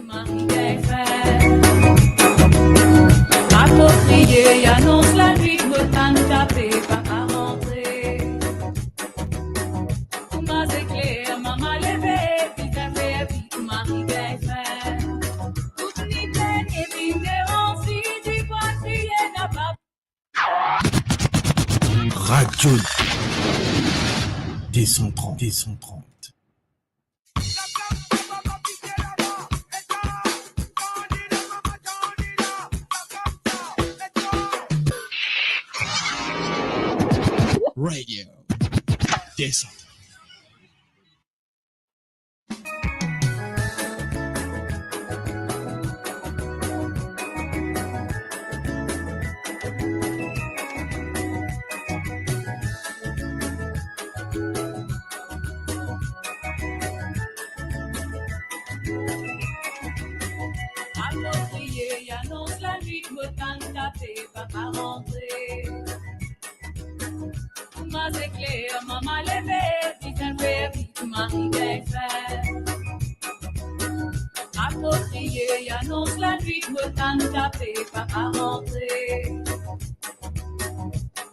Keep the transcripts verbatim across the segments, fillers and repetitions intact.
Marie Gaëlle fer. Apropriye, anons lanwit, mo tann kafe, papa rantre. Kouma zekler, mama leve, bizin fer vit, Marie Gaëlle fer. Tout ni plenn e vinn deor, si dimoun kriye, napa Radio deux cent trente, deux cent trente. Radio deux cent trente. Apropriye, anons lanwit, mo tann kafe, papa rantre. Kouma zekler, mama leve, bizin fer vit, Marie Gaëlle fer. Apropriye, anons lanwit, mo tann kafe, papa rantre.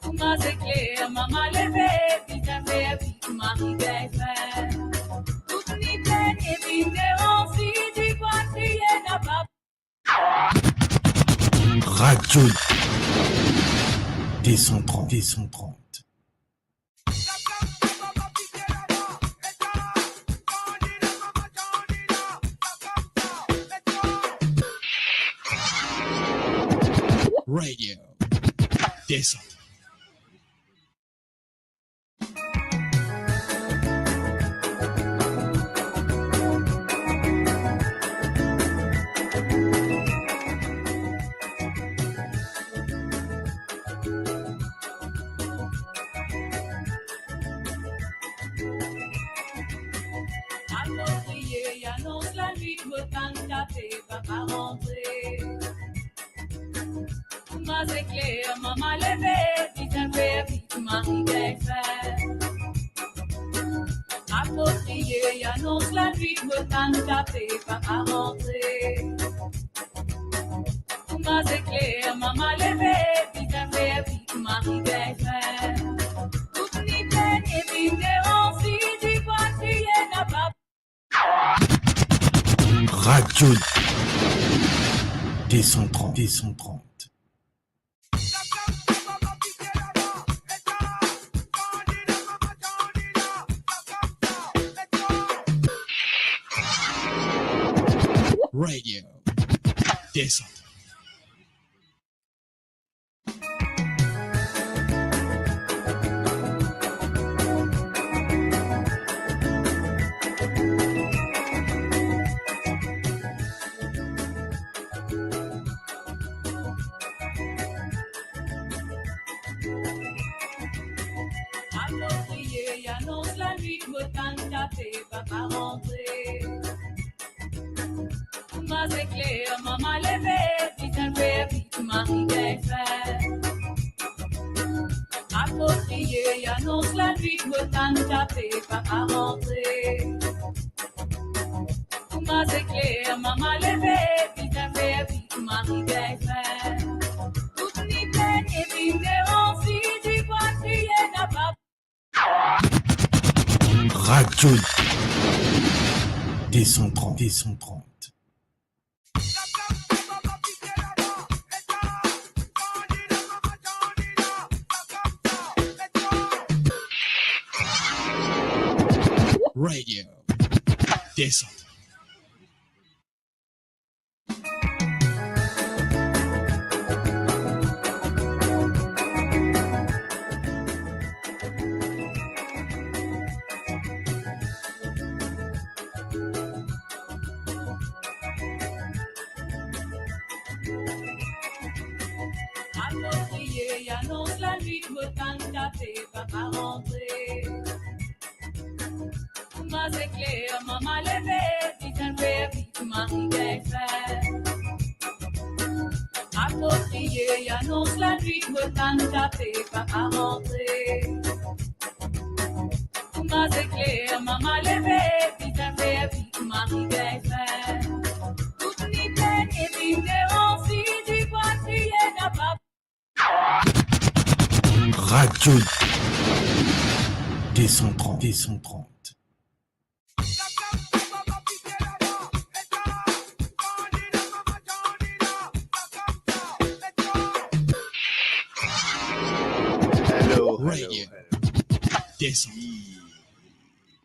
Kouma zekler, mama leve, bizin fer vit, Marie Gaëlle fer. Tout ni plenn e vinn deor, si dimoun kriye, napa Radio deux cent trente, deux cent trente. Radio deux cent trente. Apropriye, anons lanwit, mo tann kafe, papa rantre. Kouma zekler, mama leve, bizin fer vit, Marie Gaëlle fer. Apropriye, anons lanwit, mo tann kafe, papa rantre. Kouma zekler, mama leve, bizin fer vit, Marie Gaëlle fer. Tout ni plenn e vinn deor, si dimoun kriye, napa Radio deux cent trente, deux cent trente. Radio deux cent trente. Apropriye, anons lanwit, mo tann kafe, papa rantre. Kouma zekler, mama leve, bizin fer vit, Marie Gaëlle fer. Apropriye, anons lanwit, mo tann kafe, papa rantre. Kouma zekler, mama leve, bizin fer vit, Marie Gaëlle fer. Tout ni plenn e vinn deor, si dimoun kriye, napa Radio deux cent trente, deux cent trente. Radio deux cent trente. Apropriye, anons lanwit, mo tann kafe, papa rantre. Kouma zekler, mama leve, bizin fer vit, Marie Gaëlle fer. Apropriye, anons lanwit, mo tann kafe, papa rantre. Kouma zekler, mama leve, bizin fer vit, John. Deux cent trente, deux cent trente. Hello, hello, Radio. Hello. Deux cent trente.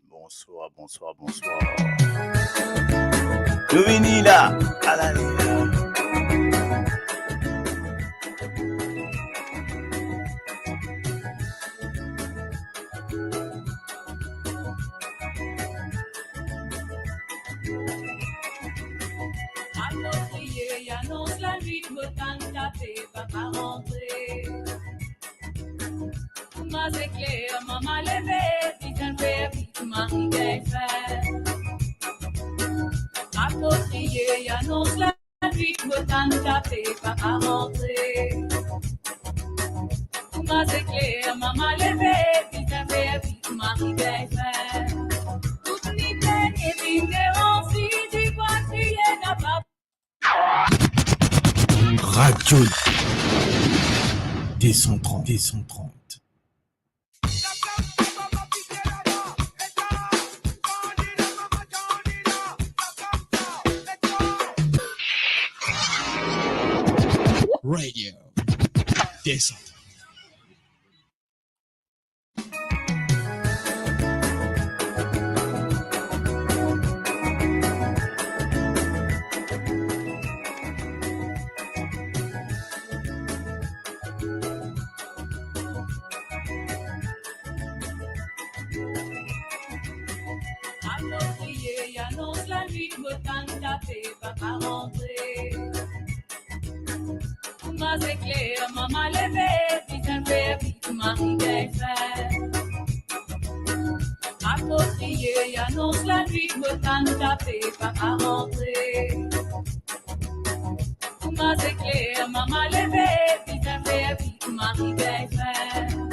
Bonsoir, bonsoir, bonsoir. Nou vini la, ala li la. Apropriye, anons lanwit, mo tann kafe, papa rantre. Kouma zekler, mama leve, bizin fer vit, mari gagn fin. Apropriye, anons lanwit, mo tann kafe, papa rantre. Kouma zekler, mama leve, bizin fer vit, mari gagn fin. Tout ni plenn e vinn devan, si ti krwar kriye napa. Radio deux cent trente, deux cent trente. Radio deux cent trente. Apropriye, anons lanwit, mo tann kafe, papa rantre. Kouma zekler, mama leve, bizin fer vit, mari gagn fin. Apropriye, anons lanwit, mo tann kafe, papa rantre. Kouma zekler, mama leve, bizin fer vit, mari gagn fin.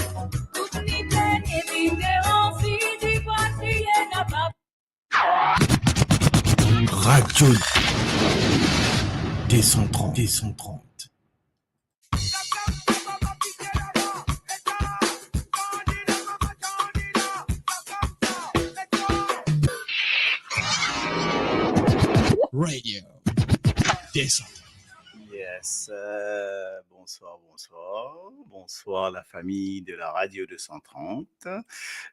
Tout ni plenn e vinn devan, si ti krwar kriye napa. Radio deux cent trente, deux cent trente. Radio deux cent trente. Yes, euh, bonsoir, bonsoir. Bonsoir la famille de la Radio deux cent trente.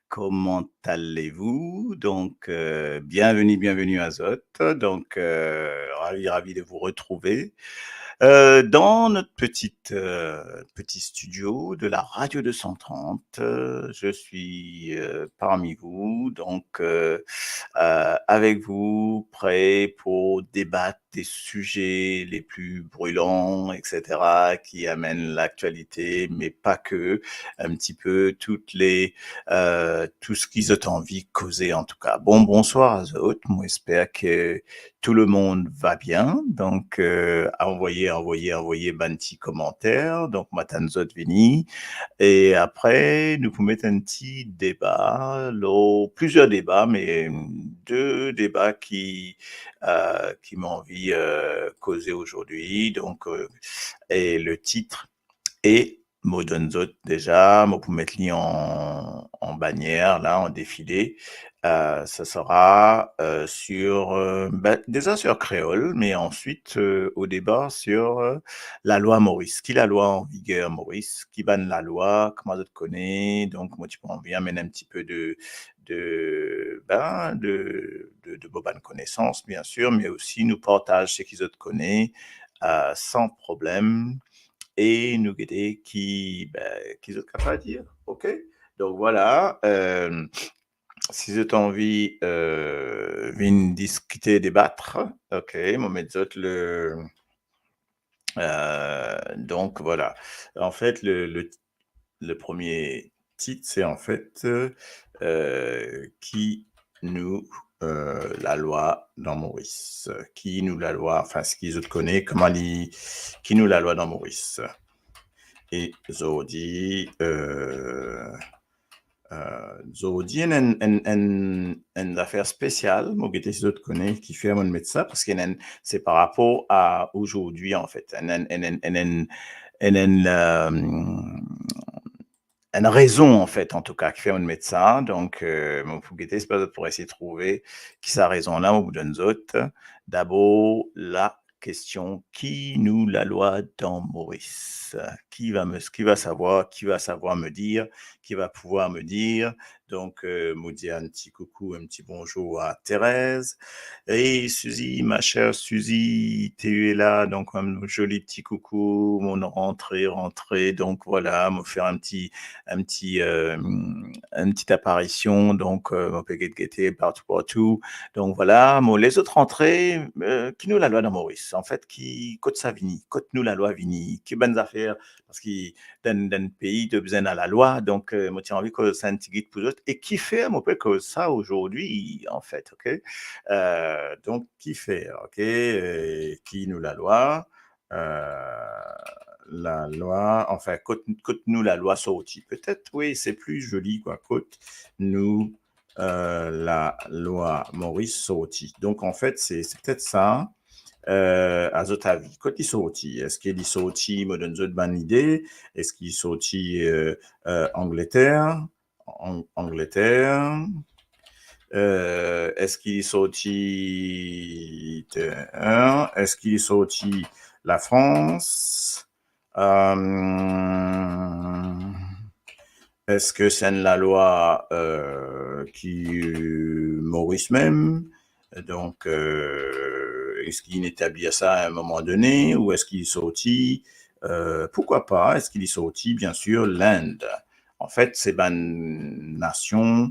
Comment allez-vous ? Donc, euh, bienvenue, bienvenue à zot. Donc, euh, ravi, ravi de vous retrouver, euh, dans notre petite, euh, petit studio de la Radio deux cent trente. Euh, je suis, euh, parmi vous, donc, euh, euh, avec vous, prêt pour débattre des sujets les plus brûlants, et cetera, qui amènent l'actualité, mais pas que, un petit peu toutes les, euh, tout ce ki zot anvi koze, en tout cas. Bon, bonsoir à zot. Mo esper que tout le monde va bien. Donc, euh, envoyez, envoyez, envoyez bann ti komanter. Donc, mo atann zot vini. E apre, nou pou met enn ti deba, lor, plizier deba, me de deba ki, euh, ki mo anvi, euh, koze azordi. Donc, euh, e le titre, e mo donn zot deza, mo pou met li an, an bannier la, an defile. Euh, ça sera, euh, sur, euh, ben, déjà sur Créole, mais ensuite, euh, au départ sur, euh, lalwa Moris. Ki lalwa an viger Moris? Ki bann lalwa, kouma zot kone? Donc, mo ti pou anvi amenn un petit peu de, de, ben, de, de, de mo bann konesans, bien sûr, mais aussi nou partaz seki zot kone, euh, san problem. E nou gete ki, ben, ki zot kapav dir, ok? Donc voilà, euh, si zot anvi, euh, vinn diskite, debat, ok, mo met zot le, euh, donc voilà. En fait, le, le, le premier titre, c'est en fait, euh, ki nou, euh, lalwa dan Moris. Ki nou lalwa, enfin, seki zot kone, kouma li, ki nou lalwa dan Moris. E zordi, euh, euh, zordi, enn, enn, enn, enn, enn zafer spesial, mo gete si zot kone kifer mo met sa, parski enn, enn, c'est par rapport à aujourd'hui, en fait. Enn, enn, enn, enn, enn, enn, enn, euh, enn rezon, anfet, antouka, ki fer mo met sa. Donk, euh, mo pou gete, se pa zot pou esey trouve ki sa rezon la, mo pou donn zot. Dabor, la kestion, ki nou lalwa dan Moris? Qui va me, qui va savoir, qui va savoir me dire, qui va pouvoir me dire? Donk, euh, mo dir enn ti koukou, enn ti bonzour a Thérèse. Hey Suzy, ma chère Suzy, tu es là? Donk, enn zoli ti koukou, mo rantre, rantre. Donk, vwala, mo fer enn ti, enn ti, euh, enn ti aparision. Donk, euh, mo pe get gete partou, partou. Donk, vwala, mo les zot rantre, euh, ki nou lalwa dan Moris? Anfet, ki, kot sa vini? Kot nou lalwa vini? Ki bann zafer? Parski dan, dan pei, to bizin ena lalwa, donk, euh, mo ti anvi koz sa enn tigit pou zot. E kifer mo pe koz sa azordi, anfet, ok? Euh, donk, kifer, ok? Euh, ki nou lalwa? Euh, lalwa, anfin, kot, kot nou lalwa sorti? Petet, wi, se pli zoli, kwa. Kot nou, euh, lalwa Moris sorti? Donk, anfet, se, se petet sa. Euh, a zot avi, kot li sorti? Eski li sorti, mo donn zot bann lide, eski li sorti, euh, euh, Angleter, Ang-, Angleter? Euh, eski li sorti, euh, eski li sorti Lafrans? Euh, eski se enn lalwa, euh, ki, euh, Moris mem? Donk, euh, eski inn etablir sa a enn moman done, ou eski li sorti, euh, pourquoi pas, eski li sorti, bien sûr, L'Inde? Anfet, se bann nasion,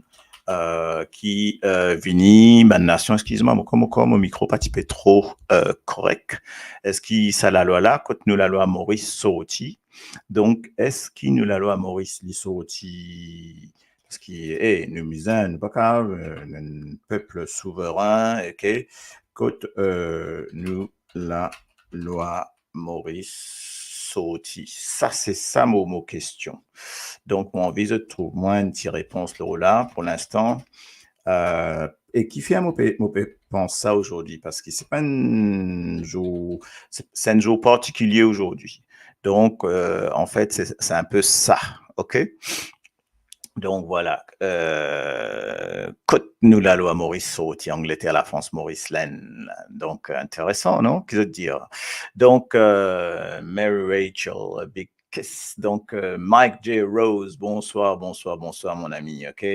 euh, ki, euh, vini, bann nasion, eskiz mwa, mo, mo, mo mikro pa ti pe tro, euh, korek. Eski sa lalwa la, kot nou lalwa Moris sorti? Donk, eski nou lalwa Moris li sorti? Parski, eh, nou bizin, nou pa kapav, euh, enn pep souverin, ok? Kot, euh, nou lalwa Moris sorti? Sa, se sa mo, mo kestion. Donk, mo anvi zot trouv mwa enn ti repons lor la, pou linstan. Euh, e kifer mo pe, mo pe pans sa azordi? Parski se pa enn zour, se, se enn zour partikilie azordi. Donk, euh, anfet, se, se enn pe sa, ok? Donk, vwala. Euh, kot nou lalwa Moris sorti? Angleter, Lafrans, Moris, Lenn. Donk, interesan, non? Ki zot dir? Donk, euh, Mary Rachel, big kiss. Donk, euh, Mike J Rose, bonsoir, bonsoir, bonsoir, mon ami, ok?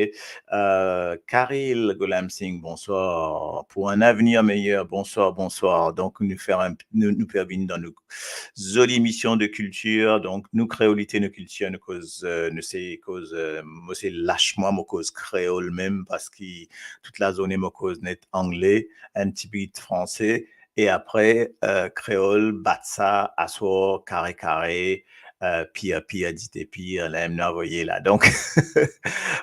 Euh, Karil Ghulam Singh, bonsoir. Pour un avenir meilleur, bonsoir, bonsoir. Donk, nou fer enn, nou, nou pe vinn dan nou zoli emision de kiltir. Donk, nou kreolite, nou kiltir, nou koz, euh, nou se koz, euh, mo se las mwa, mo koz kreol mem, parski tout lazourne mo koz net angle, enn ti bit franse, e apre, euh, kreol, bat sa, aswar, kare kare, euh, pir pir, dite pir, la, nou avoye la. Donk,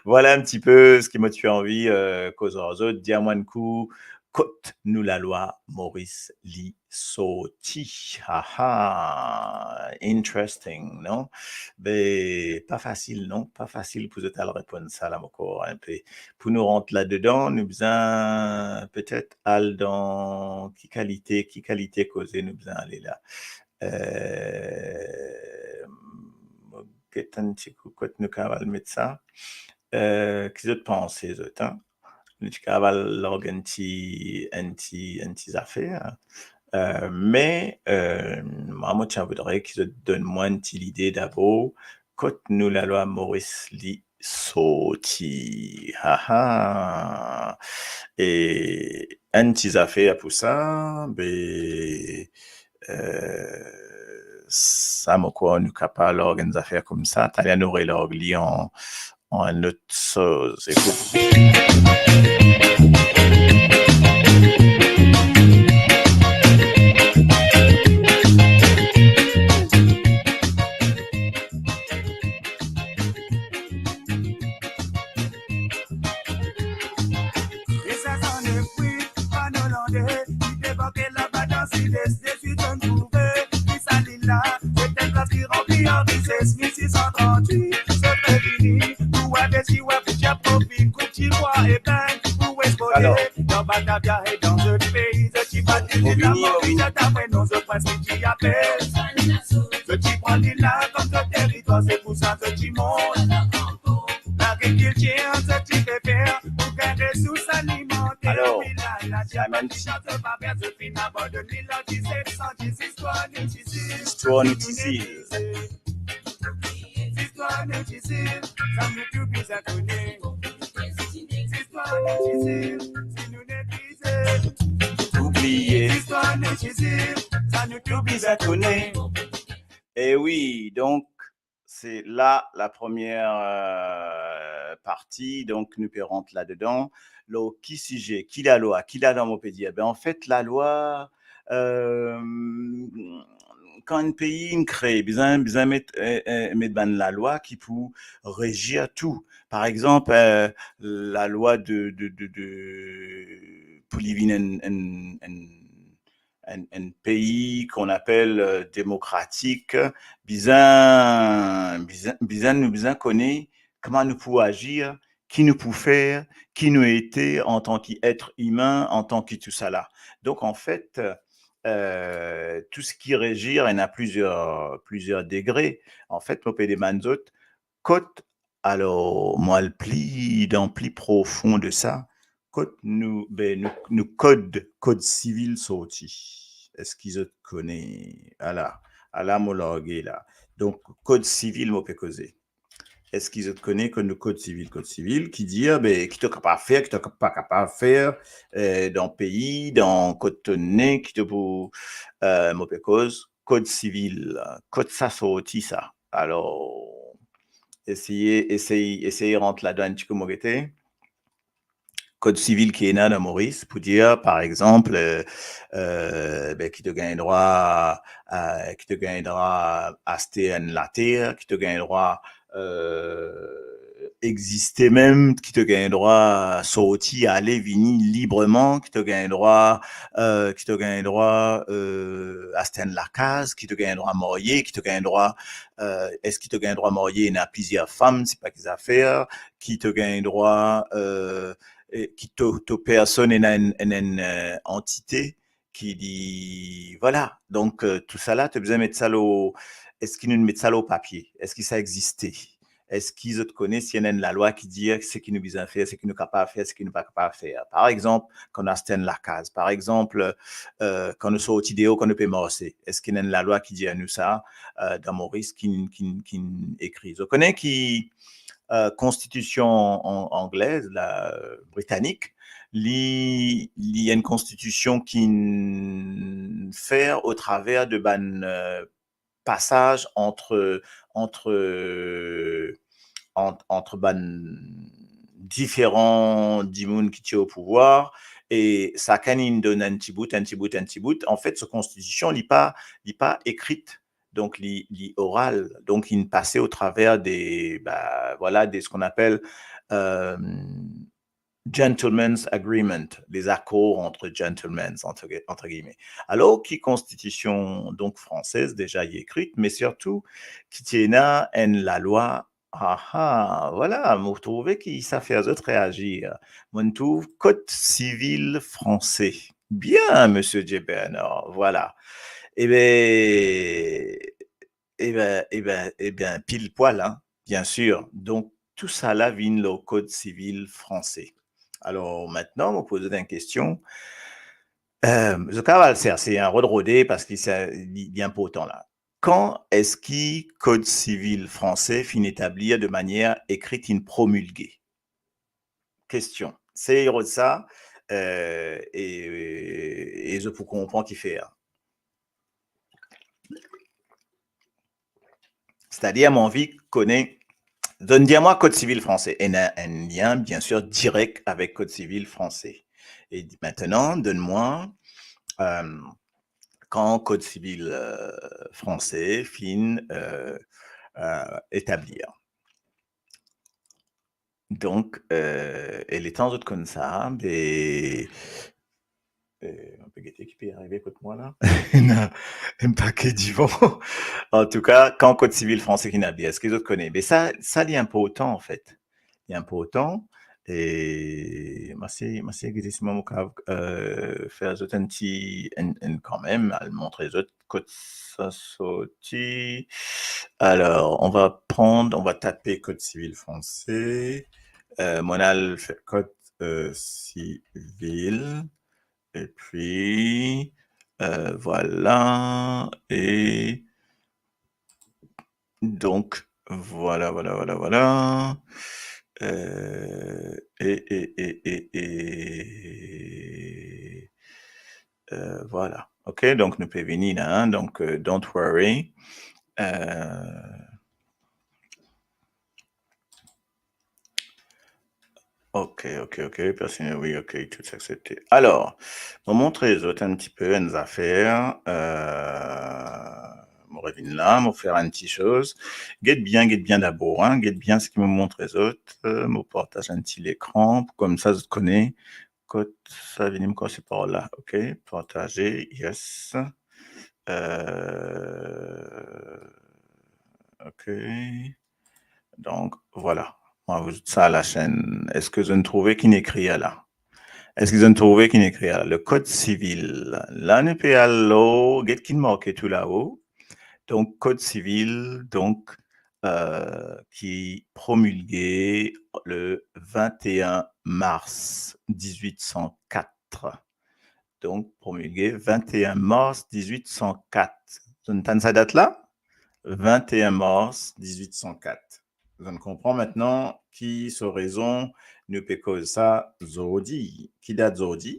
vwala enn ti pe seki mo ti anvi, euh, koz ar zot, dir mwa enn kou, kot nou lalwa Moris li sorti? Aha, interesting, non? Be, pa fasil, non? Pa fasil pou zot al reponn sa la, mo krwar, enn pe. Pou nou rant ladedan, nou bizin petet al dan ki kalite, ki kalite koze nou bizin ale la. Euh, mo get enn ti kou kot nou kapav al met sa. Euh, ki zot panse, zot, hein? Nou ti kapav al larg enn ti, enn ti, enn ti zafer. Euh, me, euh, mwa, mo ti voudre ki zot donn mwa enn ti lide dabor, kot nou lalwa Moris li sorti. Aha. E enn ti zafer pou sa, be, euh, sa, mo krwar nou kapav larg enn zafer koumsa, taler nou relarg li an, an enn lot soz. Ekout. E sa, sa nepli bann Olandais ki debake laba dan Sides, dezwit tonn trouve, ki sa lil la, se enn plas ki ranpli ar rises, mil sis san trant-wit, zot revini, pou war desi war, pou tir profi, koup tir bwa e peng, pou espole, alor, dan Batavia e dan zot pei, zot ti bat lil la, mo ki zot apre non, zot pran ki ti apel, zot ti pran lil la kom zot teritwar, se pou sa zot ti mont. Kiltir, sa ti pe fer pou gagn resours alimenter. Alors, wi, la, la, Simon, zot pa fer, zot finn abandonn li, la, dizet san dis, istwar nou ti swiv. Istwar nou ti swiv. Istwar nou ti swiv, sa nou tou bizin kone. Istwar nou ti swiv, si nou neglize. Oubliye. Istwar nou ti swiv, sa nou tou bizin kone. E wi, donk, se la, la première, euh, partie, donk nou pe rant ladedan. Lor ki size, ki lalwa, ki lalwa mo pe dir? Be, anfet, lalwa, euh, kan enn pei inn kree, bizin, bizin met, eh, eh, met bann lalwa ki pou rezir tou. Par exanp, eh, lalwa de, de, de, de, pou li vinn enn, enn, enn, enn, enn pei ki apel, eh, demokratik, bizin, bizin, bizin, nou bizin kone kouma nou pou azir, ki nou pou fer, ki nou ete antan ki et imin, antan ki tousala. Donk, anfet, eh, tou seki rezir, ena plizier, plizier degre. Anfet, mo pe demann zot, kot, alor, mo al pli, dan pli profon de sa, kot nou, be, nou, nou kod, kod sivil sorti? Eski zot kone? Ala, ala mo large la. Donk, kod sivil, mo pe koze. Eski zot kone kot nou kod sivil, kod sivil, ki dir, be, ki to kapav fer, ki to pa kapav fer, eh, dan pei, dan kot to ne, ki to pou, eh, mo pe koz, kod sivil, kot sa sorti sa? Alor, eseye, esey, esey rant ladan enn tikou, mo gete. Kod sivil ki ena dan Moris, pou dir, par exanp, eh, eh, be, ki to gagn drwa, eh, ki to gagn drwa aste enn later, ki to gagn drwa, eh, existe mem, ki to gagn drwa sorti, ale, vini libreman, ki to gagn drwa, eh, ki to gagn drwa, eh, aste enn lakaz, ki to gagn drwa marye, ki to gagn drwa, eh, eski to gagn drwa marye, ena plizier fam, se pa ki zafer, ki to gagn drwa, eh, e ki to, to personn ena enn, enn, enn, eh, antite ki li, vwala. Donk, eh, tousala, to bizin met sa lor, eski nou met sa lor papie? Eski sa existe? Eski zot kone si ena enn lalwa ki dir seki nou bizin fer, seki nou kapav fer, seki nou pa kapav fer? Par exanp, kan nou aste enn lakaz, par exanp, eh, kan nou sorti deor, kan nou pe marse, eski ena enn lalwa ki dir nou sa, eh, dan Moris, ki, ki, ki ekri? Zot kone ki, eh, konstitision an-, anglez, la, britanik, li, li enn konstitision ki fer o traver de bann, eh, pasaz ant, ant, ant, ant bann diferan dimoun ki ti o pouvwar, e sakenn inn donn enn ti bout, enn ti bout, enn ti bout. Anfet, so konstitision, li pa, li pa ekri, donk li, li oral, donk inn pase o traver de, ba, vwala, de seki apel, eh, gentlemen's agreement, les accords entre gentlemen, entre, entre guillemets. Alor ki konstitision, donk, fransez, deza li ekri, me sirtou ki ti ena enn lalwa, aha, vwala, mo trouve ki sa fer zot reazir. Mo trouv kod sivil franse. Bien, Misie J. Bernard, vwala. Ebe, ebe, ebe, ebe, pil pwal, hein, bien sir. Donk, tousala vinn lor kod sivil franse. Alor, aster, mo poz zot enn kestion. Eh, zot kapav al serse, hein, rod rode, parski sa, li, li inportan la. Kan eski kod sivil franse finn etablir de manier ekri, inn promilge? Kestion. Sey rod sa, eh, e, e zot pou konpran kifer. Setadir, mo anvi kone, donn, dir mwa kod sivil franse. Ena enn lien, bien sir, direk avek kod sivil franse. E aster, donn mwa, eh, kan kod sivil, eh, franse finn, eh, eh, etablir. Donk, eh, e letan zot konn sa, be, eh, mo pe gete ki pe arive kot mwa la. Ena enn pake divan. Antouka, kan kod sivil franse finn etablir, eski zot kone? Be sa, sa li inportan, anfet. Li inportan. E mo sey, mo sey gete si mo kapav, eh, fer zot enn ti, enn, enn kanmem, al montre zot kot sa sorti. Alors, on va prendre, on va taper code civil français. Euh, mon al fer kod, euh, sivil. Et puis, euh, voilà. Et donc, voilà, voilà, voilà, voilà. Euh, et, et, et, et, et, euh, voilà. Ok, donc nou pe vini la, hein. Donc, euh, don't worry. Euh, Ok, ok, ok, personne, oui, ok, tout aksepte. Alor, mo montre zot enn tipe enn zafer, euh, mo revinn la, mo fer enn ti soz. Get bien, get bien dabor, hein, get bien seki mo montre zot, euh, mo partaz enn ti lekran, koumsa zot kone kot sa vini, mo koumans par la, ok, partaze, yes. Euh, ok. Donk, vwala. Mo avout sa lasenn. Eski zot trouve ki'nn ekrir la? Eski zot trouve ki'nn ekrir la? Le Code civil. La, nou pe al lor, get ki'nn marke tou lao. Donk, Code civil, donk, euh, ki promilge le vingt et un mars dix-huit cent quatre. Donk, promilge vingt et un mars dix-huit cent quatre. Zot tann sa dat la? Vingt et un mars dix-huit cent quatre. Zot konpran aster ki so rezon nou pe koz sa zordi. Ki dat zordi?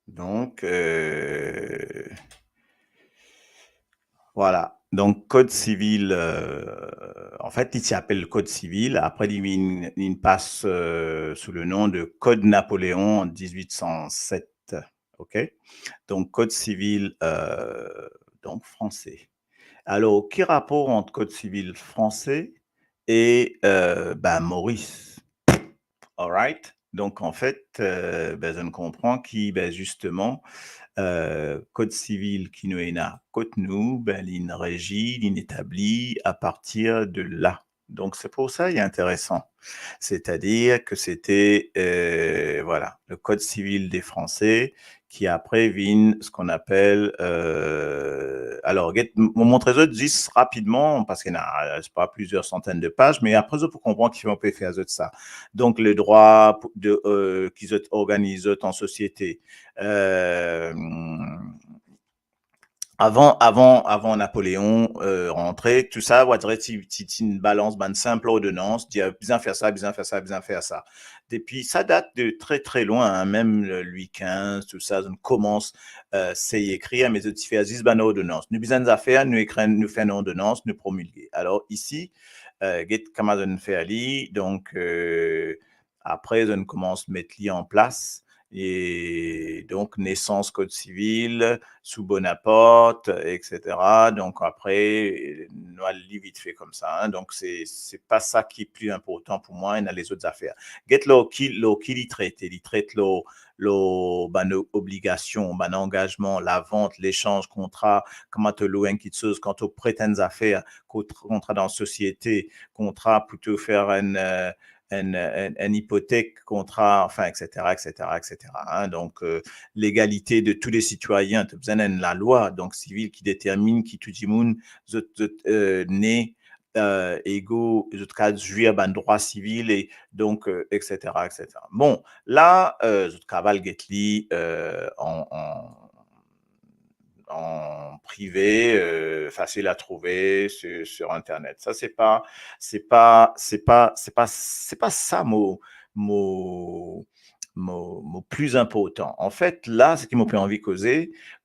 Donk, euh, vwala. Donk, Code civil, euh, anfet, li ti apel Code civil, apre li vinn, li pas, euh, sou le nom de Code Napoléon en dix-huit cent sept. Ok? Donk, Code civil, euh, donk, franse. Alor, ki rapor ant Code civil franse e, euh, ben, Moris? Alright? Donk, anfet, euh, ben, zot konpran ki, ben, zisteman, euh, Code civil ki nou ena kot nou, ben, li'nn rezi, li'nn etabli apartir de la. Donk, se pou sa li interesan. C'est-à-dire que c'était, euh, vwala, le Code civil des Français, ki apre vinn seki apel, euh, alor, get, mo montre zot zis rapidman, paski ena, se pa, plizier santenn de paz, me apre zot pou konpran ki mo pe fer zot sa. Donk, le drwa pou, de, euh, ki zot organiz zot an sosiete. Euh, avan, avan, avan Napoleon, euh, rantre, tou sa, vwala, ti, ti, ti'nn balans bann sinp lordonans, dir, bizin fer sa, bizin fer sa, bizin fer sa. Depi, sa dat de tre, tre lwin, hein, mem, euh, Louis quinze, tou sa, zot koumans, euh, sey ekrir, me zot ti fer zis bann lordonans. Nou bizin zafer, nou ekrir, nou fer enn lordonans, nou promilge. Alor, isi, euh, get kouma zot fer li, donk, euh, apre, zot koumans met li an plas, e donk, nesans Code civil, sou Bonaparte, et cetera. Donk, apre, nou al li vitfe koumsa, hein. Donk, se, se pa sa ki pli inportan pou mwa, ena lezot zafer. Get lor ki, lor ki li trete, li tret lor, lor bann obligasion, bann angazman, lavant, lesanz, kontra, kouma to lwe enn kiksoz, kan to pret enn zafer, kont-, kontra dan sosiete, kontra pou to fer enn, euh, enn, enn, enn ipotek, kontra, anfin, et cetera, et cetera, et cetera, hein. Donk, euh, legalite de tou le sitwayin, to bizin enn lalwa, donk, sivil ki determinn ki tou dimoun, zot, zot, euh, ne, euh, ego, zot kav zwir bann drwa sivil e donk, euh, et cetera, et cetera. Bon, la, euh, zot kav al get li, euh, an, an, an prive, euh, fasil a trouve sur, sur Internet. Sa, se pa, se pa, se pa, se pa, se pa sa mo, mo, mo, mo pli inportan. Anfet, la, seki mo pe anvi koze,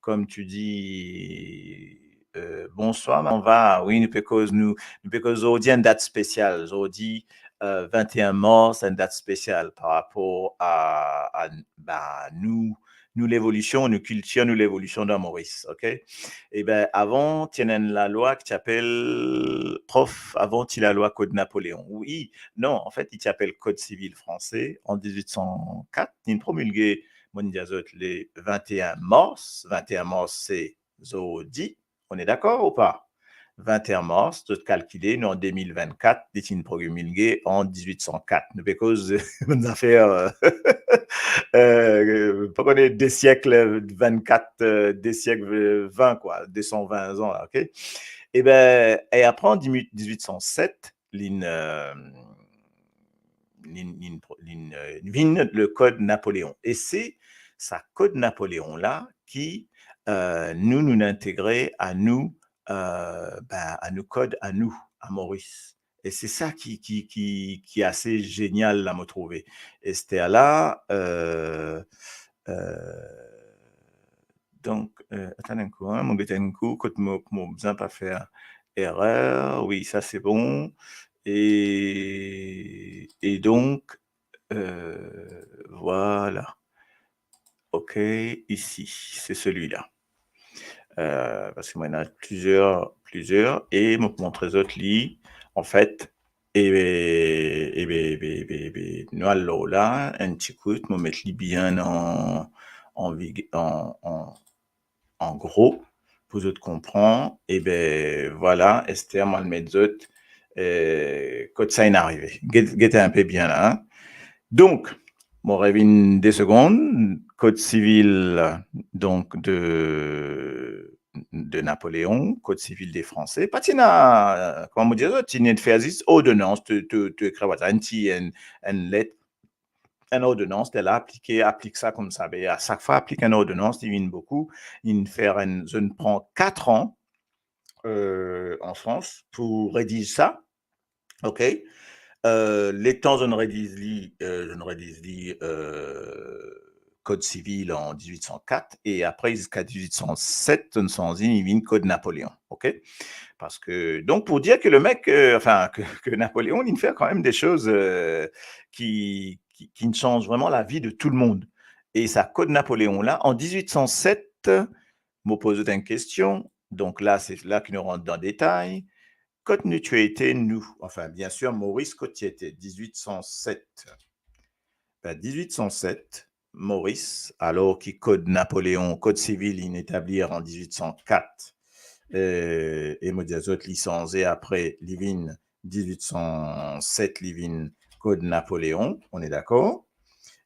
kouma to dir, euh, bonswar, kouma va? Wi, nou pe koz, nou, nou pe koz zordi enn dat spesial. Zordi, euh, vingt et un mars, enn dat spesial par rapor a, a, ba, nou, nou levolision, nou kiltir, nou levolision dan Moris, ok? E ben, avan, ti ena enn lalwa ki ti apel, prof, avan ti lalwa Code Napoléon. Wi, non, anfet, li ti apel Code civil français an dix-huit cent quatre, li'nn promilge, mo dir zot, le vingt et un mars. Vingt et un mars, se zordi, on est d'accord ou pas? Vingt et un mars, zot kalkile, nou an deux mille vingt-quatre, li ti'nn promilge an dix-huit cent quatre. Nou pe koz bann zafer, euh, euh, pa kone, de siek vingt-quatre, euh, de siek vingt, kwa, deux cent vingt an la, ok? E ben, e apre an diz-, diz-wit san set, linn, euh, linn, linn, linn, euh, vinn le Code Napoléon. E se sa Code Napoléon la ki, euh, nou, nou integre a nou, euh, ben, a nou kod a nou, a Moris. E se sa ki, ki, ki, ki ase zenial la, mo trouve. Ester la, euh, euh, donk, euh, atann enn kou, hein, mo get enn kou, kot mo, mo bizin pa fer erer. Wi, sa se bon. E, e donk, euh, vwala. Ok, isi, se selila. Euh, parski mo ena plizier, plizier, e mo pou montre zot li, anfet, e, e be, e be, e be, e be, nou al lor la, enn ti kout, mo met li bien an, an vig-, an, an, an gro, pou zot konpran, e be, vwala, Ester, mo al met zot, eh, kot sa inn arive. Get, get enn pe bien la, hein. Donk, mo revinn de segonn, Code civil, donk, de, de Napoléon, Code civil des Français. Pa ti ena, kouma mo dir zot, ti ena fer zis ordonans, to, to, to ekrir sa, enn ti, enn, enn let, enn ordonans, li la aplike, aplik sa koumsa. Be, a sak fwa aplik enn ordonans, li vinn boukou, inn fer enn, zot inn pran kat an, euh, an Frans pou rediz sa. Ok. Euh, letan zot inn rediz li, euh, zot inn rediz li, euh, Code civil an diz-wit san kat, e apre ziska diz-wit san set, zot inn sanz li, li vinn Code Napoléon. Ok. Parski, donk, pou dir ke le mec, euh, anfin, ke, ke Napoléon, li fer kanmem de soz, euh, ki, ki, ki inn sanz vreman lavi de tou le mond. E sa Code Napoléon la, an diz-wit san set, mo poz zot enn kestion, donk la, se la ki nou rant dan detay. Kot nou ti ete, nou? Anfin, biensir, Moris, kot ti ete? Diz-wit san set. Be, diz-wit san set, Moris, alor ki Code Napoléon, Code civil, inn etablir an diz-wit san kat, euh, e mo dir zot, li sanze apre, li vinn diz-wit san set, li vinn Code Napoléon, on est d'accord?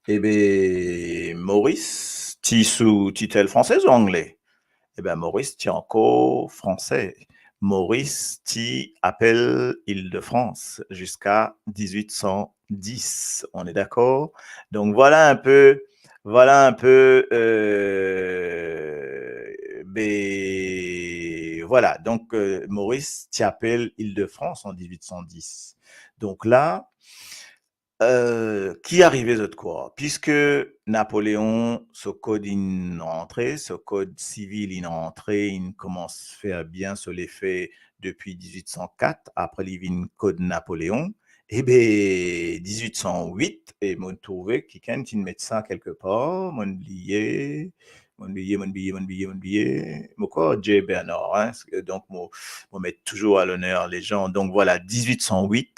E be, Moris ti sou titel franse ou angle? E be, Moris ti ankor franse. Moris ti apel Ile-de-France ziska diz-wit san dis. On est d'accord? Donk, vwala enn pe, vwala enn pe, euh, be, vwala. Donk, euh, Moris ti apel Ile-de-France an diz-wit san dis. Donk la, euh, ki arive, zot krwar? Piski Napoléon, so kod inn rantre, so Code civil inn rantre, inn koumans fer bien so lefe depi diz-wit san kat, apre li vinn Code Napoléon. E be, diz-wit san wit, e mo trouve kikenn ti met sa kelkepar, mo bliye, mo bliye, mo bliye, mo bliye, mo bliye. Mo krwar J. Bernard, hein, donk mo, mo met touzour a loner lezan. Donk vwala, diz-wit san wit,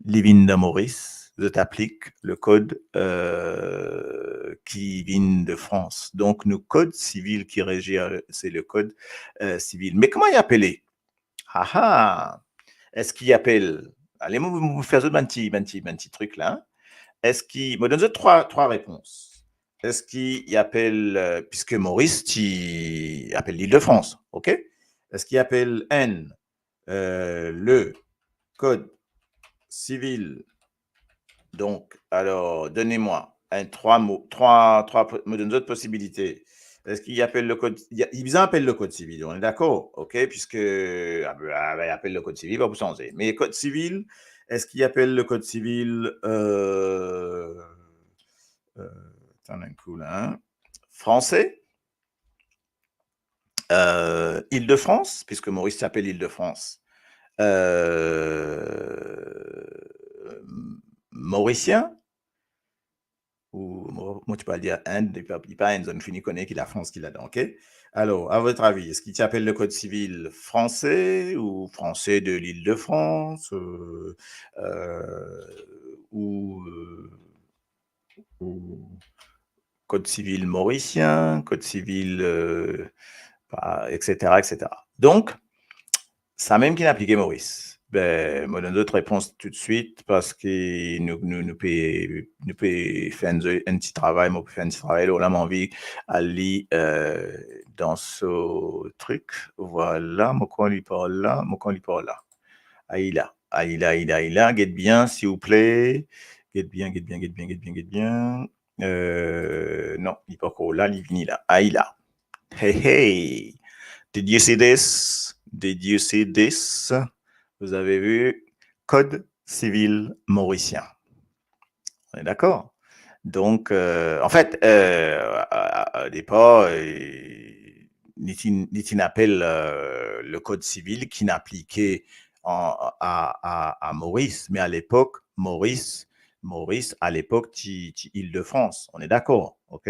li vinn dan Moris, zot aplik le kod, euh, ki vinn de Frans. Donk nou Code civil ki rezir, se le Code, euh, civil. Me kouma li apele? Aha! Eski li apel, ale, mo, mo fer zot bann ti, bann ti, bann ti trik la, hein. Eski, mo donn zot trwa, trwa repons. Eski li apel, euh, piski Moris ti apel Ile-de-France, ok? Eski li apel enn, euh, le Code civil? Donk, alor, donn mwa enn trwa mo, trwa, trwa po-, mo donn zot posibilite. Eski li apel le Code, li, li bizin apel le Code civil, on est d'accord, ok, piski, ah, ben, ah, ben, li apel le Code civil, pa pou sanze. Me Code civil, eski li apel le Code civil, euh, euh, atann enn kou la, hein, franse? Euh, Ile-de-France, piski Moris ti apel Ile-de-France, euh, morisien, ou mo, mo ti pe al dir Inde, li pa, li pa Inde, zot fini kone ki Lafrans ki ladan, ok? Alor, à votre avis, eski ti apel le Code civil français ou français de l'Île-de-France, euh, euh, ou, euh, ou Code civil morisien, Code civil, euh, pa, et cetera, et cetera. Donk, samem ki inn aplike Moris. be, mo donn zot repons toutswit, parski nou, nou, nou pe, nou pe fer enn, enn ti travay, mo pe fer enn ti travay, lor la mo anvi al li, eh, dan so trik. Vwala, mo krwar li par la, mo krwar li par la. Ayi la, ayi la, ayi la, ayi la, get bien, silvouple. Get bien, get bien, get bien, get bien, get bien. Eh, non, li pankor la, li vini la. Ayi la. Hey, hey. Did you see this? Did you see this? Vous avez vu? Code civil mauricien. On est d'accord? Donk, eh, anfet, eh, a, a, a depar, eh, li ti, li ti apel, eh, le code civil ki aplike an, a, a, a Moris, me alepok, Moris, Moris, alepok, ti, ti Ile-de-France, on est d'accord, ok?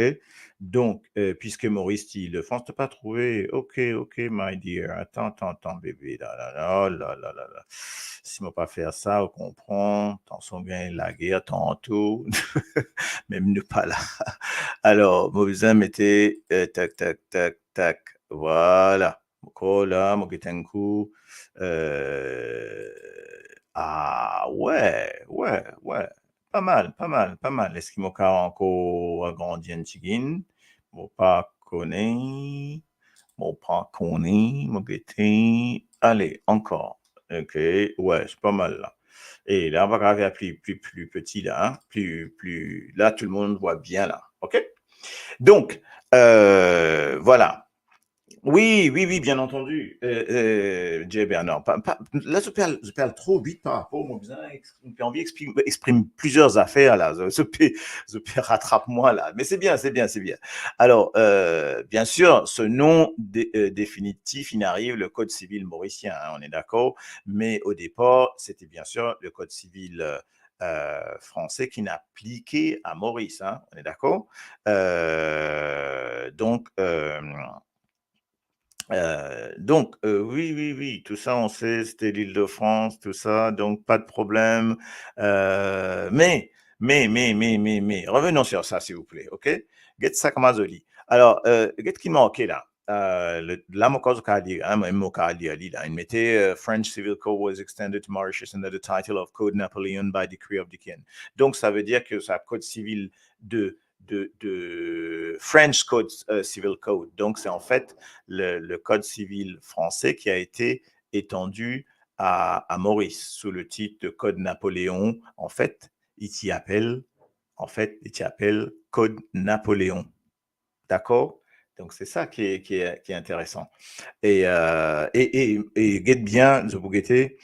Donk, eh, piske Moris ti Ile-de-France, to pa trouve, ok, ok, my dear, atann, atann, atann, bebe, la, la, la. Si mo pa fer sa, ou konpran, tansion gagn lager tanto, mem nou pa la. Alor, mo bizin mete, eh, tak, tak, tak, tak, vwala. Mo krwar la, mo get enn kou, eh, ah, we, we, we. Pa mal, pa mal, pa mal. Eski mo kapav ankor agrandi enn tigit? Mo pa kone, mo pa kone, mo gete. Ale, ankor. Ok, we, se pa mal la. E la, on va faire plus, plus, plus petit là, hein, plus, plus, là, tout le monde voit bien là, ok? Donc, euh, voilà. Oui, oui, oui, bien entendu. Euh, euh, Jay Bernard, pa, pa, la, zot pe al, zot pe al tro vit par rapor, mo bizin ex-, mo pe anvi exprim, exprim plizier zafer la. Zot, zot pe, zot pe ratrap mwa la. Mais c'est bien, c'est bien, c'est bien. Alors, euh, bien sûr, ce nom dé-, euh, définitif, il arrive le Code civil mauricien, hein, on est d'accord. Mais au départ, c'était bien sûr le Code civil, euh, euh, français qui n'appliquait à Maurice, hein, on est d'accord. Euh, donc, euh, euh, donc, euh, oui, oui, oui, tout ça, on sait, c'était l'Île-de-France, tout ça, donc pas de problème. Euh, mais, mais, mais, mais, mais, mais, revenons sur ça, s'il vous plaît, ok? Get sa kouma zoli. Alors, euh, get ki marke la. Euh, le, la, mo krwar zot kapav lir, hein, mwa mem mo kapav lir li la. Li mete, euh, French Civil Code was extended to Mauritius under the title of Code Napoléon by decree of the king. Donc, ça veut dire que sa code civil de, de, de French Code, euh, Civil Code. Donc, c'est en fait le, le code civil français qui a été étendu à, à Maurice sous le titre de Code Napoléon. En fait, li ti apel, en fait, li ti apel Code Napoléon. D'accord? Donc, c'est ça qui est, qui est, qui est intéressant. Et, euh, et, et, et get bien, zot pou gete,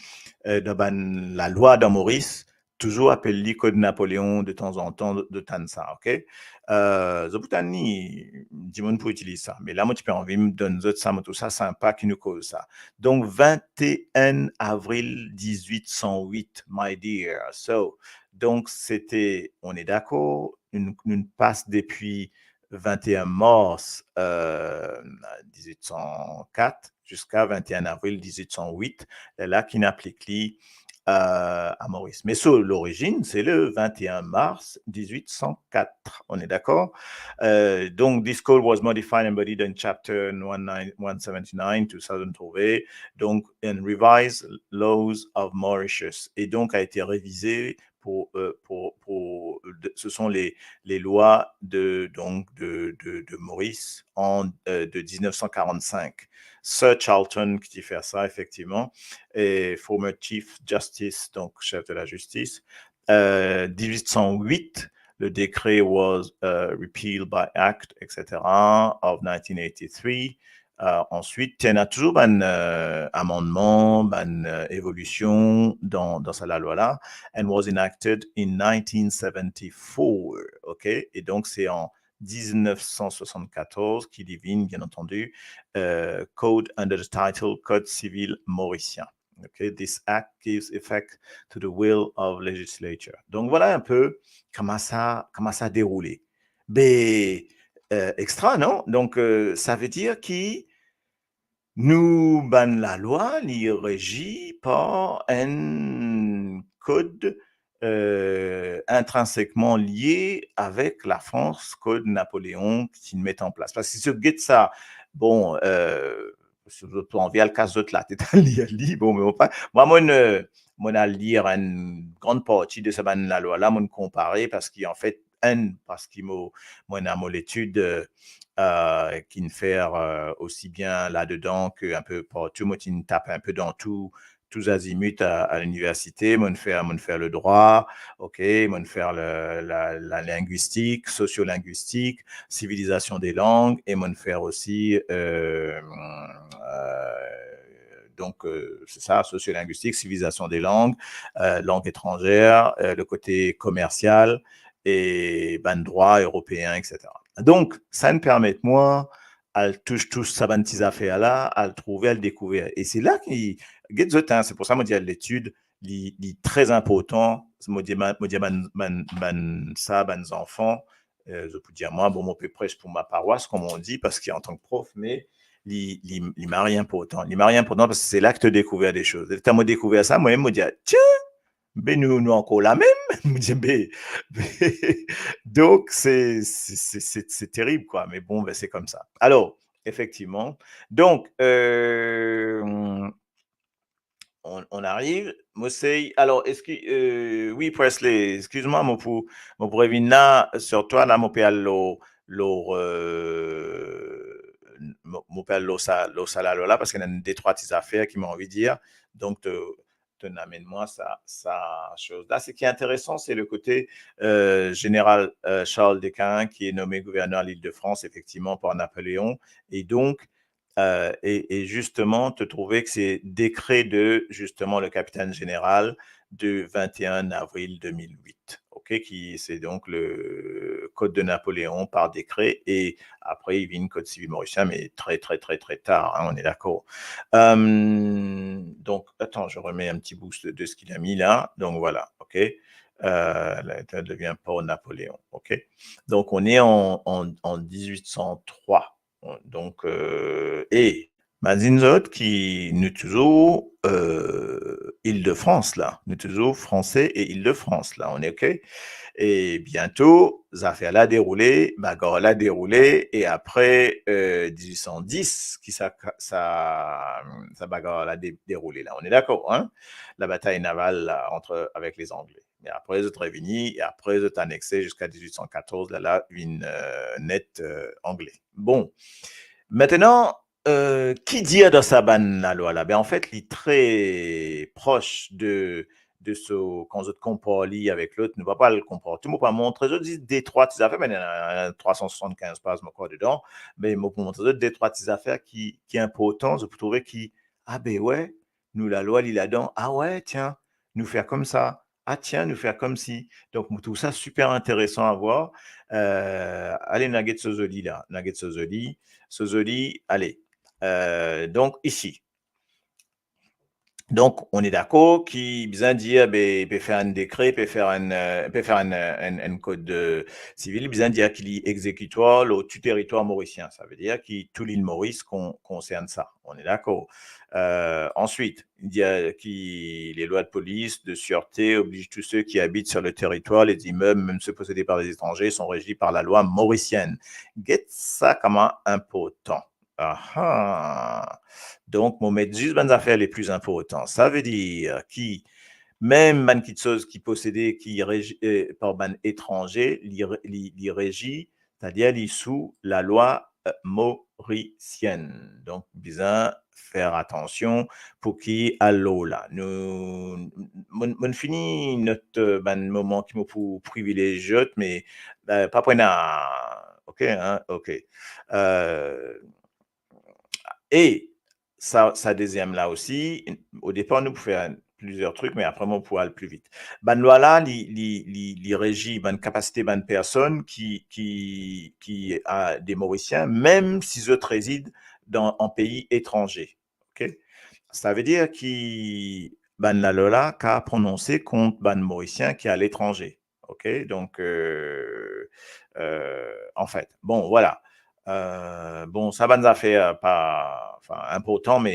euh, dan bann lalwa dan Maurice, touzour apel li Code Napoléon de temps en temps, de, de tann sa, ok? Euh, zot pou tann li, dimoun pou itiliz sa. Me la, mo ti pe anvi donn zot sa, mo trouv sa sinpa ki nou koz sa. Donc, vingt et un avril dix-huit cent huit, my dear. So, donc, c'était, on est d'accord, nou, nou pas depi vingt et un mars, euh, dix-huit cent quatre jusqu'à vingt et un avril dix-huit cent huit, la ki aplik li, euh, à Maurice. Mais sur l'origine, c'est le vingt et un mars dix-huit cent quatre. On est d'accord? Euh, donc, this code was modified and embodied in chapter one nine, one seventy-nine, two thousand trouve, donc, in Revised Laws of Mauritius, et donc a été révisé pour, euh, pour, pour, de, ce sont les, les lois de, donc, de, de, de Maurice en, euh, de dix-neuf cent quarante-cinq. Sir Charlton ki ti fer sa, effectivement, et former Chief Justice, donc chef de la justice. Euh, dix-huit cent huit, le décret was, euh, repealed by Act, et cetera, of nineteen eighty-three. Euh, ensuite, ti ena touzour bann, euh, amannman, bann, euh, evolision dan, dan sa lalwa la, and was enacted in nineteen seventy-four, ok? Et donc, c'est en dix-neuf cent soixante-quatorze ki li vinn, bien entendu, euh, code under the title Code civil mauricien. Ok, this act gives effect to the will of legislature. Donc, voilà un peu comment ça, comment ça a déroulé. Be, euh, extra, non? Donc, euh, ça veut dire ki nou bann lalwa, li regi par enn code, euh, intrinsèquement lié avec la France, code Napoléon ki ti met an plas. Parski si zot get sa, bon, euh, si zot anvi al kas zot latet al lir li, bon, me mo pa, mwa, mo'nn, euh, mo'nn al lir enn gran parti de sa bann lalwa la, mo'nn konpare, parski, anfet, enn, parski mo, mo ena mo letid, euh, euh, ki'nn fer, euh, osi bien ladedan ke inpe partou, mo ti'nn tap inpe dan tou, tous azimuts a, a liniversite, mo'nn fer, mo'nn fer le drwa, ok, mo'nn fer le, la, la lingwistik, sosiolingwistik, sivilizasion de lang, e mo'nn fer osi, euh, euh, donk, euh, se sa, sosiolingwistik, sivilizasion de lang, euh, lang etranzer, euh, le kote komersial, e bann drwa eropeen, et cetera. Donk, sa'nn permet mwa al tous, tous sa bann ti zafer la, al trouve, al dekouver. E se la ki, get zot, hein, se pou sa mo dir letid, li, li tre inportan. Mo dir, mo dir bann, bann, bann, sa, bann zanfan, euh, zot pou dir mwa, bon, mo pe pres pou ma parwas, kouma on di, parski antan ki prof, me li, li, li mari inportan. Li mari inportan parski se la ki to dekouver de soz. E kan mo dekouver sa, mwa mem mo dir, tiens, be nou, nou ankor la mem. Mo dir, be, be, donk, se, se, se, se, se terib, kwa. Me bon, be, se koumsa. Alor, efektivman, donk, euh, on, on ariv, mo sey, alor, eski, euh, wi, Presley, eskiz mwa, mo pou, mo pou revinn la, sirtou la, mo pe al lor, lor, euh, mo, mo pe al lor sa, lor sa lalwa la, parski ena de trwa ti zafer ki mo anvi dir. Donk, to, to'nn amenn mwa sa, sa soz la. Seki interesan, se le kote, euh, Zeneral, euh, Charles Desquin, ki est nommé gouverneur à l'Île-de-France, effectivement, par Napoléon. Et donc, euh, et, et justement, to trouve ki se dekre de, justement, le capitaine général de vingt et un avril deux mille huit, ok, ki se donk le code de Napoléon par décret, e apre, li vinn Code civil mauricien, me tre, tre, tre, tre tar, hein, on est d'accord. Euh, donc, attends, je remets un petit bout de, de ce qu'il a mis là. Donc, voilà, ok. Euh, là, ça devient par Napoléon, ok. Donc, on est en, en, en dix-huit cent trois. Donk, euh, e, imazinn zot ki nou touzour, euh, Ile-de-France la, nou touzour Franse e Ile-de-France la, on est ok? E biento, zafer la deroule, bagar la deroule, e apre, euh, dix-huit cent dix, ki sa, sa, sa bagar la de-, deroule la, on est d'accord, hein? La bataille navale la, entre, avec les Anglais. Me apre, zot revini, e apre, zot anexe ziska dix-huit cent quatorze, la, la, vinn, euh, net, euh, angle. Bon, aster, euh, ki dir dan sa bann lalwa la? Be, anfet, li tre pros de, de so, kan zot konpar li avek lot, nou pa pou al konpar tou, mo pou montre zot zis de trwa ti zafer, me ena trwa san swasannkinz paz, mo krwar, dedan, me mo pou montre zot de trwa ti zafer ki, ki inportan, zot pou trouve ki, ah be we, nou lalwa li ladan, ah we, tiens, nou fer koumsa, ah tiens, nou fer koumsi. Donk, mo trouv sa siper interesan a vwar. Euh, ale, nou al get so zoli la, nou al get so zoli, so zoli, ale. Euh, donk, isi. Donk, on est d'accord ki bizin dir, be, pe fer enn dekre, pe fer enn, euh, pe fer enn, euh, enn, enn kod, euh, sivil, bizin dir ki li exécutoire lor tou teritwar morisien. Savedir ki tou Lil Moris kon-, konsern sa. On est d'accord. Euh, ensuite, il dit, euh, que les lois de police, de sûreté obligent tous ceux qui habitent sur le territoire, les immeubles, même ceux possédés par des étrangers, sont régis par la loi mauricienne. Get sa kouma inportan. Aha. Donk, mo met zis bann zafer le pli inportan. Savedir ki mem bann kiksoz ki posede, ki regi, euh, par bann etranze, li re-, li, li regi, setadir li sou lalwa, euh, morisienn. Donk, bizin fer atansion pou ki al lor la. Nou, mo'nn, mo'nn fini not, euh, bann moman ki mo pou privilez zot, me, euh, pa pou ena, ok, hein, ok. Euh, e sa, sa deziem la osi, o depar nou pou fer plizier trik, me apre mo pou al pli vit. Bann lwa la, li, li, li, li regi bann kapasite bann personn ki, ki, ki, a, de Morisien, mem si zot rezid dan, an pei etranze. Ok? Savedir ki bann lalwa la kav prononse kont bann Morisien ki aletranze. Ok? Donk, euh, euh, anfet, bon, vwala. Euh, bon, sa bann zafer pa, anfin, inportan, me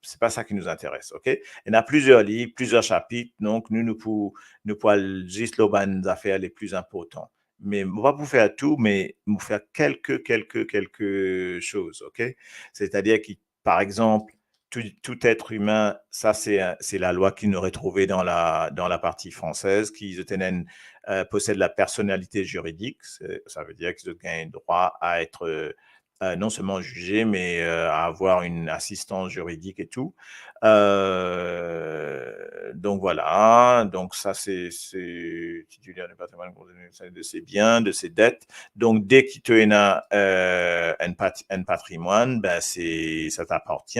se pa sa ki nou interes, ok? Ena plizier liv, plizier sapit, donk nou, nou pou, nou pou al zis lor bann zafer le pli inportan. Me mo pa pou fer tou, me mo fer kelke, kelke, kelke soz, ok? Setadir ki par exemple, tout, tout être humain, ça c'est, c'est la loi qui nous retrouvait dans la, dans la partie française, qui euh, possède la personnalité juridique. Ça veut dire qu'ils ont droit à être euh, euh, non seulement jugé, mais euh, à avoir une assistance juridique et tout. Euh, donc voilà, donc ça c'est titulaire du patrimoine de ses biens, de ses dettes. Donc dès que tu as un, euh, un, pat un patrimoine, ben c'est ça t'appartient.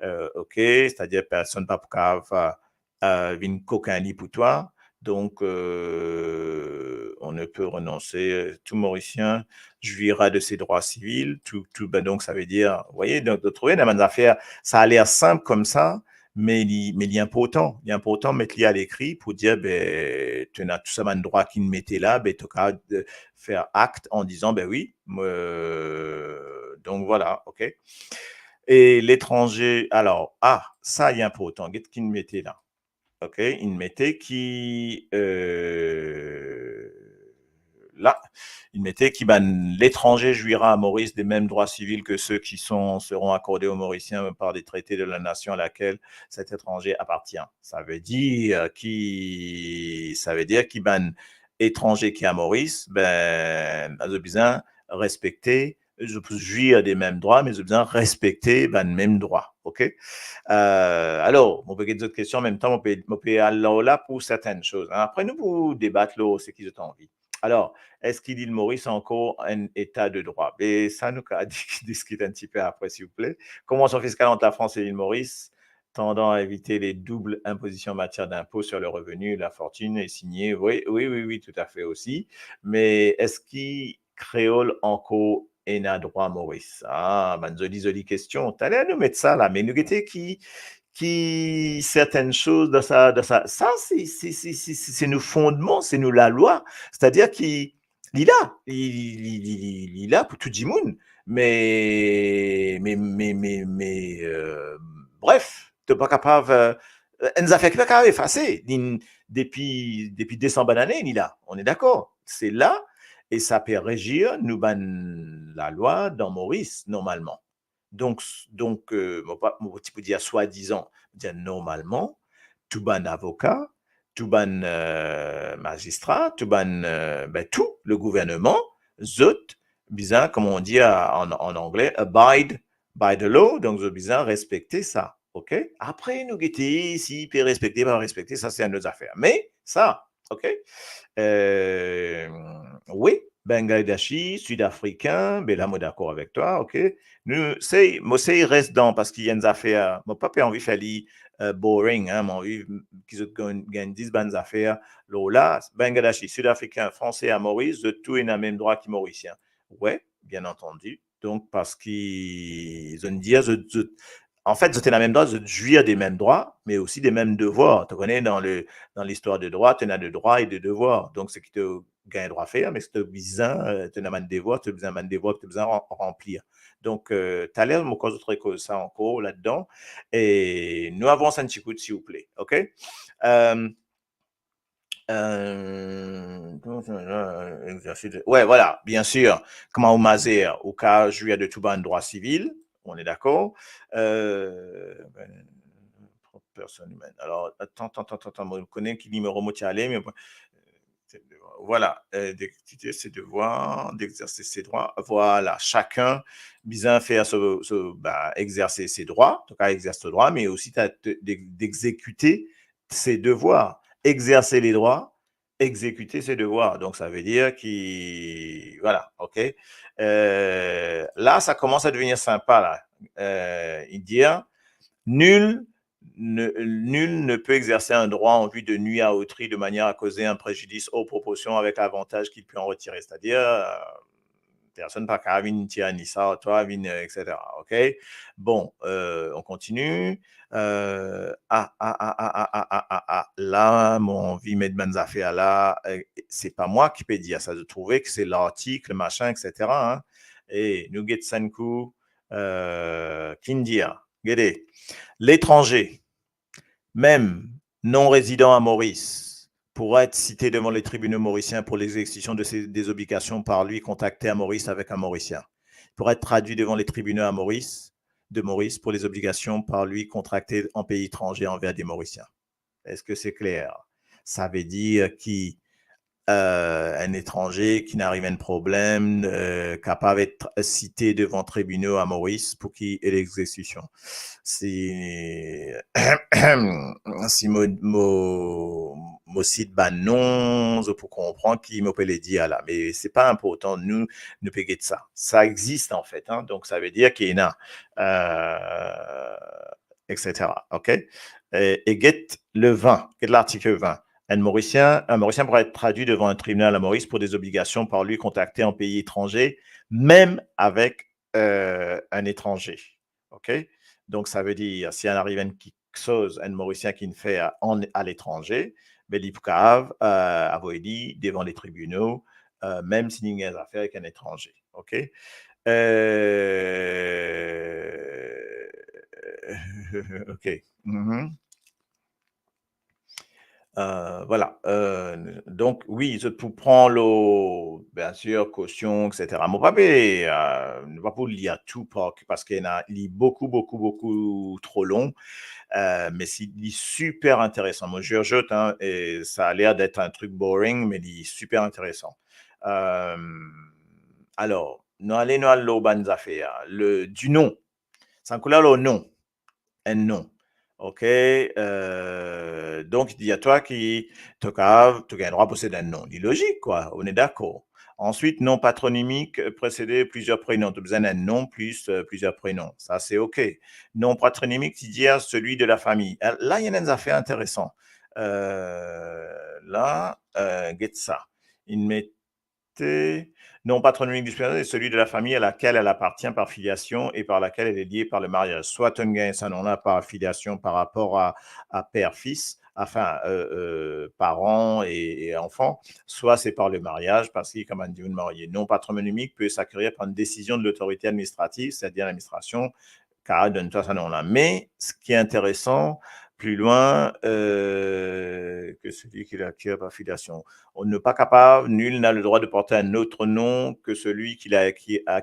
Euh, ok, c'est-à-dire personne pas capable euh, vinn kokin li pour toi. Donc, euh, on ne peut renoncer. Tout Mauricien jouira de ses droits civils. Tout, tout, ben donc, ça veut dire, vous voyez, donc, vous trouvez, dans les affaires, ça a l'air simple comme ça, mais il, mais il est important. Il est important de mettre à l'écrit pour dire, ben, tu as tout ça, un droit qui mettait là, ben, tu as faire acte en disant, ben oui, euh, donc voilà, ok. Et l'étranger, alors, ah, ça, il est important, qu'est-ce qu'il mettait là? Ok, il mettait qui euh, là, il mettait qui ben, l'étranger jouira à Maurice des mêmes droits civils que ceux qui sont, seront accordés aux Mauriciens par des traités de la nation à laquelle cet étranger appartient. Ça veut dire qui, ça veut dire qui ben, étranger qui à Maurice, ben, a besoin respecter je peux jouir des mêmes droits, mais je besoin respecter ben, même droit. Ok? Euh, alors, on peut get d'autres questions en même temps, on peut, on peut aller là pour certaines choses. Hein. Après, nous, pour débattre, là, c'est qui je t'envie. Alors, est-ce qu'il l'île Maurice encore un état de droit? Et ça, nous, on discute un petit peu après, s'il vous plaît. Convention fiscale entre la France et l'île Maurice, tendant à éviter les doubles impositions en matière d'impôts sur le revenu, la fortune est signée. Oui, oui, oui, oui, tout à fait aussi. Mais est-ce qu'il créole encore ena drwa Moris? Ah, bann zoli, zoli kestion. Taler nou met sa la, me nou gete ki, ki sertenn soz dan sa, dan sa. Sa, se, se, se, se, se, se nou fondman, se nou lalwa. Setadir ki li la, li, li, li, li, li la pou tou dimoun. Me, me, me, me, me, euh, bref, to pa kapav, euh, enn zafer ki pa kapav efase. Li, depi, depi de san bann ane, li la. On est d'accord? Se la, e sa pe rezir nou bann lalwa dan Moris, normalman. Donk, s-, donk, euh, mo pa, mo ti pou dir swadizan, mo dir normalman, tou bann avoka, tou bann, euh, mazistra, tou bann, euh, ben, tou, le gouverneman, zot bizin, kouma on dir an, an angle, abide by the law, donk zot bizin respekte sa, ok? Apre, nou gete si pe respekte, pa respekte, sa se enn lot zafer. Me sa, ok? Euh, wi, Bangladeshi, Sidafrikin, be la mo dakor avek twa, ok? Nou sey, mo sey res dan, parski enn zafer, mo pa pe anvi fer li, euh, boring, hein, mo anvi ki zot gagn, gagn dis bann zafer lor la. Bangladeshi, Sidafrikin, Franse a Moris, zot tou ena mem drwa ki Morisien. Wi, bien antandi. Donk, parski zot dir, zot, zot, anfet, zot ena mem drwa, zot zwir de mem drwa, me osi de mem devwar. To kone, dan le, dan listwar de drwa, to ena de drwa e de devwar. Donk, seki to gagn drwa fer, me seki to bizin, euh, to ena bann devwar, to bizin bann devwar ki to bizin ran-, ranplir. Donk, euh, taler, mo krwar zot rekoz sa ankor ladan. E nou avans enn ti kout, silvouple, ok? Euh, Euh, kouma sa, euh, exercice de, ouais, voilà, bien sûr. Kouma ou mazer, ou ka zwir de tou bann drwa sivil, on est d'accord. Euh, ben, personne humaine. Alors, attends, attends, attends, attends, mo kone ki nimero mo ti ale, me, euh, voilà, euh, d'exercer ses devoirs, d'exercer ses droits. Voilà, chacun bizin fer so, so, ben, exercer ses droits, en tout cas, exerce ses droits, mais aussi t'as de, de, d'exécuter ses devoirs, exercer les droits, exécuter ses devoirs. Donc, ça veut dire qu'il, voilà, ok. Euh, là, ça commence à devenir sympa, là. Euh, il dit, nul ne, nul ne peut exercer un droit en vue de nuire à autrui de manière à causer un préjudice hors proportion avec l'avantage qu'il peut en retirer. C'est-à-dire, euh, personn pa kapav vinn tir ni sa, twa vinn, euh, et cetera. Ok? Bon, euh, on continue. Euh, ah, ah, ah, ah, ah, ah, ah, ah, la, mo anvi met bann zafer la, euh, c'est pas moi qui pe dir sa, je trouvais que c'est l'article, machin, et cetera, hein. E nou get sa enn kou, euh, ki'nn dir, gete, l'étranger, même non résident à Maurice, pourra être cité devant les tribunaux mauriciens pour l'exécution de ses, des obligations par lui contractées à Maurice avec un Mauricien. Il pourra être traduit devant les tribunaux à Maurice, de Maurice pour les obligations par lui contractées en pays étranger envers des Mauriciens. Est-ce que c'est clair? Ça veut dire ki, euh, un étranger ki ena enn problem, euh, kapav et site devan tribinal a Moris pou ki e l'exécution. Si, si mo, mo, mo sit bann non, zot pou konpran ki mo pe le dir la. Me se pa inportan, nou, nou pe get sa. Sa existe en fait, hein. Donc, ça veut dire ki ena, euh, et cetera. OK? Et, et get le vingt, get l'article vingt. Un Mauricien, un Mauricien pourra être traduit devant un tribunal à Maurice pour des obligations par lui contractées en pays étranger, même avec, euh, un étranger. OK? Donc, ça veut dire, si ena ariv enn kiksoz, un Mauricien ki inn fer an, a letranze, be li pou kapav, euh, avoy li devan le tribinal, euh, mem si li ena zafer avek enn etranze. OK? Euh, OK. Mhm. Euh, voilà. Euh, donk, wi, zot pou pran lo, bien sûr, caution, et cetera. Mo pa pe, euh, nou pa pou lir tou par, parski ena, li boukou, boukou, boukou tro lon. Euh, me si, li super interesan. Mo zis zot, hein, e sa a ler d'être un truc boring, me li super interesan. Euh, alor, nou ale, nou al lor bann zafer. Le, du nom. Sa inn koule lor non. Enn non. OK, euh, donk, li dir a twa ki to kapav, to gagn drwa posed enn non. Li lozik, kwa, on est d'accord. Ensuite, nom patronymique, euh, précédé de plusieurs prénoms. To bizin enn non plis, euh, plusieurs prénoms. Sa, se OK. Nom patronymique, ti dir celui de la famille. Euh, la, ena enn zafer interesan. Euh, la, euh, get sa. Inn met nom patronymique du supérieur est celui de la famille à laquelle elle appartient par filiation et par laquelle elle est liée par le mariage. Swa to gagn sa non la par filiation par rapor a, a per fis, enfin, euh, euh, parents et, et enfants, swa se par le mariage, parski, kouma dir, ou marie. Nom patronymique peut s'acquérir par une décision de l'autorité administrative, c'est-à-dire l'administration, kapav donn twa sa non la. Me, seki interesan, pli lwin, euh, que celui qui l'acquiert par filiation. On n'est pas capable, nul n'a le droit de porter un autre nom que celui qu'il a, qui a,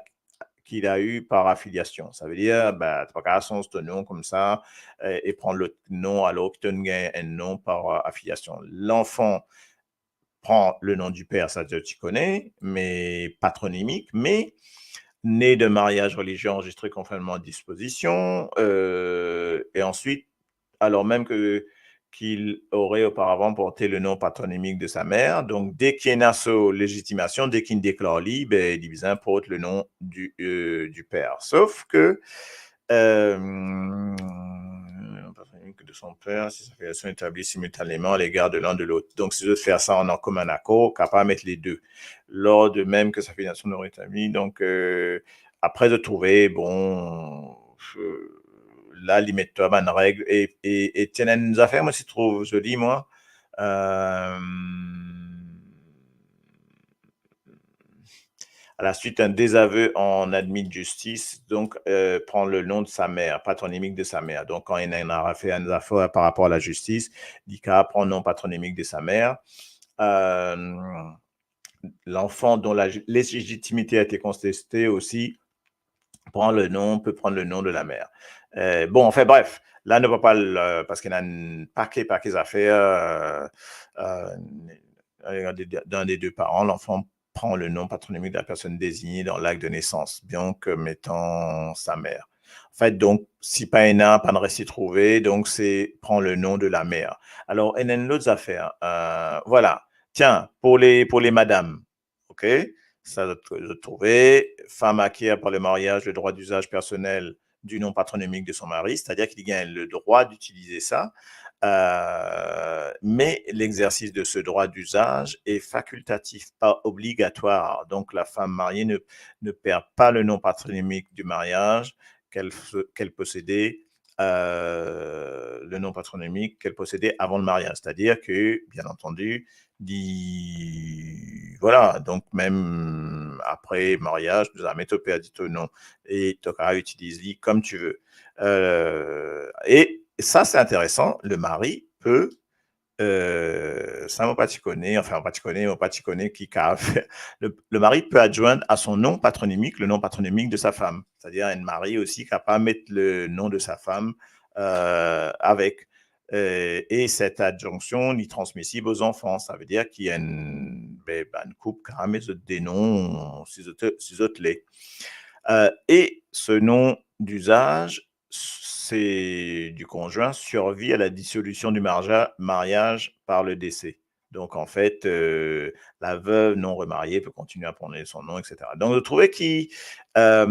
qu'il a eu par affiliation. Sa ve dir, be, to pa kapav sanz to non koumsa, euh, e pran lot non, alor ki to gagn enn non par, euh, affiliation. L'enfant prend le nom du père, sa ti kone, me patronymique, mais né de mariage religieux enregistré conformément aux dispositions, euh, et ensuite, alors même que, qu'il aurait auparavant porté le nom patronymique de sa mère. Donc, dès qu'il a sa légitimation, dès qu'il déclare li, ben, li bizin port le nom du, euh, du père. Sauf que, euh, patronymique de son père, si sa filiation est établie simultanément à l'égard de l'un de l'autre. Donc, si zot fer sa an, an komin akor, kapav met le de. Lors de même que sa filiation n'aurait établi, donc, euh, apre, zot trouve, bon, euh, la, li met twa bann reg, e, e, e ti ena enn zafer, mo ti trouv zoli, mwa. Euh, à la suite d'un désaveu en admis de justice, donc, euh, prend le nom de sa mère, patronymique de sa mère. Donc, kan ena, ena fer enn zafer par rapor a lazistis, li kapav pran nom patronymique de sa mère. Euh, l'enfant dont la légitimité a été contestée aussi prend le nom, peut prendre le nom de la mère. Euh, bon, enfin bref, la, nou pa pral, euh, parski ena enn pake, pake zafer, euh, euh, dans les deux parents, l'enfant prend le nom patronymique de la personne désignée dans l'acte de naissance, donc, euh, mettant sa mère. En fait, donc, si pa ena, pa inn resi trouve, donc se prend le nom de la mère. Alors, ena enn lot zafer, euh, voilà. Tiens, pour les, pour les madames, OK? Sa, zot, zot trouve, femme acquiert par le mariage le droit d'usage personnel du nom patronymique de son mari, c'est-à-dire qu'il gagne le droit d'utiliser ça, euh, mais l'exercice de ce droit d'usage est facultatif, pas obligatoire. Donc, la femme mariée ne, ne perd pas le nom patronymique du mariage qu'elle, qu'elle possédait, euh, le nom patronymique qu'elle possédait avant le mariage. C'est-à-dire que, bien entendu, li, voilà, donk mem apre maryaz, nou zame to perdi to non e to kapav itiliz li comme tu veux. Euh, et ça, c'est intéressant, le mari peut euh, sa mo pa ti kone, enfin, mo pa ti kone, mo pa ti kone ki kapav fer. Le, le mari peut adjoindre à son nom patronymique le nom patronymique de sa femme. C'est-à-dire, un mari aussi capable de mettre le nom de sa femme euh, avec. Euh, et cette adjonction n'est transmissible aux enfants. Ça veut dire qu'il y a une, ben, ben, une couple quand même, ils ont des noms, ces autres, ces autres les. Euh, et ce nom d'usage c'est du conjoint survit à la dissolution du marja- mariage par le décès. Donc, en fait, euh, la veuve non remariée peut continuer à prendre son nom, et cetera. Donc, je trouvais que... euh,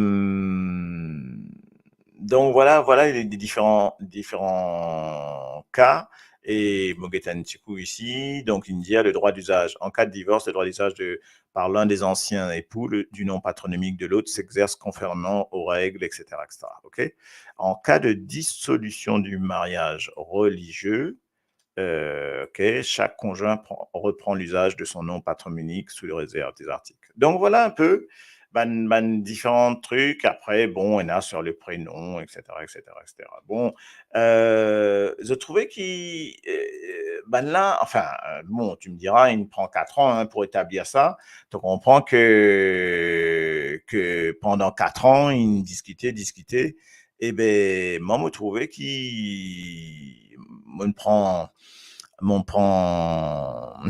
donc, voilà, voilà les, les différents, différents cas. Et mo get enn ti kou isi, donc, il dit le droit d'usage. En cas de divorce, le droit d'usage de, par l'un des anciens époux le, du nom patronymique de l'autre s'exerce conformément aux règles, et cetera, et cetera. Ok ? En cas de dissolution du mariage religieux, euh, ok, chaque conjoint prend- reprend l'usage de son nom patronymique sous les réserves des articles. Donc voilà un peu bann, bann diferan trik. Apre, bon, ena sur le prénom, et cetera, et cetera, et cetera. Bon, euh, je trouvais que, euh, bann la, enfin, euh, bon, tu me diras, il prend quatre ans hein, pour établir ça. Donc on comprend que, que pendant quatre ans, ils discutaient, discutaient. E ben, mwa, mo trouve ki, mo pran, mo pran,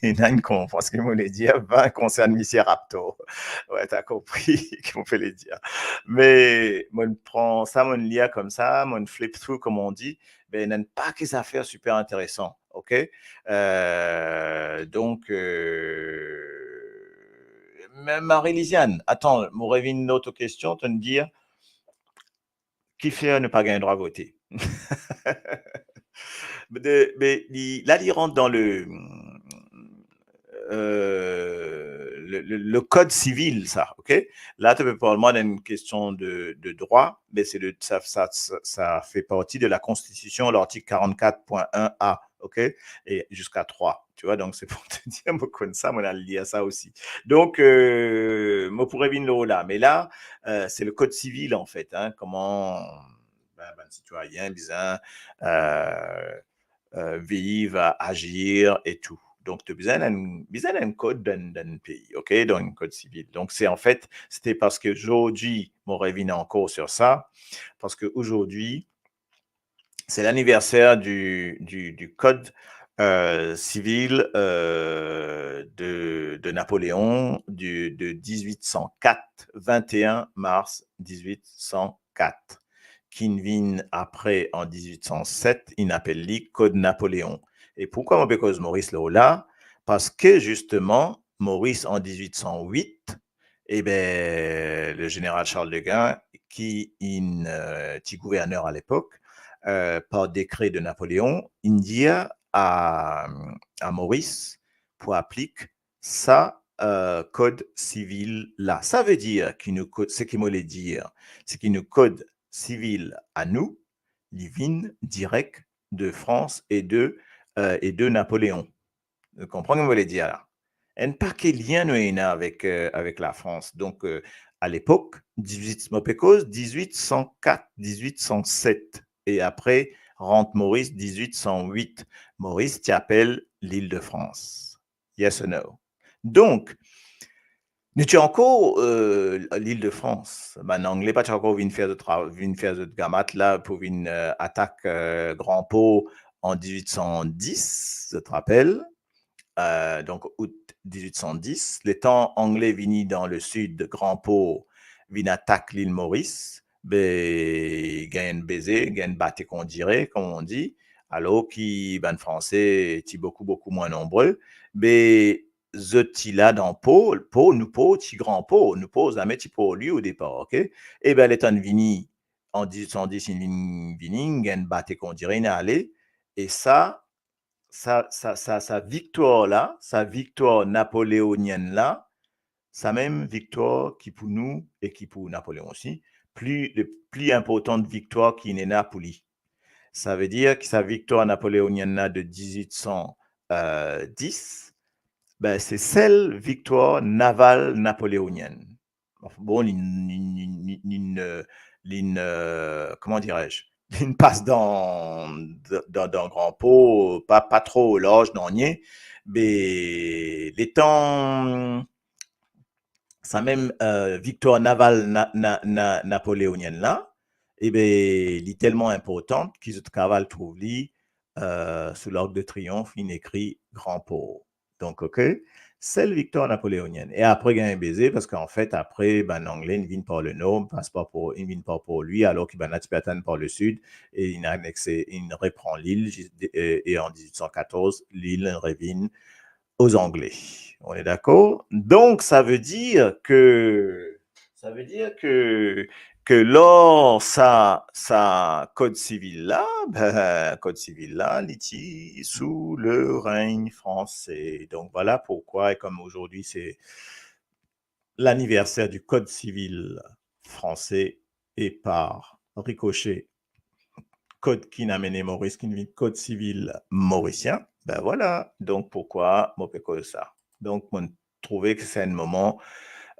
ena enn, kouma, parski mo le dir, pa konsern misie Raptor. Wi, t'as compris ki mo pe le dir. Me mo pran sa, mo lir koumsa, mo flip through, comme on dit, ben, ena enn pake zafer super interesan, ok? Euh, donk, euh, me Marie-Lisiane, atann, mo revinn lor to kestion, to dir, kifer nou pa gagn drwa vote? De, be, li, la, li rant dan le, euh, le, le, le code civil, sa, ok? La, to pe parl mwa d'enn kestion de, de drwa, me se de, sa, sa, sa, sa fait partie de la Constitution, l'article quarante-quatre point un A, ok? Et jusqu'à trois, tu vois, donc c'est pour te dire, mo konn sa, mo al lir sa osi. Donc, euh, mo pou revinn lor la, me la, euh, c'est le code civil, en fait, hein, kouma, ben, ben, sitwayin bizin, euh, euh, viv, agir et tout. Donk, to bizin enn, bizin enn kod dan, dan pei, ok? Donk, enn code civil. Donk, c'est en fait, c'était parce que zordi, mo revinn ankor sur sa, parce que aujourd'hui, c'est l'anniversaire du, du, du code, euh, civil, euh, de, de Napoléon du, de dix-huit cent quatre, vingt et un mars dix-huit cent quatre, ki vinn apre an dix-huit cent sept, inn apel li Code Napoléon. E pourkwa mo pe koz Moris lor la? Parski, zisteman, Moris an dix-huit cent huit, e ben, le général Charles de Guin, ki inn, euh, ti gouverner a lepok, euh, par décret de Napoléon, inn dir a, a Moris pou aplik sa, euh, code civil la. Sa ve dir ki nou kod, seki mo le dir, seki nou code civil a nou, li vinn direk de Frans e de, euh, e de Napoléon. Ou konpran ki mo le dir la? Enn pake lien nou ena avek, euh, avek Lafrans. Donk, euh, a lepok, dix-huit, mo pe koz dix-huit cent quatre, dix-huit cent sept, e apre rant Moris dix-huit cent huit. Moris ti apel Lil-de-Frans. Yes or no? Donk, nou ti ankor, euh, Lil-de-Frans. Bann Angle pa ti ankor vinn fer zot tra-, vinn fer zot gamat la pou vinn, euh, atak, euh, Gran Por an dix-huit cent dix, zot rapel. Euh, donk, out dix-huit cent dix, letan Angle vini dan le sid, Gran Por, vinn atak Lil Moris, be, gagn enn beze, gagn bate kondire, comme on dit, alor ki bann Franse ti boukou, boukou mwin nonbre, be, zot ti la dan Por, Por, nou Por ti Gran Por, nou Por zame ti Por Lwi o depar, ok? E ben, letan inn vini an dix-huit cent dix, inn vini, inn gagn bate kondire, inn ale, e sa, sa, sa, sa, sa viktwar la, sa viktwar napoleonienne la, sa mem viktwar ki pou nou e ki pou Napoleon osi, pli, le pli inportan viktwar ki ena pou li. Sa ve dir ki sa viktwar napoleonienne la de dix-huit cent dix, ben, se sel viktwar naval napoleonienne. Bon, li, li, li, li, li, euh, li, euh, comment dirais-je, linn pas dan, dan, dan Gran Por, pa, pa tro larz, nanye, be letan samem, eh, viktwar naval na, na, na, napoleonienn la, e be, li telman inportan ki zot kav al trouv li, eh, sou Larc de Triomphe, linn ekri Gran Por. Donk, ok, sel viktwar napoleonienn. E apre gagn beze, parski anfet, apre, bann Angle, inn vinn par le nor, pas par Port, inn vinn par Port Louis, alor ki bann la ti pe atann par le sid, e inn anexe, inn repran lil, zis, e, e an diz-wit san katorz, lil revinn aux Anglais. On est d'accord? Donc, ça veut dire que, ça veut dire que, que lor sa, sa kod sivil la, ben, kod sivil la, li ti sou le règne français. Donc, voilà pourquoi, et comme aujourd'hui, c'est l'anniversaire du Code civil français et par ricochet, kod ki'nn amenn Moris, ki'nn vinn Code civil mauricien, ben voilà, donk pourkwa mo pe koz sa. Donk, mo trouve ki se enn moman,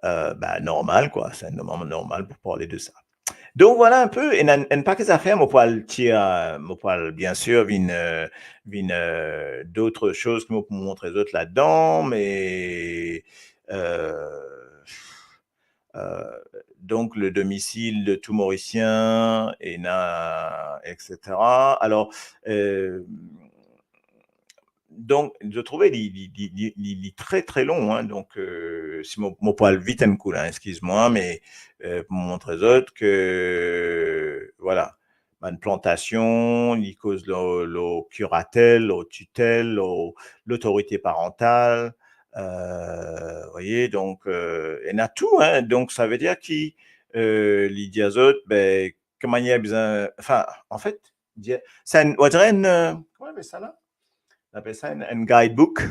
eh, ben, normal, kwa. Se enn moman normal pou parle de sa. Donk, voilà enn pe, ena enn, enn pake zafer, mo pou al tir, mo pou al, bien sûr, vinn, eh, vinn, eh, dot soz ki mo pou montre zot ladan, me, eh, eh, donk, le domicile de tout Morisien, ena, et cetera. Alor, eh, donk, mo trouve li, li, li, li, li, li tre, tre lon, hein. Donk, eh, si mo, mo pou al vit enn kou la, hein, eskiz mwa, me, eh, pou montre zot ki, voilà, bann plantasion, li koz lor, lor kiratel, lor titel, lor lotorite parantal, eh, voyez, donk, eh, ena tou, hein. Donk, sa ve dir ki, eh, li dir zot, be, ki manier bizin, anfin, anfet, dir, se enn, on dirait enn, eh, kouma apel sa la? On apel sa enn, enn guidebook.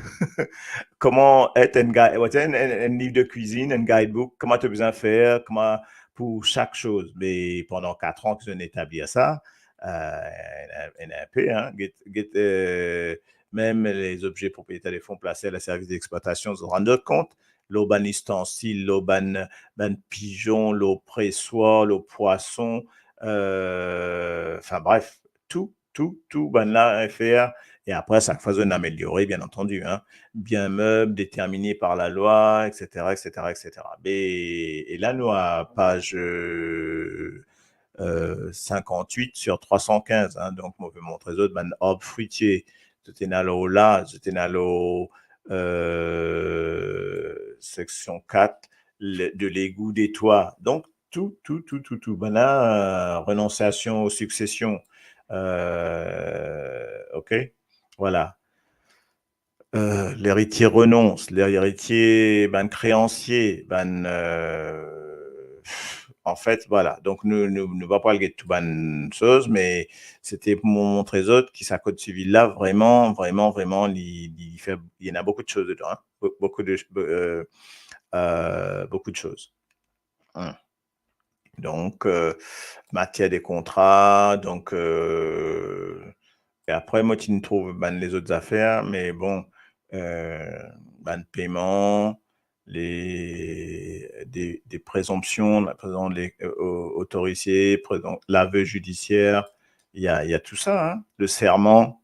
Kouma et enn gui-, on dirait enn, enn, enn liv de kwizinn, enn guidebook, kouma to bizin fer, kouma pou sak soz. Me pandan kat an ki zot inn etablir sa, eh, ena, ena enn pe, hein, get, get, eh, mem lezobze proprietaires des fonds placés à leur service d'exploitation, zot rann zot kont, lor bann istansil, lor bann, bann pijon, lor preswar, lor pwason, eh, anfin bref, tou, tou, tou bann la, eh, fer, e apre, sak fwa zot inn ameliore, bien antandi, hein, bien meubles, déterminés par la loi, et cetera, et cetera, et cetera. Be, e la, nou a paz, eh, eh, cinquante-huit sur trois cent quinze, hein, donk, mo pe montre zot bann arb fritie, zot ena lor laz, zot ena lor, eh, seksion kat, le, de l'égout des toits. Donk, tou, tou, tou, tou, tou. Bann la, eh, renonciation aux successions. Eh, ok? Voilà. Eh, l'héritier renonce, l'héritier, bann kreansie, bann, eh, anfet, voilà. Donk, nou, nou, nou pa pou al get tou bann soz, me se te pou mo montre zot ki sa kod sivil la, vreman, vreman, vreman, li, li fer, ena boukou de soz dedan, hein. Be-, boukou de, eh, eh, boukou de soz. Hmm. Donk, eh, matière de kontra, donk, eh, e apre, mo ti trouv bann lezot zafer, me bon, eh, bann peyman, les, des, des présomptions, la présence des, eh, au-, autorité, présum-, l'aveu judiciaire, il y a, il y a tout ça, hein, le serment,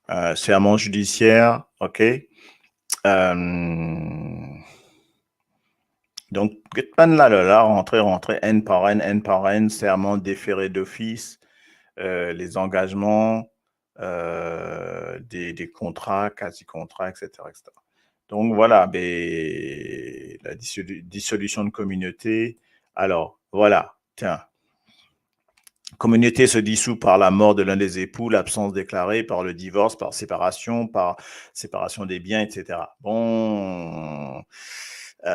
eh, serment judiciaire, ok? Eh, donk, get bann la, la, la, rantre, rantre, enn par enn, enn par enn, serment déféré d'office, eh, les engagements, eh, des, des contrats, quasi-contrats, et cetera, et cetera. Donk, voilà, be, la dissolu-, dissolution de communauté. Alor, voilà, tiens. Communauté se dissout par la mort de l'un des époux, l'absence déclarée, par le divorce, par séparation, par séparation des biens, et cetera. Bon, eh,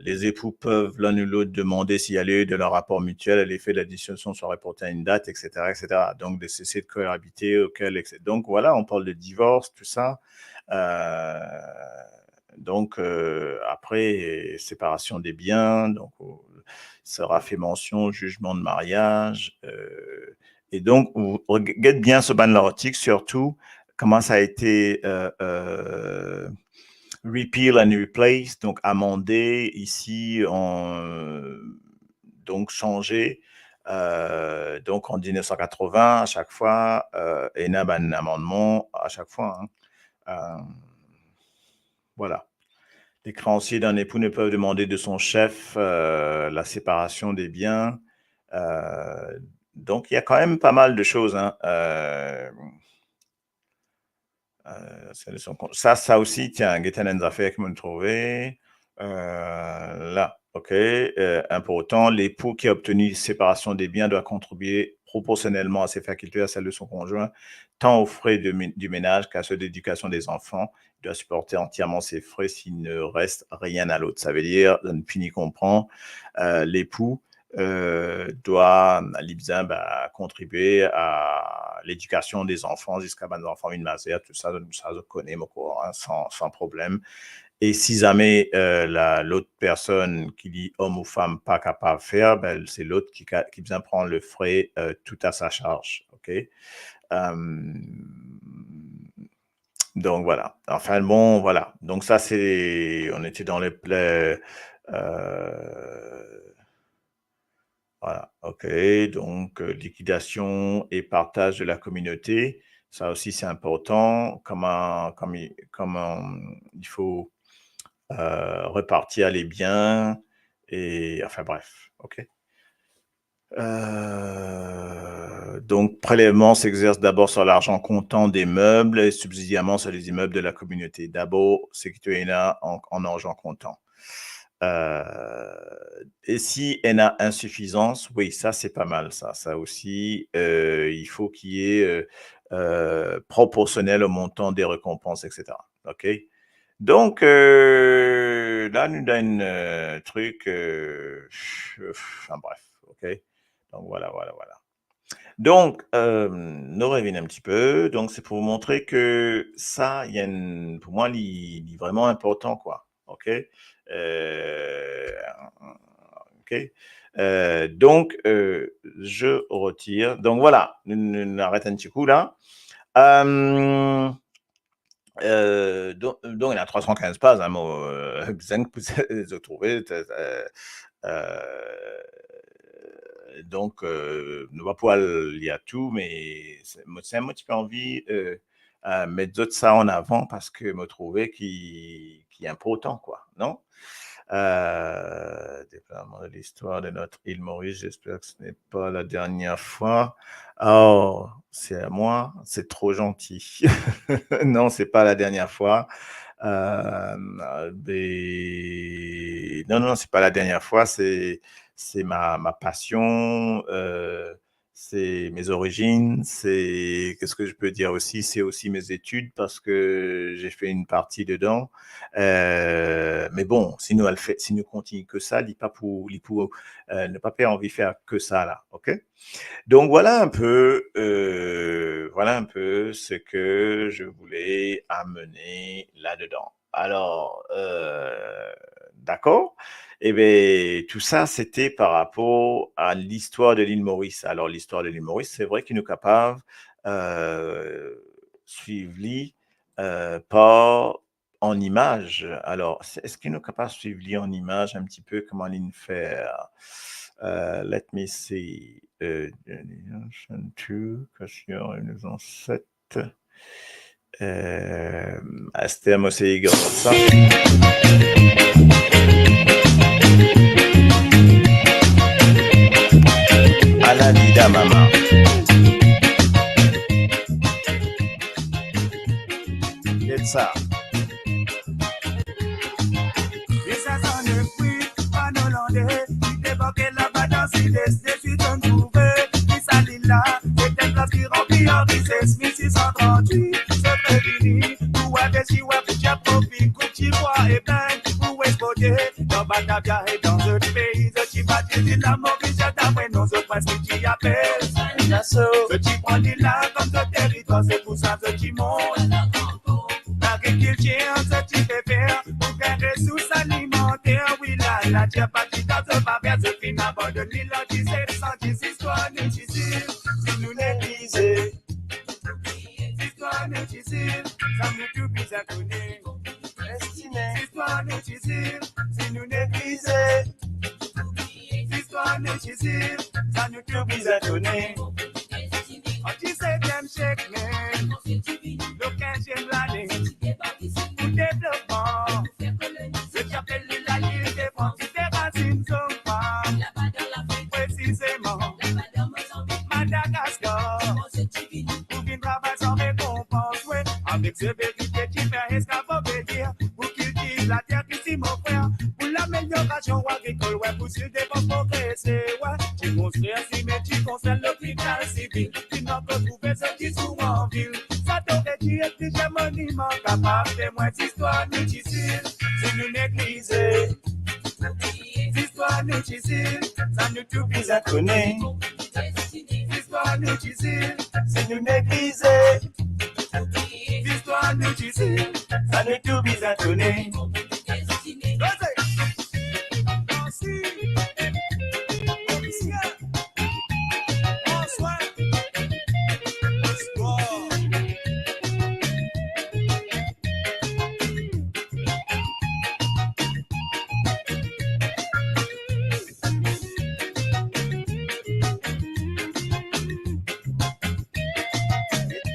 les époux peuvent l'un ou l'autre demander s'il y a lieu de leur rapport mutuel à l'effet de la dissolution soit reportée à une date, et cetera, et cetera. Donc, de cesser de cohabiter, auquel, et cetera. Donc, voilà, on parle de divorce, tout ça. Eh, donk, eh, apre, séparation des biens, donk, eh, sera fait mention, jugement de mariage, eh, e donk, ou, ou get bien so bann lartik, sirtou, kouma sa été, eh, eh, repeal and replace, donk amande, isi, on, donk sanze, Euh, donc, en dix-neuf cent quatre-vingts, à chaque fois, euh, ena bann amandman à chaque fois, hein. Euh, voilà. Les créanciers d'un époux ne peuvent demander de son chef, euh, la séparation des biens. Euh, donc, il y a quand même pas mal de choses, hein. Euh, euh, c'est le son con-, sa, sa osi, tiens, get enn zafer ki mo'nn trouve. Euh, la, ok. Euh, important, l'époux qui a obtenu séparation des biens doit contribuer proportionnellement à ses facultés, à celles de son conjoint, tant aux frais de mé-, du ménage qu'à ceux d'éducation des enfants. Il doit supporter entièrement ses frais s'il ne reste rien à l'autre. Sa ve dir, dan fini konpran, euh, l'époux, euh, doit, li bizin, ben, contribuer à l'éducation des enfants, ziska bann zanfan vinn mazer, tou sa, sa, zot kone, mo krwar, hein, san, san problem. E si zame, euh, la, lot personn, ki li om ou fam, pa kapav fer, ben, se lot ki ka-, ki bizin pran le fre, euh, tout à sa charge, ok ? Euh, donc voilà. Enfin, bon, voilà. Donc ça, c'est, on était dans les, les, euh, voilà, ok. Donc, euh, liquidation et partage de la communauté, ça aussi, c'est important. Comment, comment, comment il faut, euh, répartir les biens et, enfin, bref, ok. Euh, donc, prélèvement s'exerce d'abord sur l'argent comptant des meubles et subsidiairement sur les immeubles de la communauté. Dabor, seki to ena an, an arzan kontan. Euh, et si ena insufizans, oui, ça, c'est pas mal, ça. Ça aussi, euh, il faut qu'il y ait, euh, euh, proportionnel au montant des récompenses, et cetera. Ok ? Donc, euh, la, nou dan enn, euh, truc, euh, enfin, bref, ok ? Donc, voilà, voilà, voilà. Donc, euh, nou revinn un petit peu. Donc, c'est pour vous montrer que ça, il y a une, pour moi, li, li vraiment important, quoi. Ok ? Euh, ok ? Euh, donc, euh, je retire. Donc, voilà, nou, nou, nou aret un petit coup là. Euh, Euh, don-, donk, ena trwa san kinz paz, hein, mo, euh, bizin ki pou trouve, euh, euh, donk, euh, nou pa pou al lir tou, me se, mo, se mo ti pe anvi, euh, euh, met zot sa an avan parski mo trouve ki, ki inportan, kwa, non ? Euh, déploiement de l'histoire de notre île Maurice, j'espère que ce n'est pas la dernière fois. Oh, c'est à moi, c'est trop gentil. Non, c'est pas la dernière fois. Euh, des, non, non, c'est pas la dernière fois, c'est, c'est ma, ma passion, euh, c'est mes origines, c'est, qu'est-ce que je peux dire aussi, c'est aussi mes études parce que j'ai fait une partie dedans. Euh, mais bon, si nou al fer, si nou kontign ke sa, li pa pou, li pou, euh, nou pa pe anvi fer ke sa la, ok ? Donc voilà un peu, euh, voilà un peu ce que je voulais amener là-dedans. Alors, euh, d'accord ? Eh ben, tout ça, c'était par rapport à l'histoire de l'île Maurice. Alors, l'histoire de l'île Maurice, c'est vrai ki nou kapav, euh, swiv li, euh, par, an imaz. Alors, c'est, eski nou kapav swiv li an imaz un petit peu, kouma li fer ? Euh, let me see. Euh, Johnny Johnson two, Question et nos ancêtres. Euh, aster mo sey gard sa. Ala li la, mama. Get sa. Deza san nef wi, bann Olandé, ki debake laba dan Sidès, dezwit zot trouve, ki sa lil la, se enn plas ki ranpli ar rises, mil sis san trant-wit, se pe vini, pou envesti, wi, pou tir profi, koup ti bwa e peng, pou eksporte, dan Batavia e dan zot pei, zot ti bat lil la Moris, zot apre non, zot preski ti apel. Zot ti pran lil la kom zot teritwar, se pou sa zot ti mont. Lagrikiltir, zot ti pe fer, pou gagn resous alimanter, wi la, later pa ti dan zot pa fer, zot finn abandonn li an disset san dis, zistwar nou ti dir, si nou neglize. Zistwar nou ti dir, sa nou tou bizin kone. Zistwar nou ti dir, si nou neglize. Zistwar nou ti dir, sa nou Tou bizin kone, an disetyem siek mem, nou kinziem lane pou devlopman. Zot ti apel li lalil devan ti derazinn zom fam, presizeman Madagaskar. Pou vinn travay san rekonpans, we, avek severite ti fer esklav obedir, pou kiltir later ki si mo frer, pou lameliorasion agrikol, we, pou si devlopman progrese, we. Ti konstrir sime, ti konstrir lopital sivil, ti mank retrouve zot ti sou anvil. Sa ti ore ti ek plizier moniman kapav temwin zistwar nou ti sil. Si nou neglize zistwar nou ti sil, sa nou tou bizin kone. Zistwar nou ti sil, si nou neglize zistwar nou ti sil, sa nou tou bizin kone. Koze! Dansi! Komiser! Pran swin! Spor!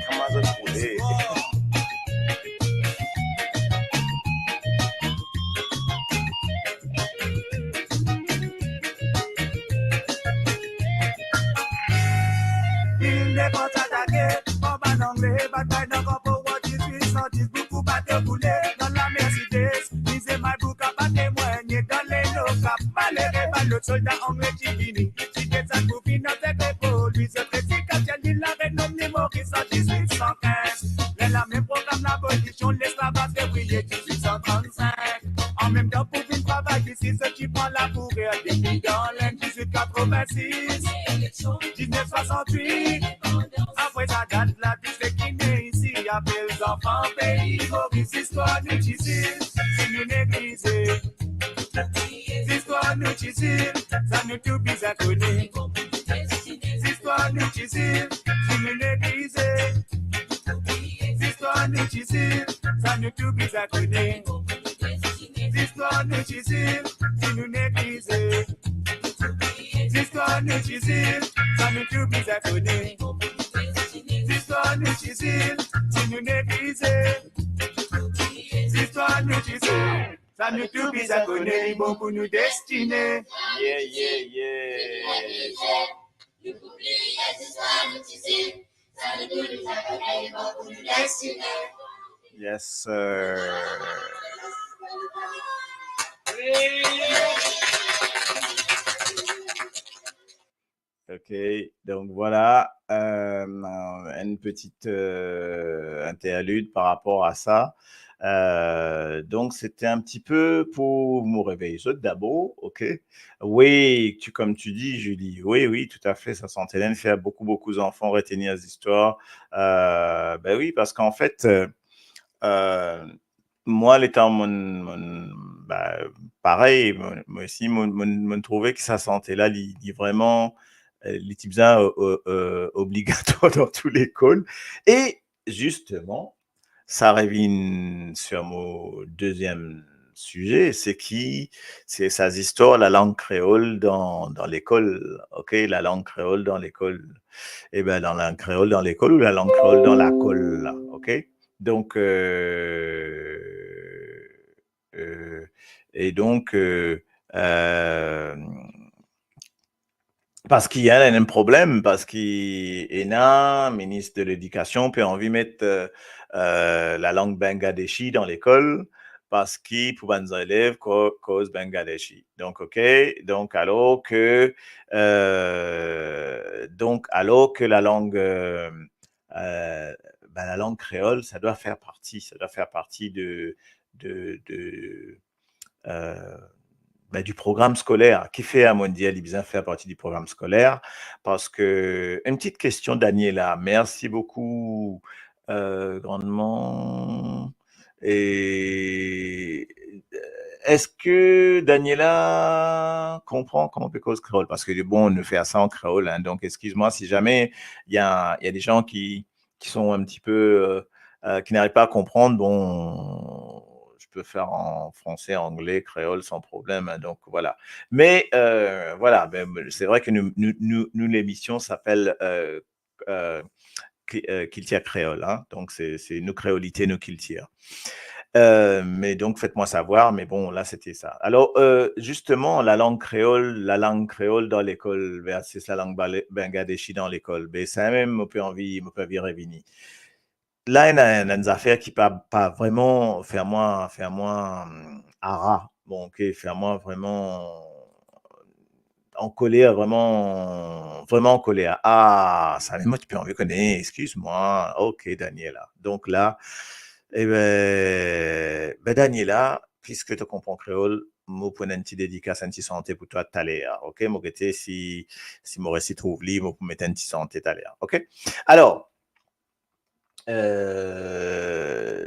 Kouma zot trouve? Inn defann atake, pran bann Angle, batay dan Gran Powar dizwit san dis, boukou bato koule dan lamer Sides, mize Malbou kapav temwagne dan lelo Kap. Malere bann lot solda Angle ti vini, ti desann pou vinn atak lekol, li zot resi Kap, ti al li larenom li Moris an dizwit san kinz. Lerla mem program labolision lesklavaz fevriye dizwit san trannsink. Anmemtan pou vinn travay isi, zot ti pran labourer depi dan Lenn dizwit katrovin-sis, diznef swasant-wit. Apre sa dat la, tou seki ne isi apel zanfan pei Moris. Zistwar nou ti sil, si nou neglize zistwar nou ti sil, sa nou tou bizin kone. Zistwar nou ti sil, si nou neglize zistwar nou ti sil, sa nou tou bizin kone. Zistwar nou ti sil, si nou neglize zistwar nou ti sil, sa nou tou bizin kone. Zistwar nou ti sil, si nou neglize zistwar nou ti sil, sa nou tou bizin kone, li bon pou nou destine. Yeah, yeah, yeah. Yes, sir. Ok, donc voilà, euh, une petite, euh, interlude par rapport à ça. Euh, donc c'était un petit peu pour me réveiller d'abord, ok. Oui, tu, comme tu dis, Julie, oui, oui, tout à fait, sa Sante-Lenn fer boukou, boukou zanfan retenir zistwar. Euh, ben oui, parce qu'en fait, euh, euh, mwa, letan mo, mo, ba, parey, mo, mo osi, mo, mo, mo trouve ki sa Sante la, li, li vreman, euh, li ti bizin, euh, euh, euh, obligatwar dan tou lekol. E zisteman, sa revinn sur mon deuxième sujet, se ki, se sa zistwar lalang kreol dan, dan lekol, ok? Lalang kreol dan lekol. Eben, lalang kreol dan lekol ou lalang kreol dan lakol la, ok? Donk, euh, euh, e donk, euh, euh, parski ena enn problem, parski ena minis de ledikasion pe anvi met, euh, euh, lalang bangladeshi dan lekol, parski pou bann zelev ko-, koz bangladeshi. Donk, ok, donk alor ke, euh, donk alor ke lalang, euh, euh, ben, lalang kreol, sa dwa fer parti, sa dwa fer parti de, de, de, euh, ben, du program skoler. Kifer mo dir li bizin fer parti du program skoler? Parski, enn ti kestion, Daniela. Merci beaucoup, euh, grandement. E, euh, eski Daniela konpran kouma pe koz kreol? Parski, bon, nou fer sa an kreol, hein, donk, excuse-moi si jamais il y a, il y a des gens qui, qui sont un petit peu, euh, euh, qui n'arrivent pas à comprendre, bon, je peux faire en français, anglais, créole, sans problème, hein, donc voilà. Mais, euh, voilà, ben, c'est vrai que nous, nous, nous, nous, l'émission s'appelle, euh, euh, Ki-, euh, Kiltir Kreol, hein. Donc, c'est, c'est nou kreolite, nou kiltir. Euh, mais donc, faites-moi savoir, mais bon, là, c'était ça. Alors, euh, justement, la langue créole, la langue créole dans l'école versus la langue bale-, bangladeshi dans l'école, ben, sa mem, mo pe anvi, mo pe anvi revini. La, ena, ena enn zafer ki pa, pa vreman fer mwa, fer mwa, hum, ara. Bon, ki fer mwa vreman ankoler, vreman, vreman ankoler. Ah, sa mem mo ti pe anvi kone, eskiz mwa. Ok, Daniela. Donk la, e ben, ben, Daniela, piske to konpran kreol, mo pou ena enn ti dedikas, enn ti sante pou twa taler, ok? Mo gete si, si mo resi trouv li, mo pou met enn ti sante taler, ok? Alor, euh,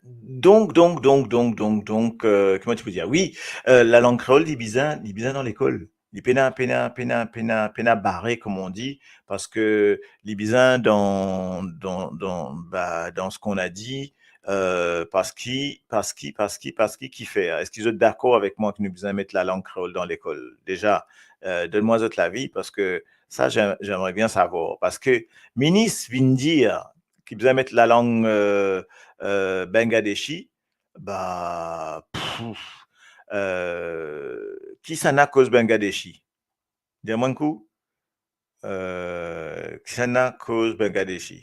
donk, donk, donk, donk, donk, donk, euh, kouma ti pou dir? Wi, euh, lalang kreol, li bizin, li bizin dan lekol. Li pena, pena, pena, pena, pena bare, comme on dit, parski li bizin dan, dan, dan, ba, dan ce qu'on a dit, euh, parski, parski, parski, parski, kifer? Eski zot dakor avek mwa ki nou bizin met lalang kreol dan lekol? Deza, euh, donn mwa zot lavi, parski sa, j'aim-, j'aimerais bien savoir. Parski minis vinn dir ki bizin met lalang, euh, euh, bangladeshi, ba, pff, euh, kisannla koz bangladeshi? Dir mwa enn kou, euh, kisannla koz bangladeshi?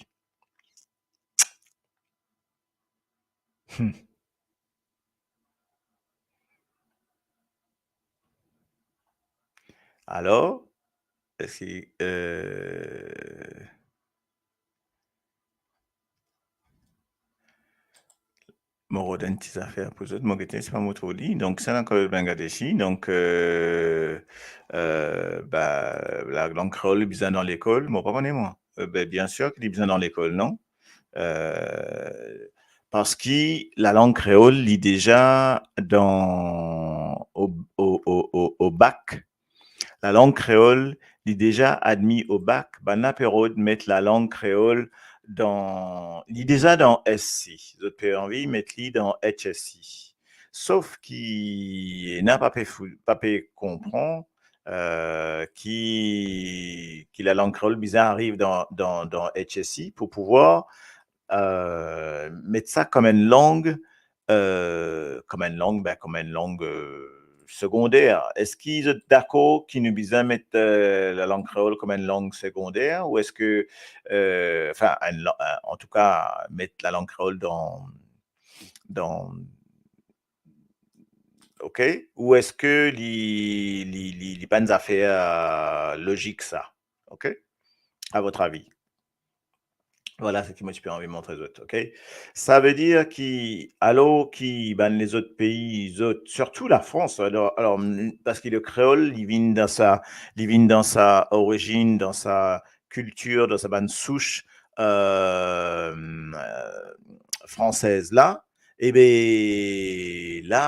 Hmm. Alor, eski, euh, mo rod enn ti zafer pou zot, mo gete si pa mo trouv li. Donk, kisannla koz bangladeshi. Donk, euh, euh, ba, lalang kreol bizin dan lekol, mo pa kone mwa. Euh, ben, bien sir ki li bizin dan lekol, non? Euh, parski lalang kreol, li deza dan, o, o, o, o, o bak. Lalang kreol, li deza admi o bak. Bannla pe rod met lalang kreol dan, li deza dan S C. Zot pe anvi met li dan H S C. Sof ki ena pa pe fou-, pa pe konpran, euh, ki, ki lalang kreol bizin ariv dan, dan, dan H S C pou pouvwar, euh, met sa kom enn lang, euh, kom enn lang, ben, kom enn lang, euh, segonder. Eski zot dakor ki nou bizin met, euh, lalang kreol kom enn lang segonder, ou eski, euh, anfin, enn la-, euh, antouka, met lalang kreol dan, dan, ok? Ou eski li, li, li, li pa enn zafer, euh, lozik sa? Ok? À votre avis? Vwala seki mo ti pe anvi montre zot, ok? Sa ve dir ki, alor ki bann lezot pei, zot, sirtou Lafrans, alor, alor, m-, parski le kreol, li vinn dan sa, li vinn dan sa orizinn, dan sa kiltir, dan sa bann souch, euh, euh, fransez la, e ben, la,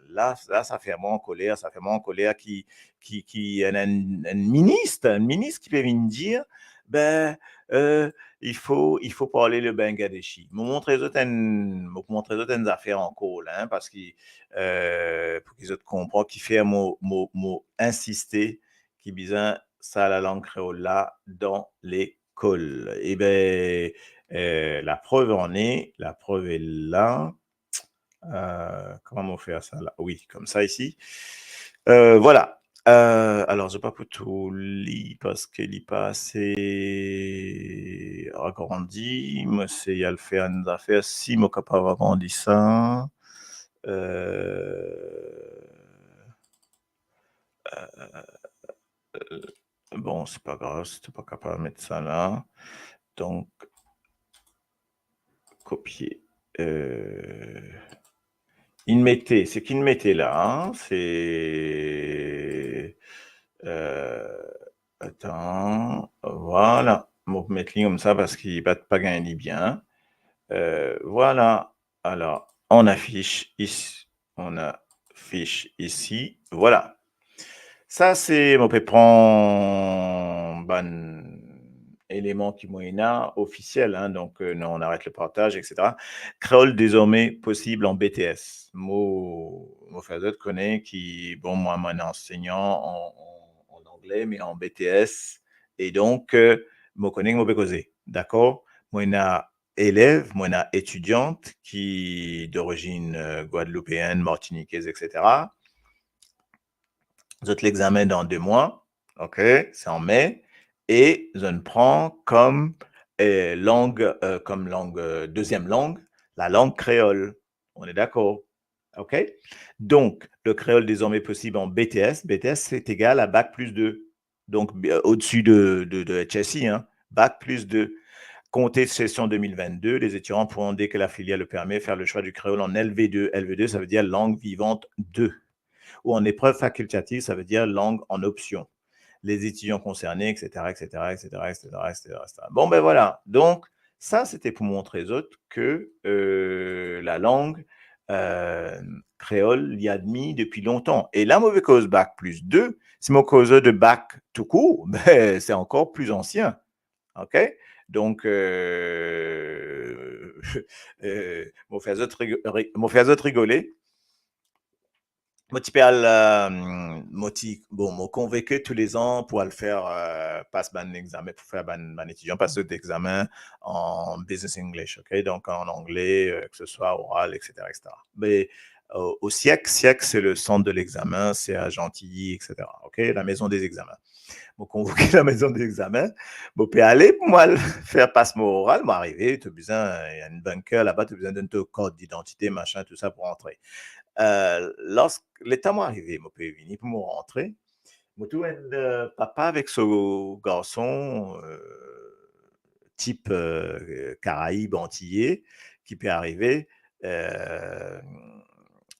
la, la, sa fer mwa ankoler, sa fer mwa ankoler ki, ki, ki enn, enn, enn minis, enn minis ki pe vinn dir, ben, euh, il faut, il faut parler le bangladeshi. Mo montre zot enn, mo montre zot enn zafer ankor la, hein, parski, euh, pou ki zot konpran kifer mo, mo, mo insiste ki bizin sa lalang kreol la dan lekol. E ben, euh, la preuve en est, la preuve est là. Euh, kouma mo fer sa la? Wi, koumsa isi. Euh, vwala. Euh, alor, zot pa pou trouv li parski li pa ase agrandi. Mo sey al fer enn zafer, si mo kapav agrandi sa. Euh, euh, bon, se pa grav, si to pa kapav met sa la. Donk, kopie. Euh, inn mete, seki inn mete la, hein, se, euh, atann, vwala. Mo met li koumsa parski pa, pa gagn li bien. Euh, vwala. Alor, on affiche ici, on affiche ici, vwala. Sa se, mo pe pran bann eleman ki mo ena ofisiel, hein, donc, euh, non, on arrête le partage, et cetera. Créole désormais possible en B T S. Mo, mo fer zot kone ki, bon, mwa, mo ena ansegnan an, an, an angle, me an B T S. E donk, euh, mo kone ki mo pe koze, dakor? Mo ena elev, mo ena etidiant ki dorizinn, euh, gwadloupeinn, martinikez, et cetera. Zot lexamen dan de mwa, ok, se an me, e zot pran kom, euh, lang, euh, kom lang, euh, deuxième langue, la langue créole. On est d'accord? Ok? Donc, le créole désormais possible en B T S. B T S, c'est égal à bac plus deux. Donc, euh, au-dessus de, de, de H S I, hein, bac plus deux. Compter session deux mille vingt-deux, les étudiants pourront, dès que la filière le permet, faire le choix du créole en L V deux. L V deux, ça veut dire langue vivante deux. Ou en épreuve facultative, ça veut dire langue en option. Les étudiants concernés, et cetera, et cetera, et cetera, et cetera, et cetera, et cetera. Bon, ben voilà. Donc, sa, se te pou montre zot ke, euh, lalang, euh, kreol, li admi depi lontan. E la, mo pe koz bac plus deux. Si mo koz de bac tout court, ben, c'est encore plus ancien. Ok? Donc, euh, euh, mo fer zot rig-, ri-, mo fer zot rigole. Mo ti pe al, euh, mo ti, bon, mo konvoke toulezan pou al fer, euh, pas bann examen, pou fer bann, bann etidian pas zot examen an business English, ok? Donc, en anglais, euh, que ce soit oral, et cetera, et cetera. Mais, euh, au SIEC, SIEC, c'est le centre de l'examen, c'est à Gentilly, et cetera, ok? La maison des examens. Mo konvoke la maison des examens, mo pe ale pou mo al fer pas mo oral, mo arive, to bizin, ena enn banker laba, to bizin donn to kart didantite, machin, tou sa pou rantre. Euh, lors, letan mo arive, mo pe vini pou mo rantre, mo trouv enn, euh, papa avek so garson, euh, tip, euh, Karaib, Antiye, ki pe arive, euh,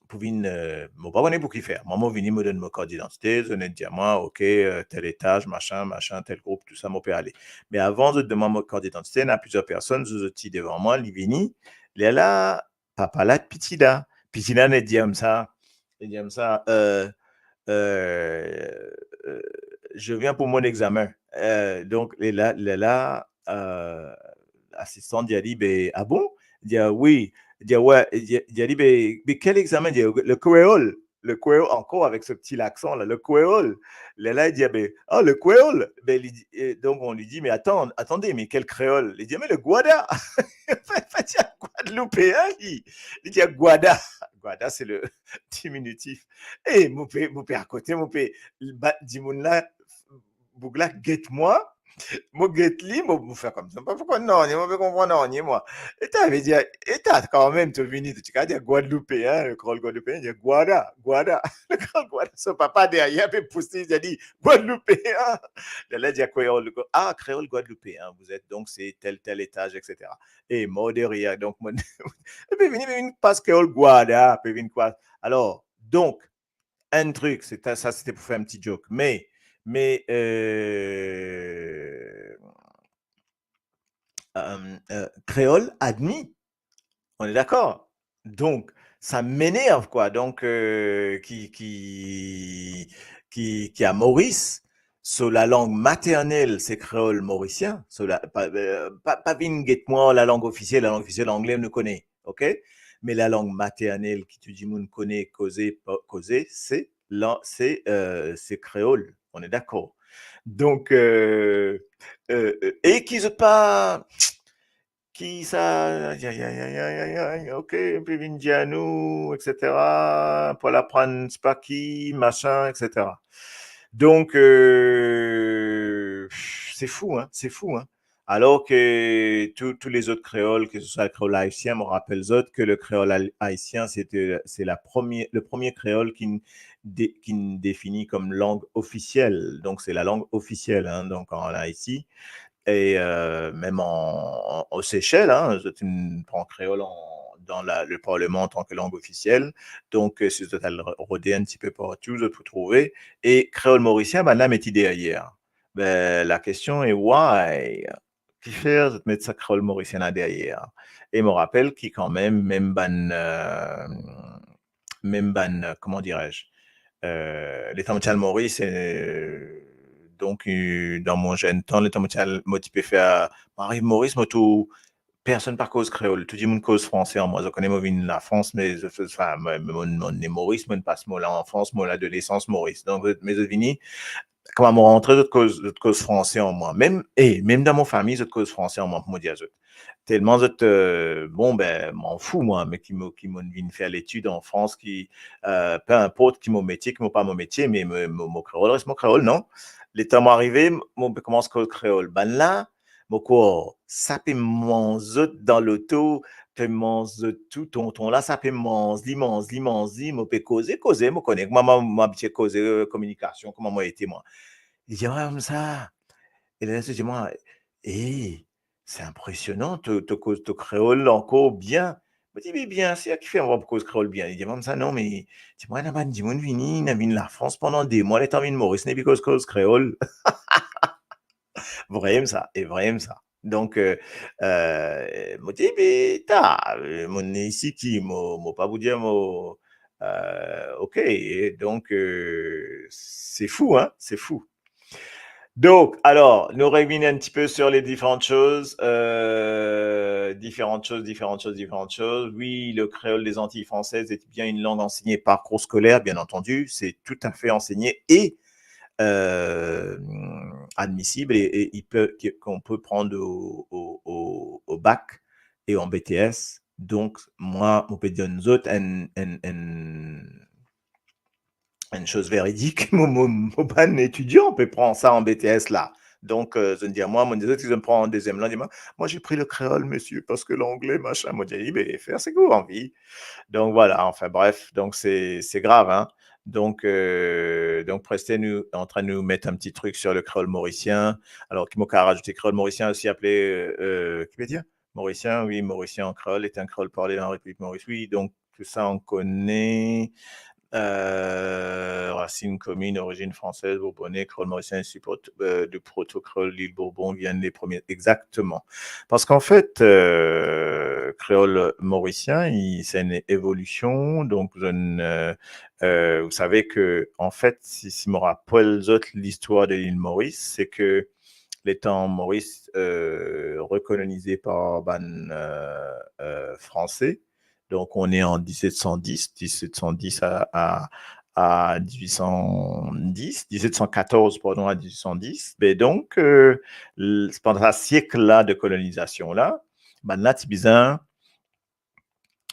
pou vinn, euh, mo pa kone pou ki fer. Mwa, mo vini, mo donn mo kart didantite, zot inn dir mwa, ok, euh, tel etaz, machin, machin, tel group, tou sa, mo pe ale. Me avan zot donn mwa mo kart didantite, ena plizier personn, zot, zot ti devan mwa, li vini, li la, papa la, piti la, piti la, inn dir koumsa, inn dir koumsa, euh, euh, euh, je viens pour mon examen. Euh, donc, li la, li la, euh, asistan dir li, be, ah bon? Li dir, wi. Li dir, we. Li dir, li dir li, be, be kel examen? Li dir, le kreol. Le kreol, ankor avek so ti laksan la, le kreol. Li la, li dir, be, ah, le kreol. Be, li di, e donk, on lui dit, mais attends, attendez, mais quel créole? Li dir, mais le gwada. Fati a gwadloupeen, li. Li dir gwada. Gwada, c'est le diminutif. E mo pe, mo pe akote, mo pe, ba, dimoun la, boug la get mwa, mo get li, mo, mo fer koumsi mo pa konn nanye, mo pa konpran nanye, mwa. Eta, vedir, eta, kanmem, to vini, to ti kapav dir gwadloupeen, le kreol gwadloupeen, dir gwada, gwada. Le kreol gwada, so papa deryer pe pous li, dir li, gwadloupeen. Li la dir kreol, ah, kreol gwadloupeen, vous êtes donc, c'est tel, tel étage, et cetera. E mor de rir, donk, mo, pe vini, pe vinn pas kreol gwada, pe vinn kwa. Alor, donk, enn trik, se ta-, sa, se te pou fer enn ti joke. Me, me, euh, euh, euh, kreol admi. On est d'accord? Donk, sa m'enerv, kwa. Donk, euh, ki, ki, ki, ki a Moris, so lalang maternel, se kreol morisien. So la, pa, euh, pa, pa vinn get mwa lalang ofisiel, lalang ofisiel angle, nou kone, ok? Me lalang maternel ki tou dimoun kone, koze, pa, koze, se la, se, euh, se kreol. On est d'accord. Donk, euh, euh, euh, e ki zot pa, ki sa, ay, ay, ay, ok, pe vinn dir nou, et cetera, pou al aprann sipa ki, machin, et cetera. Donk, euh, se fou, hein, se fou, hein. Alors que tous, tous les autres créoles, que ce soit le créole haïtien, mo rapel zot que le créole ha-, haïtien, c'était, c'est la première, le premier créole qui n-, dé-, qui n-, définit comme langue officielle. Donc, c'est la langue officielle, hein, donc en Haïti. E, euh, mem an, an, o Sesel, hein, zot inn pran kreol an, dan la, le parleman antan ke lang ofisiel. Donk, euh, si zot al rode enn tipe partou, zot pou trouve. E kreol morisien, bann la met li deryer. Be, la kestion e why? Kifer zot met sa kreol morisien la deryer? E mo rapel ki kanmem, mem bann, euh, mem bann, euh, comment dirais-je, euh, letan mo ti al Moris, euh, Donk, euh, dan mo zenn tan, letan mo ti al, mo ti pe fer, mo ariv Moris, mo trouv personn pa koz kreol, tou dimoun koz franse ar mwa. Zot kone mo vinn Lafrans, me zot, zot, anfin, mo, mo, mo ne Moris, mo pas mo lanfans, mo ladolesans Moris. Donk, zot, me zot vini, kouma mo rantre, zot koz, zot koz franse ar mwa. Mem, e, mem dan mo fami, zot koz franse ar mwa, pou mo dir zot. Telman zot, euh, bon, be, m'en fous, mwa, me ki mo, ki mo vinn fer letid an Frans, ki, euh, pe inport ki mo metie, ki mo pa mo metie, me mo, mo, mo kreol res mo kreol, non? Letan mo arive, mo pe koumans koz kreol. Bannla, mo krwar, sa pe manz zot dan loto, pe manz zot tou, tonton la, sa pe manz li, manz li, manz li, mo pe koze, koze, mo kone kouma mo, mo abitie koze, euh, kominikasion, kouma mo ete, mwa. Li dir mwa koumsa, e la, li dir mwa, "E, se inpresionan, to, to koz to kreol ankor bien." Mo dir, "Me biensir, kifer mo pa pou koz kreol bien?" Li dir mwa koumsa, "Non, me," li dir mwa, "ena bann dimoun vini, ena vinn Lafrans pandan de mwa, letan vinn Moris, nepli koz, koz kreol." Vremem sa, e vremem sa. Donk, euh, euh, mo dir, "Be, ta, euh, mo ne isi ki, mo, mo pa pou dir mo, euh, ok." E donk, euh, se fou, hein, se fou. Donk, alor, nou revinn un petit peu sur les différentes choses, euh, différentes choses, différentes choses, différentes choses. Oui, le créole des Antilles françaises est bien une langue enseignée par cours scolaire, bien entendu, c'est tout à fait enseigné et, euh, admissible et, et il peut, que, qu'on peut prendre au, au, au, au bac et en B T S. Donk, mwa, mo pe donn zot enn, enn, enn, enn chose véridique. Mo, mo, mo bann etidian pe pran sa an B T S la. Donk, euh, zot dir mwa, mo dir zot ki zot pran an deziem la, dir mwa, "Moi, j'ai pris le créole, monsieur, parce que l'anglais, machin." Mo dir, "Be, fer seki ou anvi." Donk, voilà, enfin, bref, donk, se, se grav, hein. Donk, euh, donk, Preste nou, antrin nou met un petit truc sur le créole mauricien. Alor, ki mo kav razoute, créole mauricien aussi appelé, euh, euh, ki pe dir? Morisien, oui, morisien an kreol, est un créole parlé dans la République Maurice. Oui, donk, tou sa, nou kone, euh, racine commune, origine française, bourbonnais, créole mauricien, issu proto-, euh, du proto-créole, l'île Bourbon, viennent les premiers. Exactement. Parce qu'en fait, euh, créole mauricien, il, c'est une évolution. Donc, je ne, euh, euh, vous savez que, en fait, si, si mo rapel zot l'histoire de l'île Maurice, c'est que letan Moris, euh, rekolonize par bann, euh, euh, Franse. Donc, on est en dix-sept cent dix, dix-sept cent dix à, à, à dix-huit cent dix, dix-sept cent quatorze, pardon, à dix-huit cent dix. Be donk, euh, l-, pandan sa siek la de kolonizasion la, bannla ti bizin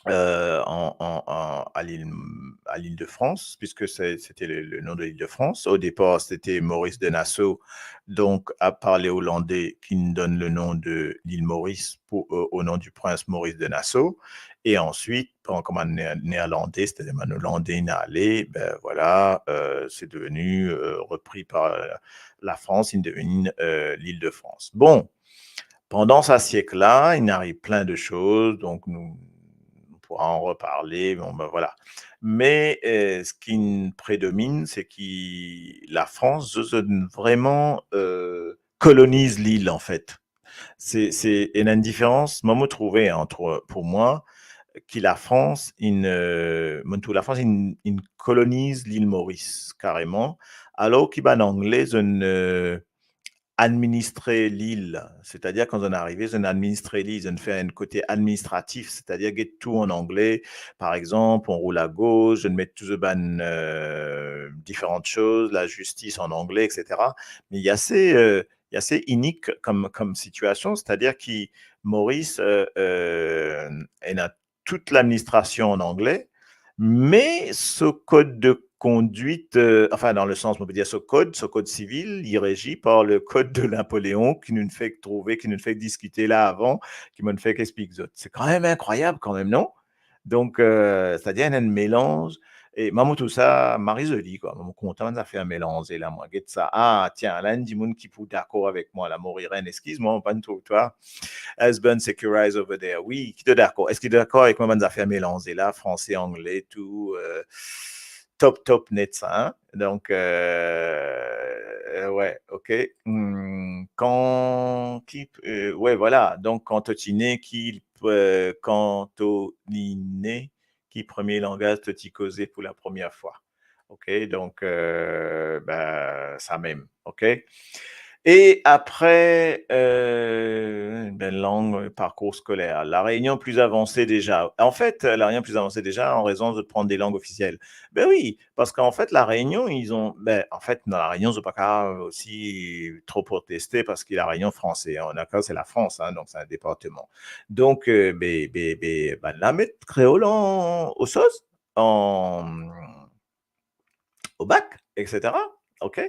euh, en, en, en, à l'île, à l'Île-de-France, puisque c'est, c'était le, le nom de l'Île-de-France. Au départ, c'était Maurice de Nassau, donc, a, par les Hollandais, qui nous donne le nom de l'île Maurice pour, euh, au nom du prince Maurice de Nassau. Et ensuite, par, comme un Néer-, Néerlandais, c'est-à-dire un Hollandais, il est allé, ben voilà, euh, c'est devenu, euh, repris par la, la France, il est devenu, euh, l'Île-de-France. Bon, pandan sa siek la, il arrive plein de choses, donc nous, on pourra en reparler, bon, ben voilà. Mais, euh, ce qui prédomine, c'est que la France, zot, zot vraiment, euh, koloniz lil, an fet. Se, se, ena enn diferans, mwa, mo trouve, entre, pour moi, ki la France, inn, euh, mo trouv la France, inn, inn koloniz lil Moris, kareman, alor ki bann Angle, zot, euh, administre lil, setadir kan zot inn arive, zot inn administre lil, zot inn fer enn kote administratif, setadir get tou an angle, par exanp, on roule à gauche, zot inn met tou zot bann, euh, différentes choses, la justice en anglais, et cetera. Me li ase, euh, li ase inik kom, kom sitiasion, setadir ki Moris, euh, euh, ena tout ladministrasion an angle, me so kod de kondwit, euh, enfin, dan le sans, on peut dire so kod, so kod sivil, li regi par le kod de Napoléon ki nou fek trouve, ki nou fek diskite la avan, ki mo fek explik zot. Se kanmem inkrwayab kanmem, non? Donk, euh, setadir enn melanz, e mwa, mo trouv sa mari zoli, kwa. Mo kontan bann zafer melanze la, mwa. Get sa. Ah, tiens, la enn dimoun ki pou dakor avek mwa la, Morirenn, eskiz mwa, mo pa trouv twa. Husband, securize over there. Wi, ki to dakor? Eski to dakor avek mwa, bann zafer melanze la, franse, angle, tou, euh, top, top net sa, hein? Donk, euh, euh, ouais, ok. Hmm, kan, ki, euh, ouais, voilà. Donk, kan to ti ne, ki, euh, kan to li ne, ki premie langaz to ti koze pou la premie fwa? Ok, donk, euh, ben, sa mem, ok. E apre, euh, ben, lang, parkour skoler. La Réunion plus avancée déjà. En fait, La Réunion plus avancée déjà, an rezon zot pran de lang ofisiel. Ben wi, parski an fet, La Réunion, ils ont, ben, an fet, dan La Réunion, zot pa kapav osi tro proteste, parski La Réunion, franse, hein, on a, se Lafrans, hein, donk se en departman. Donk, euh, be, be, be, bann la met kreol an, o soz, an, o bak, et cetera. Ok?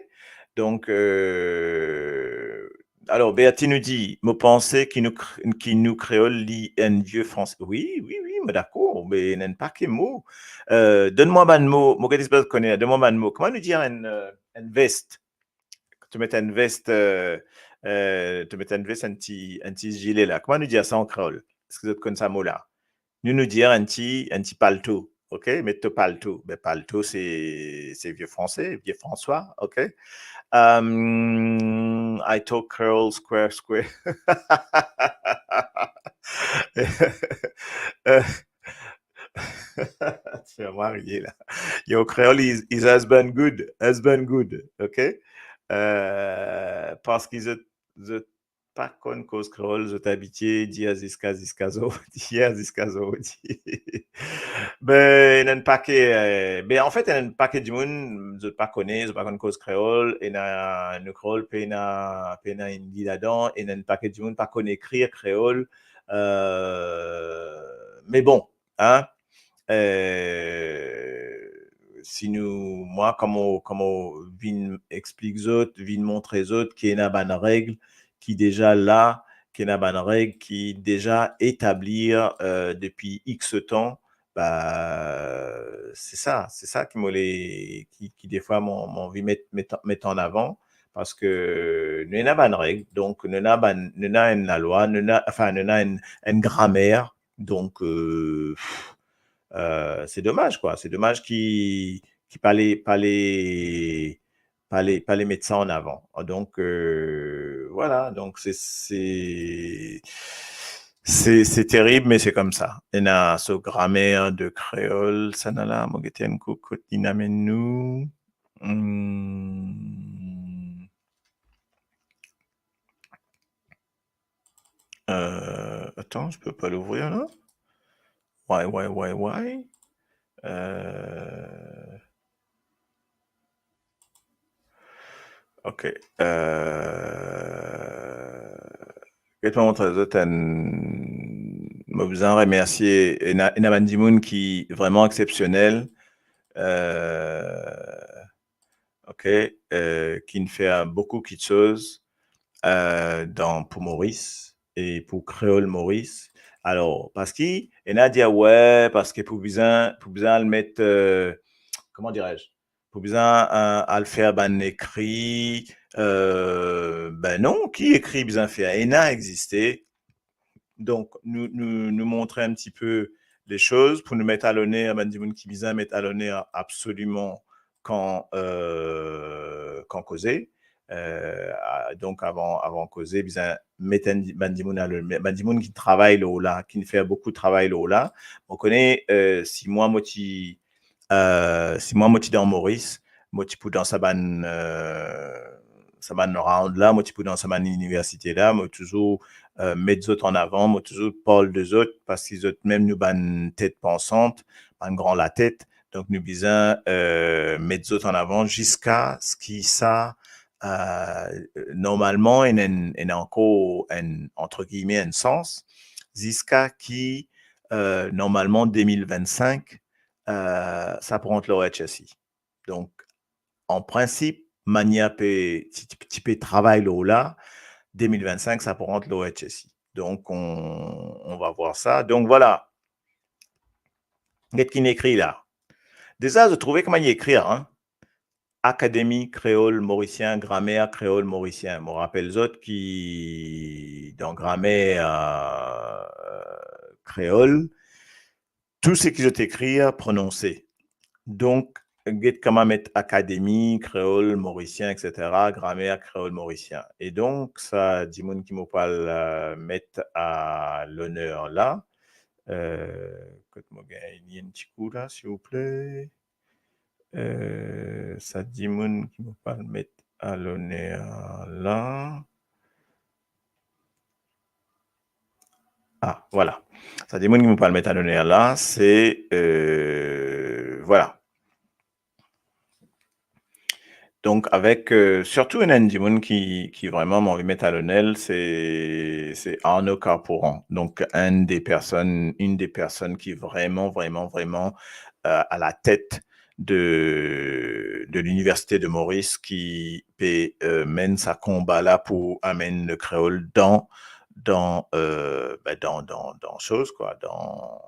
Donk, euh, alor, Bertie nou dir, mo panse ki nou kr-, ki nou kreol li enn vie franse. Wi, wi, wi, mo dakor, me ena enn pake mo. Euh, donn mwa bann mo, mo get zot kone, donn mwa bann mo. Kouma nou dir enn, euh, enn vest? To met enn vest, euh, euh, to met enn vest, enn ti, enn ti zile la. Kouma nou dir sa an kreol? Eski zot konn sa mo la? Nou, nou dir enn ti, enn ti palto, ok? Met to palto. Ben, palto, se, se vie franse, vie François, ok? Euh, I talk Creole square, square. Euh, ti fer mwa riye la. Your Creole is, is husband good, husband good, ok? Euh, parski zot, zot pa konn koz kreol, zot abitie dir ziska, ziska zordi, dir ziska zordi. Be, ena enn pake, euh, be, an fet, ena enn pake dimoun, zot pa kone, zot pa konn koz kreol, ena nou kreol pena, pena enn li ladan, ena enn pake dimoun pa konn ekrir kreol, euh, me bon, hein, euh, si nou, mwa, kouma, kouma vinn explik zot, vinn montre zot ki ena bann reg ki deza la, ki ena bann reg ki deza etabli, euh, depi X tan, ba, se sa, se sa ki mo le, ki, ki defwa mo, mo anvi met, met, met an avan, parski nou ena bann reg, donk nou ena bann, nou ena enn lalwa, nou ena, anfin, nou ena enn, enn gramer, donk, euh, euh, se domaz, kwa, se domaz ki, ki pa le, pa le, pa le, pa le met sa an avan. Donk, euh, vwala, donk se, se, se, se terib, me se koumsa. Ena so gramer de kreol, sa la, mo gete enn kou kot li amenn nou. Hmm. Euh, attends, je peux pas l'ouvrir là. Why, why, why, why? Euh, ok. Euh, get mo montre zot enn, mo bizin remersie, ena, ena bann dimoun ki vreman exceptionnel. Euh, ok, euh, ki'nn fer boukou kitsoz, euh, dan, pou Moris e pou kreol Moris. Alor, parski ena dir, we, parski pou bizin, pou bizin al met, euh, comment dirais-je, pou bizin, euh, al fer bann ekri, euh, ben non, ki ekri bizin fer? Ena existe. Donk, nou, nou, nou montre enn tipe le soz pou nou met a loner bann dimoun ki bizin met a loner absoliman kan, euh, kan koze. Euh, a, donk, avan, avan koze, bizin met enn, bann dimoun a loner, bann dimoun ki travay lor la, ki'nn fer boukou travay lor la. Mo kone, euh, si mwa mo ti, euh, si mwa mo ti dan Moris, mo ti pou dan sa bann, euh, sa bann round la, mo ti pou dan sa bann iniversite la, mo touzour, euh, met zot an avan, mo touzour parl de zot, parski zot mem nou bann tet pansant, bann gran latet, donk nou bizin, euh, met zot an avan ziska ski sa, euh, normalman, ena enn, ena ankor enn, entre guillemets, enn sans, ziska ki, euh, normalman, de mil vennsink, euh, sa pou rant lor H S I. Donk, an prinsip, manier pe, ti, ti, ti pe travay lor la, de mil vennsink, sa pou rant lor H S I. Donk, on, on va voir ça. Donk, vwala. Get ki'nn ekri la. Deza, zot trouve kouma li ekrir, hein? Académie créole mauricienne, grammaire créole mauricienne. Mo rapel zot ki dan gramer, euh, kreol, tou seki zot ekrir, prononse. Donk, get kouma met Académie créole mauricienne, et cetera, grammaire créole mauricienne. E donk, sa dimoun ki mo pou al, euh, met a loner la, euh, kot mo gagn li enn ti kou la, silvouple. Euh, sa dimoun ki mo pa'l met a loner la. Ah, vwala. Sa dimoun ki mo pa'l met a loner la, se, euh, vwala. Donk, avek, euh, sirtou enn, enn dimoun ki, ki vreman mo anvi met a loner, se, se Arnaud Carpooran. Donk, enn de personn, enn de personn ki vreman, vreman, vreman, euh, a la tet de, de Liniversite de Moris ki pe, euh, menn sa konba la pou amenn le kreol dan, dan, euh, ben, dan, dan, dan soz, kwa, dan,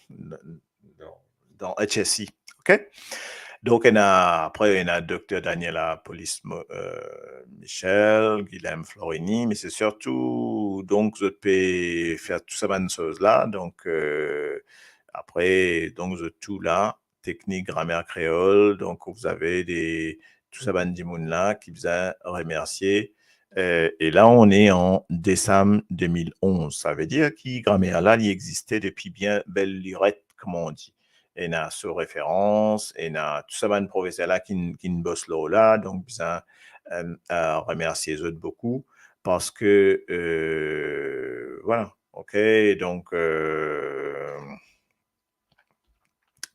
dan, dan H S I, ok? Donk, ena, apre, ena Dokter Daniela Polis Mo-, euh, Michel, Guilhem Florini, me se sirtou, donk, zot pe fer tou sa bann soz la. Donk, euh, apre, donk, zot tou la, teknik gramer kreol, donk, vous avez des, tou sa bann dimoun la ki bizin remersie. Euh, e la, on est en desam de mil onz. Sa ve dir ki gramer la, li existe depi bien bel liret, kouma on di. Ena So Referans, ena tou sa bann profeser la ki, ki bos lor la, donk bizin, euh, euh, remersie zot boukou, parski, euh, vwala, ok, donk, euh,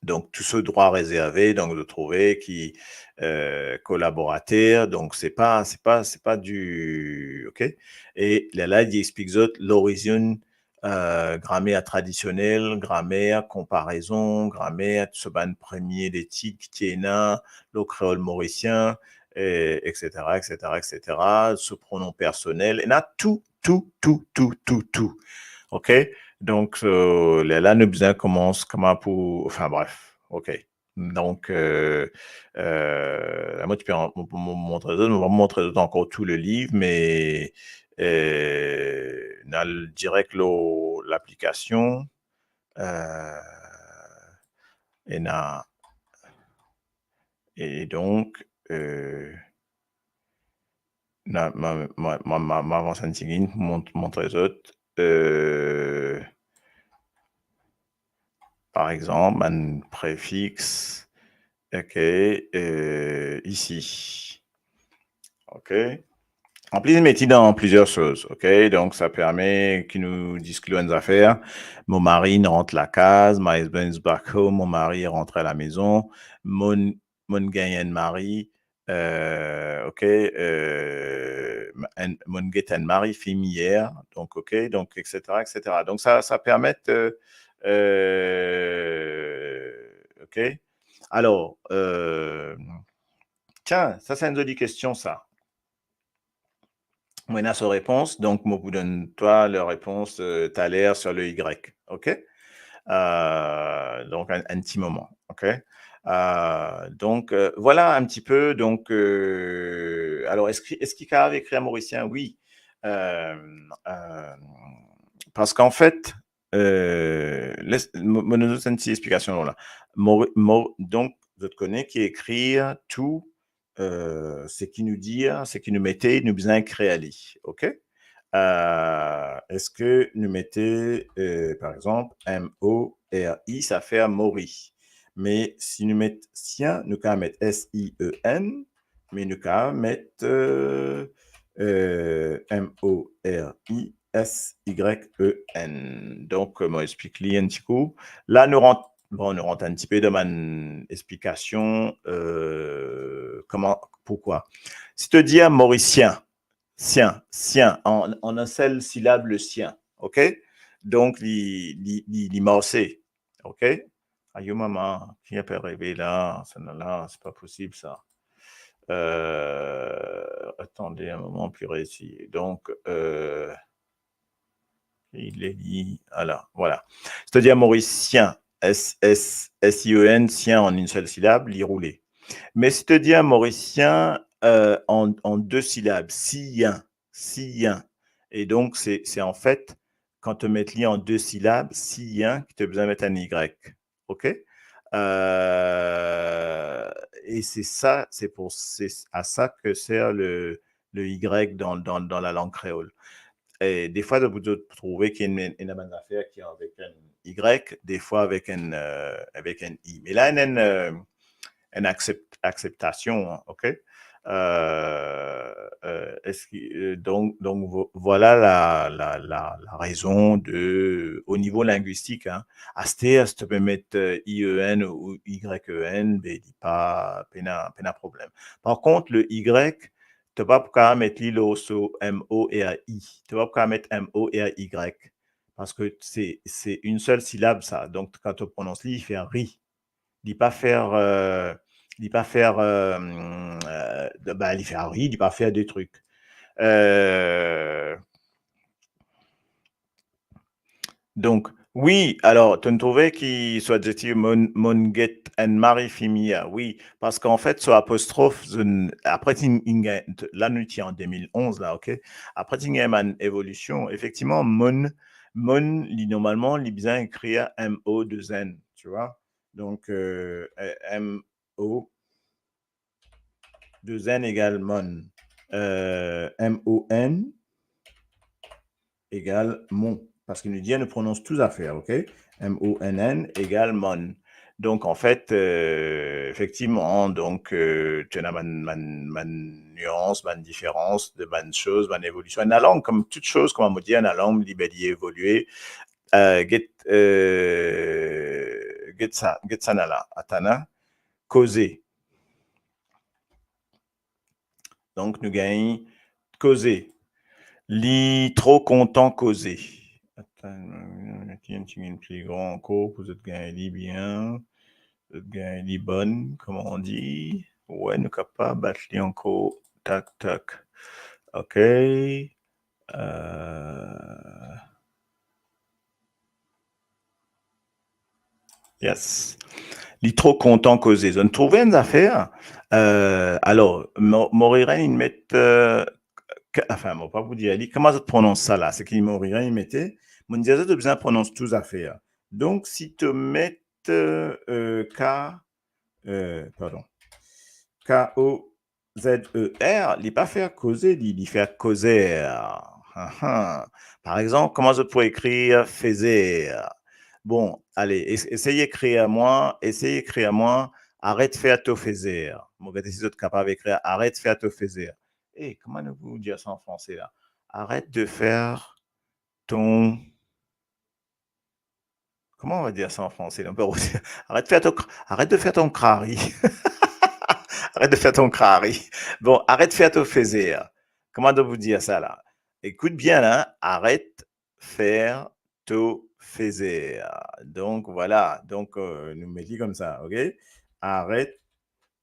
donk, tou so drwa rezerve, donk, zot trouve ki, euh, kolaborater, donk, se pa, se pa, se pa di, ok? E lerla, li explik zot lorizinn, euh, gramer tradisionel, gramer konparezon, gramer tou so bann premie letid ki ti ena lor kreol morisien, e, et cetera, et cetera, et cetera, so pronon personel, ena tou, tou, tou, tou, tou, tou. Ok? Donk, euh, lerla nou bizin koumans kouma pou, anfin, bref, ok. Donk, euh, euh, la, mo ti pe an-, mo, mo, mo montre zot, mo pa montre zot ankor tou le liv, me, euh, nou al direk lor laplikasion, euh, ena, e donk, euh, na, ma, ma, ma, ma, ma avans enn tigit pou mont-, montre zot, euh, par exanp, bann prefix, ok, euh, isi. Ok. Anplis, li met li dan plizier soz, ok? Donk, sa permet ki nou diskli enn zafer. Mon mari, inn rant lakaz, my husband's back home, mon mari est rentré à la maison, monn, monn gagn enn mari, euh, ok, euh, enn, monn get enn mari fim yer, donk, ok, donk, et cetera, et cetera. Donk, sa, sa permet, euh, euh, ok? Alor, euh, tiens, sa, se enn zoli kestion, sa. Mo ena so repons, donk mo pou donn twa le repons, euh, taler sur le Y, ok? Euh, donk, enn, enn ti moman, ok? Euh, donk, euh, vwala enn ti pe, donk, euh, alor, eski, eski kapav ekrir an morisien? Wi. Euh, euh, parski anfet, euh, les, mo, mo donn zot enn ti explikasion la. Mori-, mo, donk, zot kone ki ekrir tou, euh, seki nou dir, seki nou mete, nou bizin ekrir li, ok? Euh, eski nou mete, euh, par exanp, M O R I, sa fer mori. Me si nou met sien, nou kapav met S I E N, me nou kapav met, euh, euh, M O R I S Y E N. Donk, euh, mo explik li enn ti kou. La, nou rant, bon, nou rant enn ti pe dan bann explikasion, euh, kouma, poukwa. Si to dir morisien, sien, sien, an, an enn sel silab, le sien, ok? Donk, li, li, li, li marse, ok? Ayo mama, ki apel reve la, sa la, se pa posib sa. Euh, attendez un moment, pou reeseye. Donk, euh, il est li, ala, vwala. Setadir morisien, S, S, S I E N, sien an enn sel silab, li roule. Me setadir morisien, euh, an, an de silab, sien, sien. E donk, se, se anfet, kan to met li an de silab, sien, ki to bizin met enn Y. Ok? Euh, e se sa, se pou, se a sa ki ser le, le Y dan, dan, dan lalang kreol. E defwa, zot, zot pou trouve ki ena, ena bann zafer ki avek enn Y, defwa avek enn, euh, avek enn I. Me la, enn, enn, euh, enn aksept-, akseptasion, hein, ok? Euh, euh, eski, euh, donk, donk, vo-, vwala la, la, la, la rezon de, o nivo lingwistik, hein. Aster, si to pe met, euh, I E N ou Y E N, be, li pa, pena, pena problem. Par kont, le Y, to pa pou kapav met li lor so M O R I. To pa pou kapav met M O R Y. Parski se, se enn sel silab, sa. Donk, kan to pronons li, li fer ri. Li pa fer, euh, li pa fer, euh, euh, ben, li fer ri, li pa fer de trik. Euh, donk, wi, alor, to'nn trouve ki so adzetif, monn, monn get enn mari fimia, wi, parski anfet, so apostrof, zot, apre, ti, inn gagn, la, nou ti an de mil onz, la, ok? Apre, ti gagn bann evolision. Efektivman, monn, monn, li, normalman, li bizin ekrir M O de N, tu vois? Donk, euh, M O de N egal monn. Euh, M O N egal mon. Parski nou dir, nou pronons tou zafer, ok? M O N N egal monn. Donk, anfet, euh, efektivman, donk, euh, ti ena bann, bann, bann nians, bann diferans de bann soz, bann evolision. Ena lang, kom tou soz, kouma mo dir, ena lang, li, be, li evolie. Euh, get, euh, get sa, get sa la, atann, hein. Koze. Donk, nou gagn koze. Li tro kontan koze. Atann, met li enn tigit pli gran ankor pou zot gagn li bien. Zot gagn li bonn, kouma on dir. Wi, nou kapav bat li ankor. Tak, tak. Ok. Euh, Yes. Li tro kontan koze. Zot trouve enn zafer. Euh, alor, Mo-, Moriren, li met, euh, k-, anfin, mo pa pou dir li, kouma zot pronons sa la, seki Moriren, li mete, mo dir zot, zot bizin pronons tou zafer. Donk, si to met, euh, K, euh, pardon, K O, Z E R, li pa fer koze, li, li fer kozer. Ahan. Par exanp, kouma zot pou ekrir fezer? Bon, ale, es-, esey ekrir mwa, esey ekrir mwa, aret fer to fezer. Mo gete si zot kapav ekrir, aret fer to fezer. E, kouma nou pou dir sa an franse la? Arrête de faire ton Comment on va dire ça en français? On peut redire, arrête de faire ton cr-, arrête de faire ton crari. Arrête de faire ton crari. Bon, arrête de faire ton fezer. Kouma nou pou dir sa la? Écoute bien, hein. Arrête faire ton fezer. Donk, vwala. Donk, euh, nou met li koumsa, ok? Arrête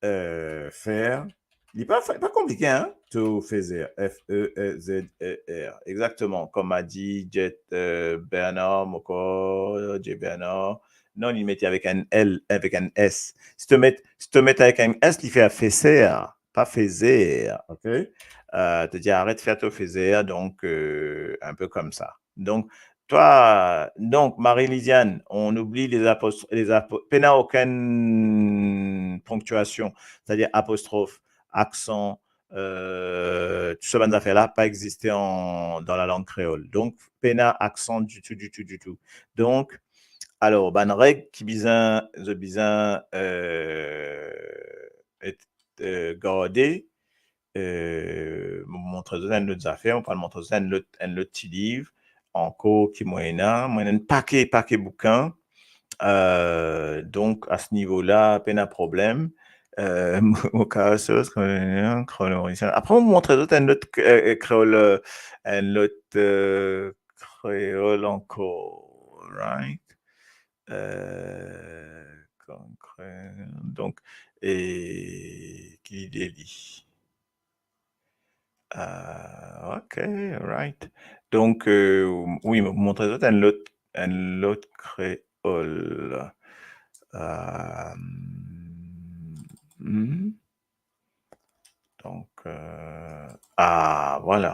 euh, fer. Li pa, li pa konplike, hein? To fezer, F E Z E R. Exactement. Kouma dir Jet, euh, Bernard, mo krwar, Jet Bernard. Non, li met avek enn L, avek enn S. Si to met, si to met avek enn S, li fer feser, pa fezer, ok? Euh, to dir arrête de faire ton fezer, donk, euh, un peu comme ça. Donk, twa, donk, Marie-Lisiane, on oublie les apos-, les apo-, pena okenn ponktiasion, setadir apostrof, aksan, euh, tou sa bann zafer la pa existe an, dan lalang kreol. Donk, pena aksan ditou, ditou, ditou. Donk, alor, bann reg ki bizin, zot bizin, euh, et, euh, garde, euh, mo montre zot enn lot zafer, mo pou al montre zot enn lot, enn lot ti liv ankor ki mo ena. Mo ena enn pake, pake boukin. Euh, donk, a se nivo la, pena problem. Euh, mo, mo kapav sos, krolo-, krolo-, apre, mo montre zot enn lot, euh, kreol, euh, enn lot, euh, kreol ankor, right? Euh, konkre-, donk, e ki lide li? Euh, ok, right. Donk, euh, wi, mo montre zot enn lot, enn lot kreol. Euh, hmm. Donk, euh, ah, vwala.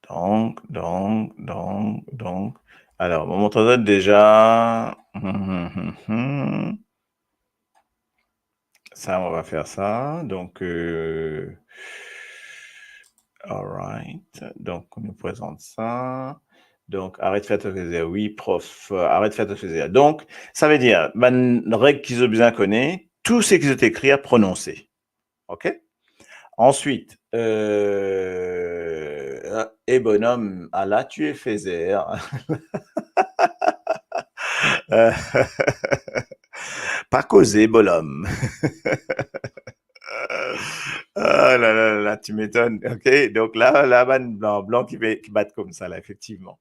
Donk, donk, donk, donk. Alor, mo montre zot deza. Sa, on va fer sa. Donk, euh, all right. Donk, nou prezant sa. Donk, arrête de faire ton fezer. Wi, prof, euh, arrête de faire ton fezer. Donk, savedir, bann reg ki zot bizin kone, tou seki zot ekrir prononse. Ok? Answit, euh, e bonom, ala to e fezer. Euh, pa koze, bonom. Ah la la la, tu m'étonnes. Ok, donk la, la, bann blan, blan ki pe, ki bat koumsa la, efektivman.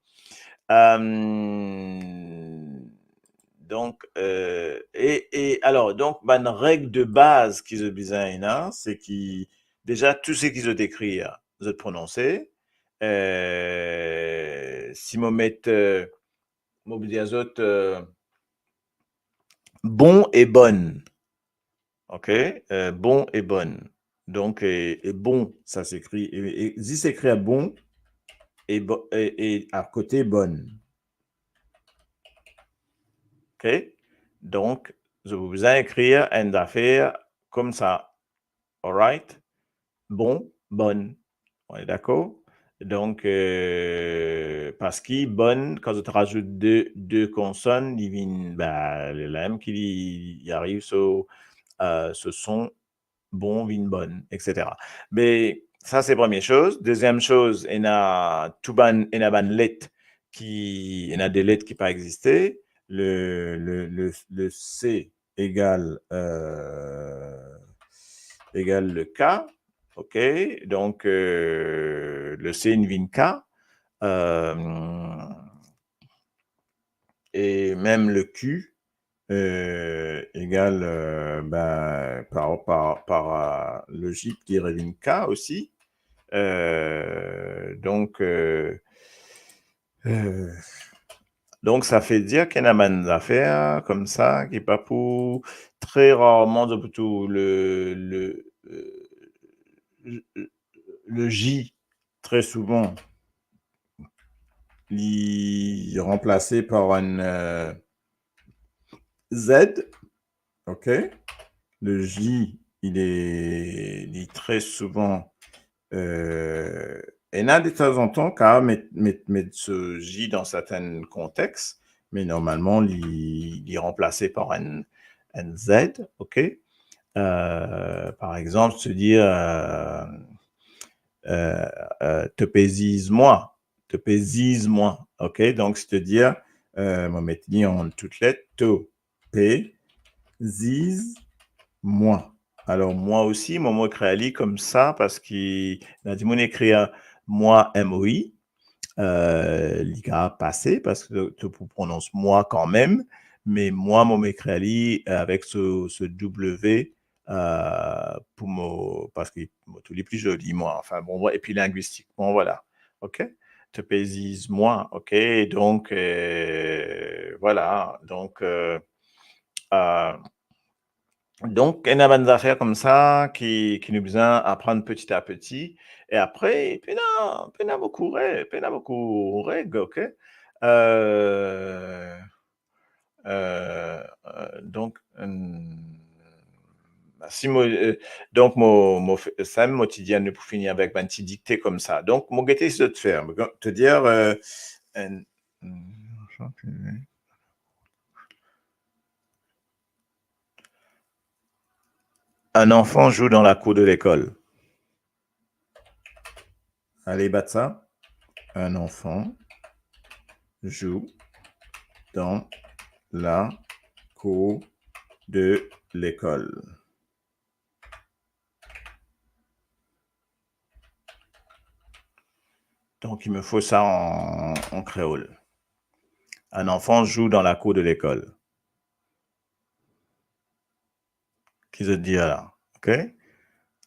Euh, donk, euh, e, e alor, donk, bann reg de baz ki zot bizin ena, se ki deza tou seki zot ekrir, zot prononse. Euh, si mo met, euh, mo pou dir zot, euh, bon e bonn. Ok? Euh, bon e bonn. Donk, e, e bon, sa s'ekri, e, e, zis ekrir bon e bo-, e, e akote bonn. Ok? Donk, zot pou bizin ekrir enn zafer koumsa. Alright? Bon, bonn. On est d'accord? Donk, euh, parski bonn, kan zot razout de, de konsonn, li vinn, ba, le, la mem ki li, li ariv so, euh, so son, bon vinn bonn, et cetera. Me sa se premie soz. Deziem soz, ena tou bann, ena bann let ki, ena de let ki pa existe. Le, le, le, le C egal, euh, egal le K, ok? Donk, euh, le C inn vinn K, euh, e mem le Q, euh, egal, euh, ben, par, par, par, euh, lozik, li revinn K osi. Euh, donk, euh, euh, donk, sa fer dir ki ena bann zafer koumsa ki pa pou, tre rarman, zot pou trouv le, le, euh, le, le J, tre souvan, li ranplase par enn, euh, Z, ok? Le J, il est, li tre souvan, euh, ena de tanzantan, kapav met, met, met so J dan sertin kontex, me normalman, li, li ranplase par enn, enn Z, ok? Euh, par exanp, se dir, euh, euh, euh, to pe ziz mwa, to pe ziz mwa, ok? Donk, setadir, euh, mo met li an tou let, to pe ziz mwa. Alor, mwa osi, mo, mo ekrir li koumsa, parski ena dimoun ekrir mwa, M O I, euh, li kapav pase, parski to, to pou prononse mwa kanmem, me mwa, mo, mo ekrir li, euh, avek so, so W, euh, pou mo, parski mo trouv li pli zoli, mwa, anfin, bon, epi lingwistikman, vwala. Ok? To pe ziz mwa, ok? Donk, euh, vwala. Donk, euh, euh, donk, ena bann zafer koumsa ki, ki nou bizin aprann peti a peti. E apre, pena, pena boukou re-, pena boukou reg, ok? Euh, euh, euh, donk, euh, si mo, euh, donk, mo, mo fe-, sa mem mo ti dir nou pou fini avek bann ti dikte koumsa. Donk, mo gete si zot fer. Mo, setadir, euh, enn, Un enfant joue dans la cour de l'école. Ale bat sa. Un enfant joue dans la cour de l'école. Donc, il me faut ça en, en créole. Un enfant joue dans la cour de l'école. Ki zot dir la, ok?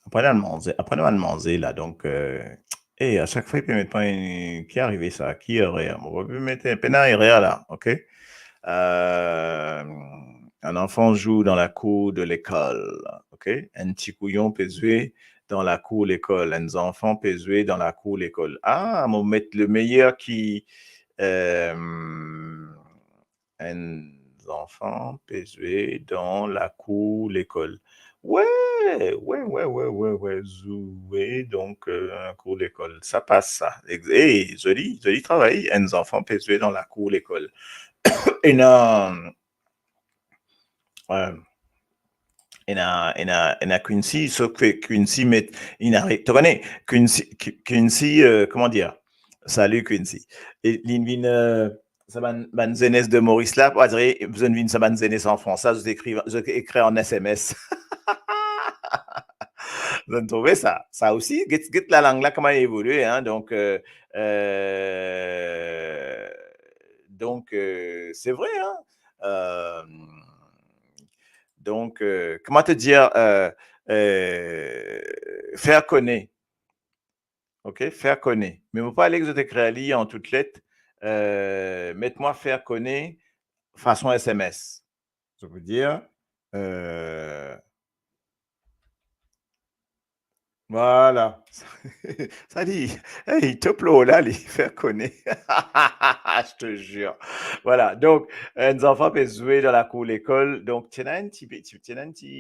Apre nou al manze, apre nou al manze la, donk, euh, e, a sak fwa, li pe met mwa enn, ki arive sa? Ki erer? Mo pa pe met, pena erer la, ok? Euh, un enfant joue dans la cour de l'école, ok? Enn ti kouyon pe zwe dan lakour lekol. Enn zanfan pe zwe dan lakour lekol. Ah, mo met le meyer ki, euh, enn zanfan pe zwe dan lakour lekol. Wi, wi, wi, wi, wi, wi, zwe, donk, euh, lakour lekol. Sa pas sa. Ex-, e, zoli, zoli travay. Enn zanfan pe zwe dan lakour lekol. Ena, euh, Ena, ena, ena Quincy, sof ke Quincy met, ena, to kone, Quincy, Qui-, Quincy, euh, kouma dir? Salut Quincy. E li vinn, euh, sa bann, bann zenes de Moris la, pa dire, zot vinn sa bann zenes an Frans la, zot ekri, zot ekrir an S M S. Zot trouve sa? Sa osi, get, get lalang la kouma li evolie, hein, donk, euh, euh, donk, euh, se vre, hein. Euh, donk, euh, kouma te dir, euh, euh, fer kone. Ok, fer kone. Me mo pa ale ek zot ekrir li an tout let. Euh, met mwa fer kone fason S M S. Sa ve dir, euh, vwala. Sa li, hey, top lor la, li fer kone. Je te jure. Vwala, donk, euh, enn zanfan pe zwe dan lakour lekol. Donk, ti ena enn ti, ti, ti ena enn ti,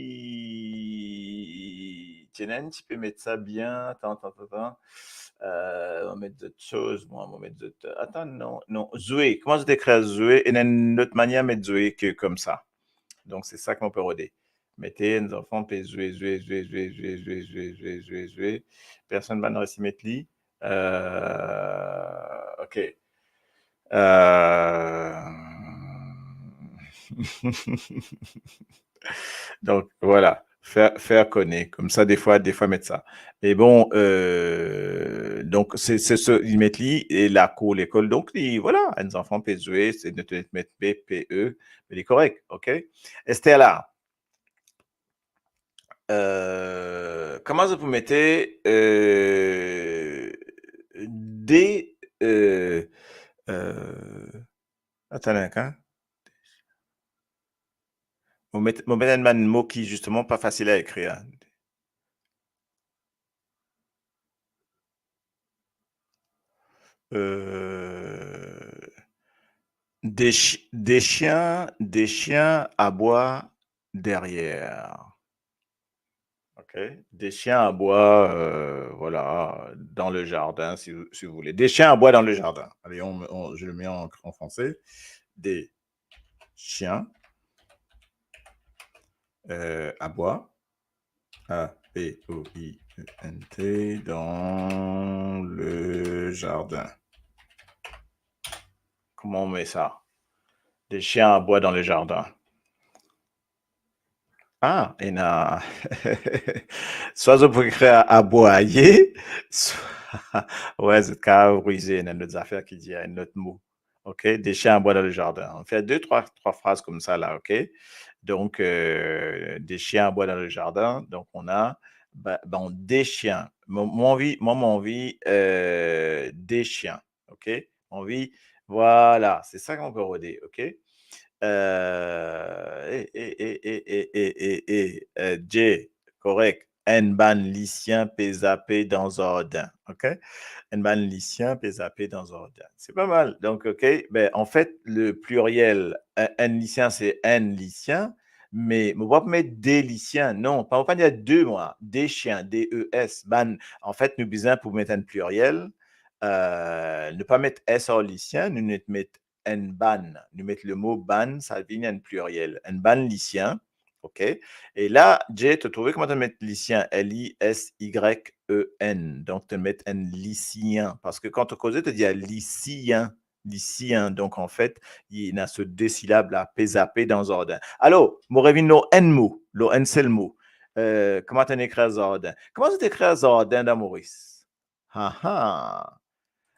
ti ena enn ti pe met sa bien. Atann, atann, atann, atann. Euh, mo met zot soz, mwa, mo met zot, atann, non, non, zwe. Kouma zot ekrir zwe? Ena enn lot manier met zwe ke koumsa. Donk, se sa ki mo pe rode. Mete enn zanfan pe zwe, zwe, zwe. Personn pa'nn resi met li. Euh, ok. Euh, donk, vwala. Fer, fer kone. Koumsa, defwa, defwa met sa. E bon, euh, donk, se, se, se, li met li, e lakour lekol. Donk, li, vwala, enn zanfan pe zwe, se, nou te met P, P, E, me li korek, ok? Esther la, euh, kouma zot pou mete, euh, de, euh, euh, atann, hein? Mo met, mo met enn bann mo ki, zisteman, pa fasil a ekrir, hein. Euh, des chi-, des chiens, des chiens aboient derrière. Ok. Des chiens aboient, euh, voilà, dans le jardin, si vous, si vous voulez. Des chiens aboient dans le jardin. Allez, on, on, je le mets en, en français. Des chiens, euh, aboient, A B O I E N T, dans le jardin. Kouma mo met sa? Des chiens aboient dans le jardin. Ah, ena. Swa zot pou ekrir aboyer, swa, we, zot kapav rize, ena enn lot zafer ki dir, enn lot mo. Ok, des chiens aboient dans le jardin. On fait deux, trois, trois phrases koumsa la, ok? Donk, euh, des chiens aboient dans le jardin. Dondonk, ena, ba, bon, des chiens. Mo, mo anvi, mwa, mo anvi, euh, des chiens, ok? Mo anvi, vwala, se sa ki mo pe rode, ok? Euh, e, e, e, euh, J, korek. Enn bann lisien pe zape dan zardin, ok? Enn bann lisien pe zape dan zardin. Se pa mal. Donk, ok, ben, anfet, le pliriel, enn, enn lisien, se enn lisien, me mo pa pou met de lisien, non, pa, mo pa dir de, mwa, des chiens, D E S, bann, anfet, nou bizin pou met enn pliriel, euh, nou pa met S ar lisien, nou met enn bann. Nou met lemo bann, sa vinn enn pliriel. Enn bann lisien, ok? E la, J, to trouve kouma to met lisien, L I S Y E N. Donk, to met enn lisien. Parski kan to koze, to dir lisien, lisien. Donk, anfet, ena so de silab la, pe zape dan zardin. Alor, mo revinn lor enn mo, lor enn sel mo. Euh, kouma to ekrir zardin? Kouma zot ekrir zardin dan Moris? Ha, ha.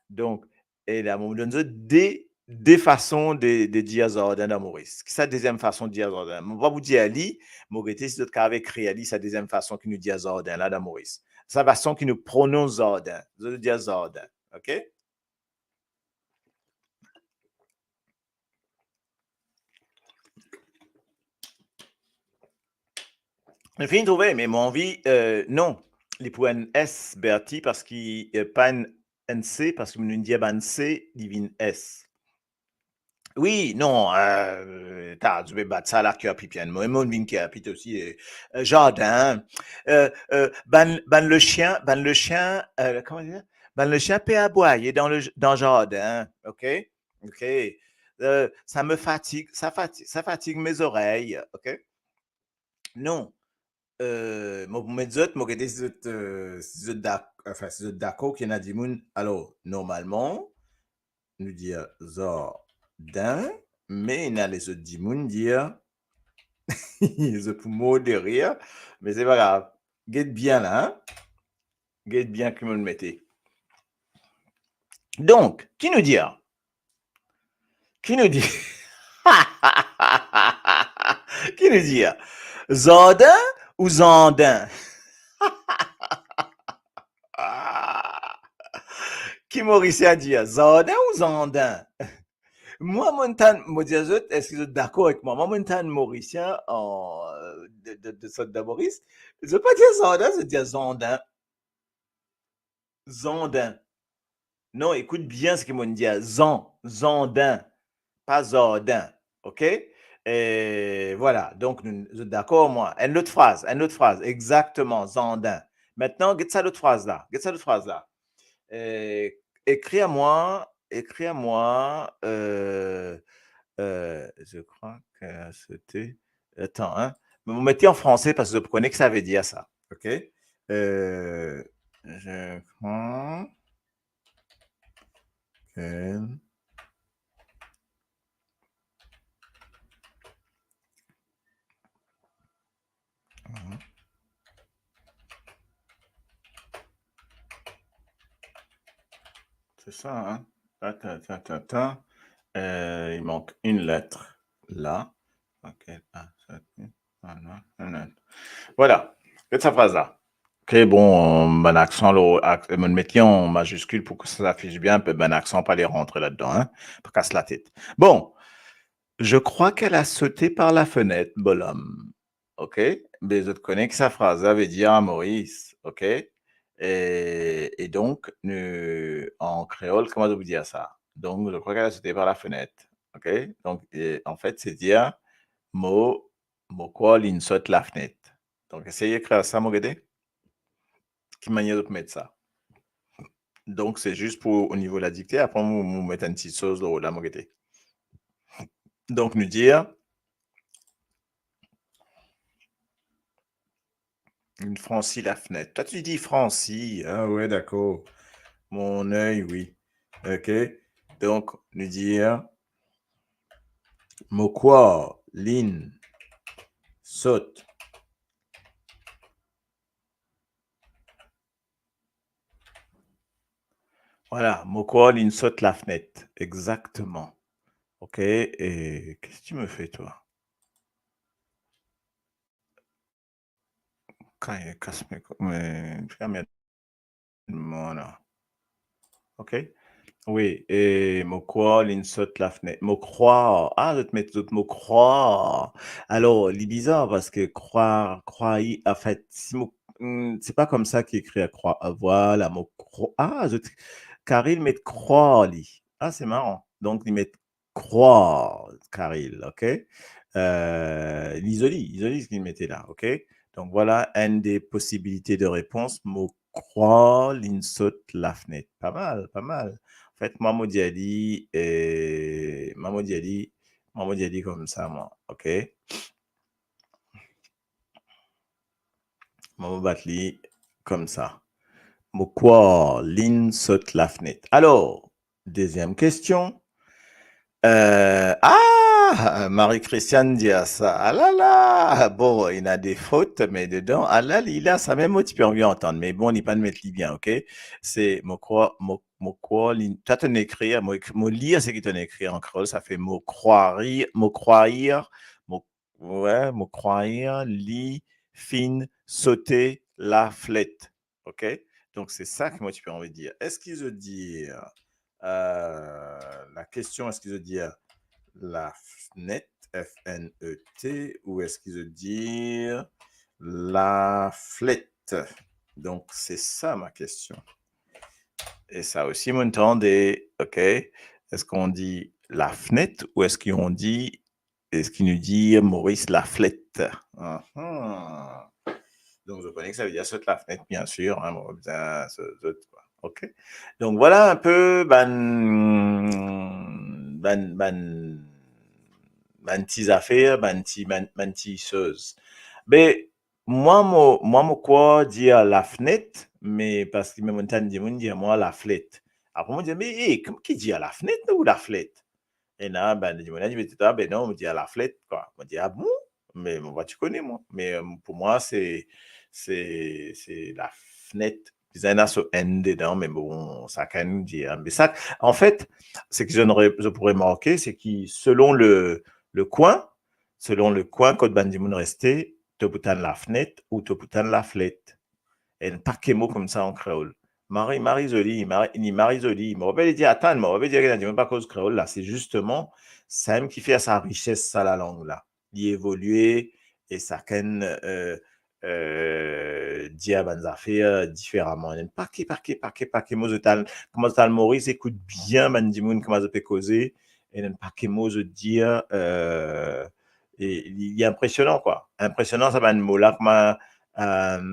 Donk, e la, mo donn zot de, de fason de, de dir zardin dan Moris. Ki sa deziem fason dir zardin? Mo pa pou dir li, mo gete si zot kapav ekrir li, sa deziem fason ki nou dir zardin la dan Moris. Sa fason ki nou pronons zardin. Zot dir zardin, ok? Mo finn trouve, me mo anvi, euh, non, li pou enn S, Bertie, parski, euh, pa enn, enn C, parski nou dir bann C, li vinn S. Wi, non, euh, ta, zot pe bat sa la, Kerpit, bien, mo, mo vinn Kerpit osi, euh, euh, zardin, euh, euh, bann, bann lisien, bann lisien, euh, kouma dir? Bann lisien pe aboyer dan le, dan zardin, ok? Ok. Euh, ça me fatigue, ça fati-, ça fatigue mes oreilles, ok? Non. euh, mo pou met zot, mo gete si zot, euh, si zot dak-, anfin, si zot dakor ki ena dimoun. Alor, normalman, nou dir zardin, me ena lezot dimoun dir, zot pou mor de rir, me se pa grav. Get bien la, hein? Get bien ki mo mete. Donk, ki nou dir? Ki nou dir? Ki nou dir? Zardin ou zandin? Ki Morisien dir, zardin ou zandin? Mwa, mo tann, mo dir zot, eski zot dakor avek mwa? Mwa, mo tann Morisien, an, de, de, de, sort de Moris, zot pa dir zardin, zot dir zandin. Zandin. Non, ekout bien seki mo dir, zan, zandin, pa zardin, ok? E vwala, donk nou, zot dakor, mwa. Enn lot fraz, enn lot fraz, exakteman, zandin. Aster, get sa lot fraz la, get sa lot fraz la. Euh, écris à moi, écris à moi, euh, euh, je crois que c'était, attends, hein. Mo mete an franse parski zot pou kone ki sa ve dir sa, ok? Euh, je crois que Mhm. C'est ça, hein? Attends, attends, attends, attends. Euh, il manque une lettre là. Ok, ah, ça, ah non, une lettre. Voilà, get sa fraz la. Ok, bon, bann aksan, lor, ak-, mo met li an maziskil pou ki sa afis bien, pe bann aksan pa ale rantre ladan, hein, pa kas latet. Bon, je crois qu'elle a sauté par la fenêtre, bolom. Ok? Be zot kone ki sa fraz la ve dir an Moris, ok? E, e donk, nou, an kreol, kouma zot pou dir sa? Donk, je crois qu'elle a sauté par la fenêtre, ok? Donk, e, anfet, se dir, mo, mo krwar linn sot lafnet. Donk, esey ekrir sa, mo gete. Ki manier zot pou met sa? Donk, se zis pou o nivo ladikte, apre mo, mo met enn ti soz lor la, mo gete. Donk, nou dir, linn fransi lafnet. Twa, tu dis fransi. Ah ouais, dakor. Mon œil, oui. Ok. Donk, nou dir, mo krwar linn sot. Vwala, mo krwar linn sot lafnet. Exakteman. Ok, e, qu'est-ce que tu me fais, toi? Kan, kas me, me, ferme. Vwala. Ok. Wi, e mo krwar linn sot lafnet. Mo krwar. Ah, zot met zot mo krwar. Alor, li bizar parski krwar, krwar, anfet, si mo, hmm, se pa koumsa ki ekrir krwar. Ah, vwala, mo krwar. Ah, zot, Karil met krwar li. Ah, se maran. Donk, li met krwar, Karil, ok? Euh, li zoli, li zoli seki li mete la, ok? Donk, vwala enn de posibilite de repons, mo krwar linn sot lafnet. Pa mal, pa mal. Anfet, mwa, mo dir li, e, mwa, mo dir li, mwa, mo dir li koumsa, mwa, ok? Mwa, mo bat li koumsa. Mo krwar linn sot lafnet. Alor, deziem kestion. Euh, ah, Marie-Christiane dir sa. Ah la la, bon, ena de fot, me dedan, ah la, li la, sa mem mo ti pe anvi antann, me bon, li pa'nn met li bien, ok? Se mo krwar, mo, mo krwar linn, twa to'nn ekrir, mo ek-, mo lir seki to'nn ekrir an kreol, sa fer mo krwar, mo krwar, mo, wi, mo krwar li finn sote lafnet. Ok? Donk, se sa ki mo ti pe anvi dir. Eski zot dir, euh, lakestion, eski zot dir lafnet, F N E T, ou eski zot dir laflet? Donk, se sa ma kestion. E sa osi, mo'nn tande, ok? Est-ce qu'on dit lafnet ou est-ce qu'on dit, est-ce qu'il nous dit Maurice Laflet? Ahan. Donk, zot kone ki sa ve dir sot lafnet, bien sir, hein, bon, bizin sot, sot, kwa. Ok? Donk, vwala enn pe bann, bann, bann, bann ti zafer, bann ti, bann, bann ti soz. Me, mwa mo, mwa mo krwar dir lafnet, me parski mem mo tann dimoun dir mwa laflet. Apre mo dir, "Me, e, kouma ki dir lafnet ou laflet?" Ena bann dimoun la dir, "Me twa, be non, mo dir laflet, kwa." Mo dir, "Ah bon?" Me mo pa ti kone, mwa. Me, euh, pou mwa, se, se, se lafnet. Bizin ena so N dedan, me bon, sakenn dir. Me sa, anfet, seki zot re-, zot pou remarke, se ki selon le, le kwin, selon le kwin kot bann dimoun reste, to pou tann lafnet ou to pou tann laflet. Enn pake mo koumsa an kreol. Mari, mari zoli, mari, li mari zoli. Mo pa pe dir, atann, mo pa pe dir ki ena dimoun pa koz kreol la. Se zisteman samem ki fer sa rises sa lalang la. Li evolie e sakenn, euh, euh, dir bann zafer diferaman. Enn pake, pake, pake, pake mo zot al, kouma zot al Moris, ekout bien bann dimoun, kouma zot pe koze, e enn pake mo zot dir, euh, e li, li inpresionan, kwa. Inpresionan, sa bann mo la, kouma, euh,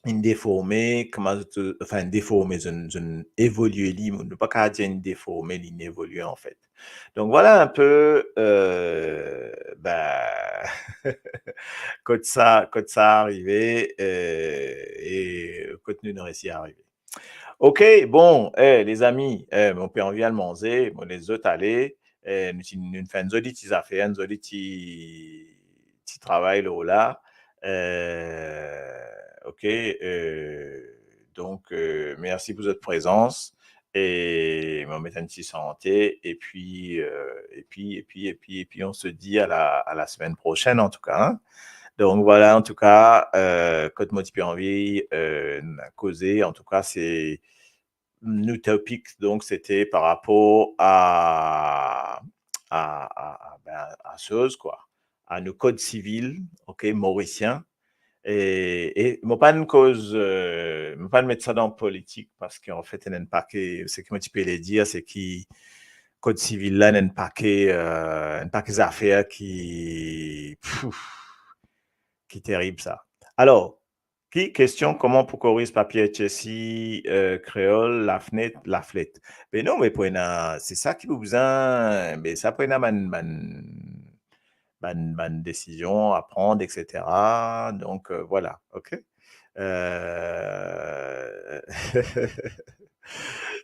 inn deforme, kouma zot, anfin, inn deforme, zot inn, zot inn evolie li, nou pa kav dir inn deforme, li inn evolie, anfet. Donk, vwala enpe, euh, be, kot sa, kot sa arive, euh, e kot nou, nou resi arive. Ok, bon, eh, lezami, eh, mo pe anvi al manze, mo les zot ale, eh, nou ti, nou fer enn zoli ti zafer, enn zoli ti, ti travay lor la. Eh, ok, eh, donk, eh, mersi pou zot prezans, e mo met enn ti sante, epi, eh, epi, epi, epi, epi, on se dit à la, à la semaine prochaine, en tout cas, hein. Donk, vwala, antouka, eh, kot mo ti pe anvi, eh, koze, antouka, se nou topik, donk, sete par rapor a, a, a, a, ben, a soz, kwa, a nou kod sivil, ok, morisien. E, e mo pa'nn koz, eh, mo pa'nn met sa dan politik, parski, anfet, ena enn pake, seki mo ti pe le dir, se ki kod sivil la, ena enn pake, eh, enn pake zafer ki, pff, ki terib, sa. Alor, ki kestion, kouma pou koriz papie H S I, eh, kreol, lafnet, laflet? Be non, me pou ena, se sa ki pou bizin, me sa pou ena bann, bann, bann, bann desizion a pran, et cetera. Donk, eh, vwala, ok? Eh,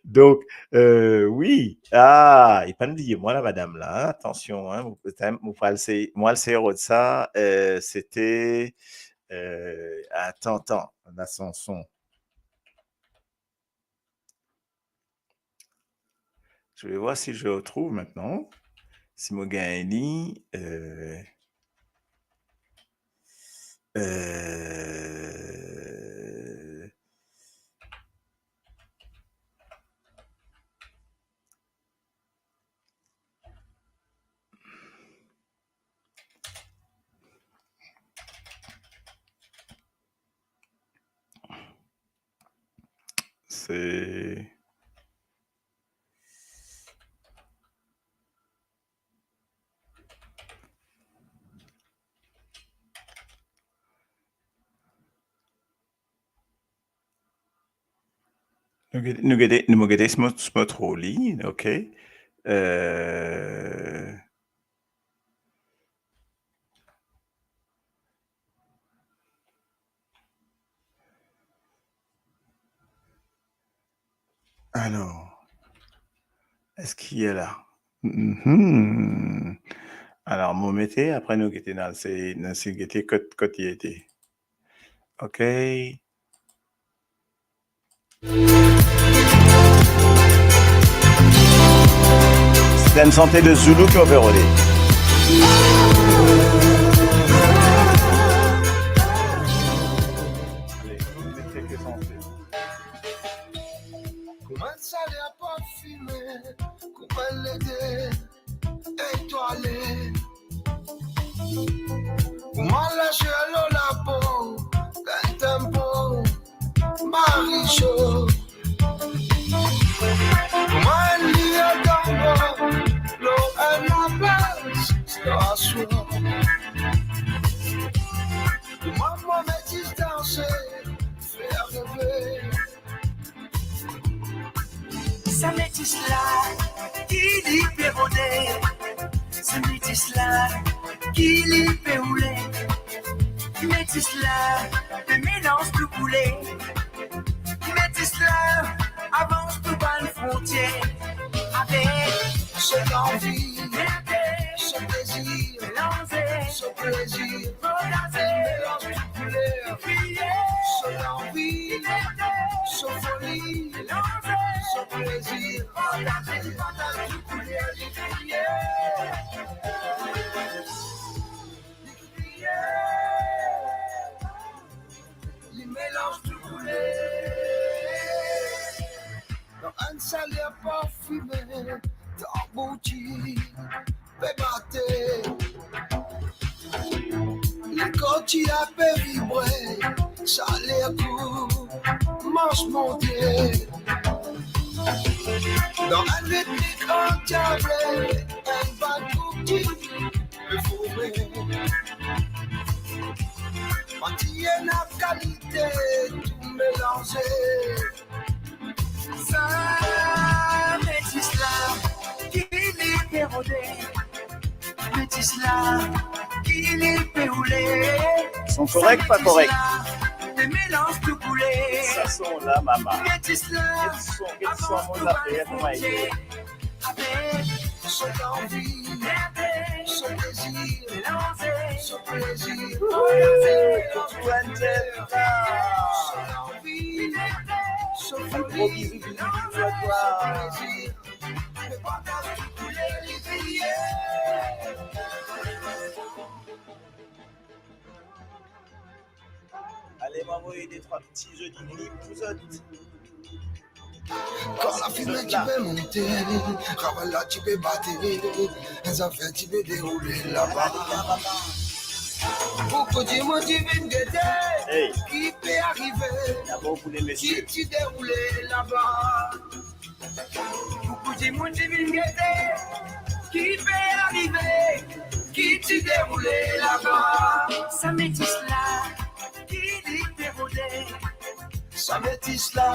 donk, eh, wi, ah, e pa bliye mwa la, madam la, hein, atansion, hein, mo, mo pral sey, mo al sey rod sa, eh, sete, eh, atann, atann, la sanson. Je vais voir si je retrouve maintenant. Si mo gagn li, eh, eh, Se Nou gete, nou gete, nou gete si mo, si mo trouv li, ok. Euh, alors, est-ce qu'il est là? Mhm. Alors, mo mete, apre nou gete, nou al sey, nou al sey gete kot, kot li ete. Ok. Sistenn sante de Zoulou ki mo pe rode. Kouma sale parfime, kouma lete etwale. Kouma laze lor lapo, dan tempo, Marie Jo. Kouma enn limyer tango, lor enn laplaz, lor aswar. Kouma mo metis danse, fer reve. Sa metis la, ki li pe rode, sa metis la, ki li pe oule. Metis la, pe melanz tou koule. Metis la, avans tou bann frontier. Avek so lanvi, so plezir, melanze, so plezir, melanze, melanz tou kouler. So lanvi, so foli, melanze, so plezir, melanze, melanz tou kouler. Li melanz tou koule. Dan enn saler parfime, tanbour ti pe bate. Lekor ti ape vibre, saler koumans monte. Dan enn ritmik andiable, enn bann group ti pe forme. Bann ti ena kalite tou melanze. Sa metis la, ki li pe rode. Metis la, ki li pe roule. Son korek, pa korek? Sa metis la, pe melanz tou koule. Sa son la, mama. Metis la, avans tou bann frontier. Avek so lanvi, so dezir, so plezir. Wouhou! Twenty-four. So lanvi, so foli, so plezir. Ale, mo avoy de trwa ti zoli klip pou zot. Kan lafime ti pe monte, kaval la ti pe bate, enn zafer ti pe deroule laba. Boukou dimoun ti vinn gete, hey, ki pe arive, ki ti deroule laba. Boukou dimoun ti vinn gete, ki pe arive, ki ti deroule laba. Sa metis la, ki li pe rode. Sa metis la,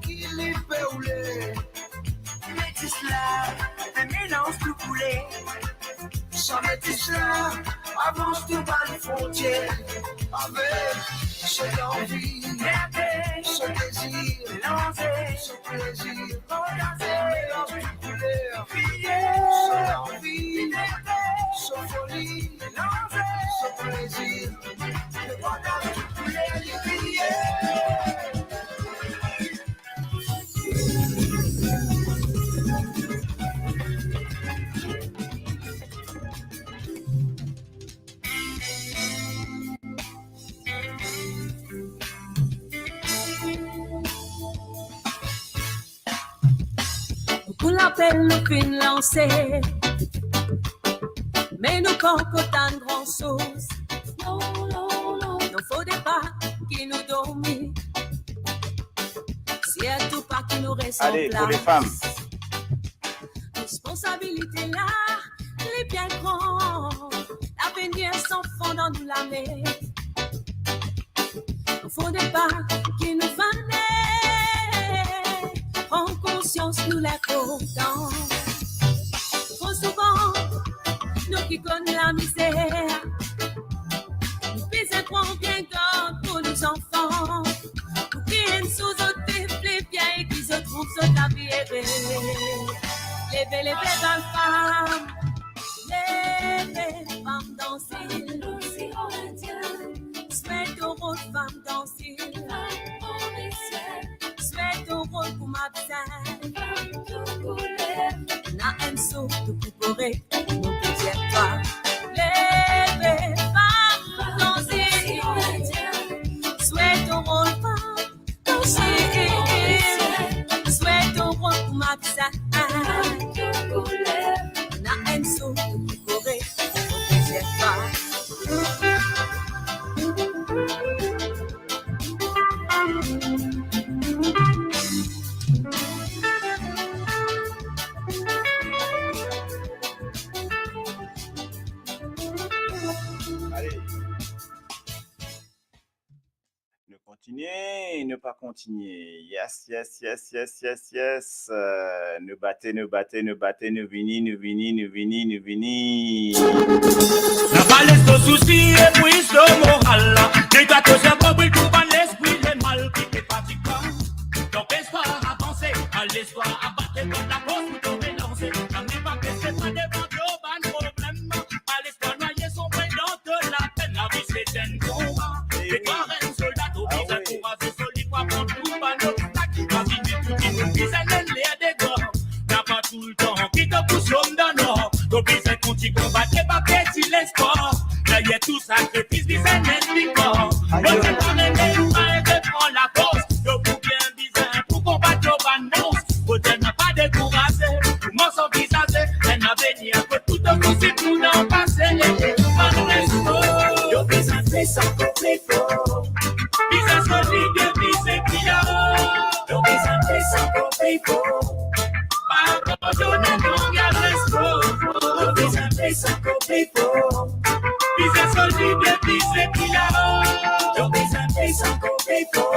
ki li pe roule. Metis la, pe melanz tou koule. Sa metis la, avans tou bann frontier. Avek so lanvi, so dezir, so plezir, melanz tou kouler. So lanvi, so foli, so plezir. Boukou lapel nou finn lanse, me nou pankor tann gran soz. Non, non, non. Non, fodre pa ki nou dormi, sirtou pa ki nou res an plas. Ale, pou lefam. Responsabilite la, li bien gran. Lavenir zanfan dan nou lame. Fodre pa ki nou fane, pran konsians nou linportans. Tro souvan, nou ki konn lamizer, nou bizin pran bien gard pou nou zanfan. Pou ki enn soz zot pe file bien e ki zot trouv zot lavi ere. Leve, leve bann fam, leve fam dan zil. Swet to rol fam dan zil. Swet to rol kouma bizin. Na enn soz tou pou korek, mo pe dir twa. Leve fam dan zil. Swet to rol fam dan zil. Swet to rol kouma bizin. Na enn soz tou pou korek, mo pe dir twa. Ale. Nou kontinie, nou pa kontinie. Yes, yes, yes, yes, yes, yes. Euh, nou bate, nou bate, nou bate, nou vini, nou vini, nou vini, nou vini. Lavalis to sousi e bris to moral la. Deklar enn solda, to bizin kouraze, solid pou afront tou bann obstak. Imazine tou dimoun bizin enn ler degor. Napa toultan ki to pou som dan nor. To bizin kontign konbat e pa perdi lespwar. Deryer tou sakrifis bizin enn viktor. Mo ti pa rene ou pa ede pran lafors. To pou bien bizin pou konbat to bann mons. Kot enn pa dekouraze, kouman anvizaze enn lavenir kot tou to sousi pou dan pase. Bann resto. To bizin fer sa kot pli for. Bizin solid, bizin pli lor. To bizin fer sa kot pli for. Pa abandone, non, gard respon. To bizin fer sa kot pli for. Bizin solid, bizin pli lor. To bizin fer sa kot pli for.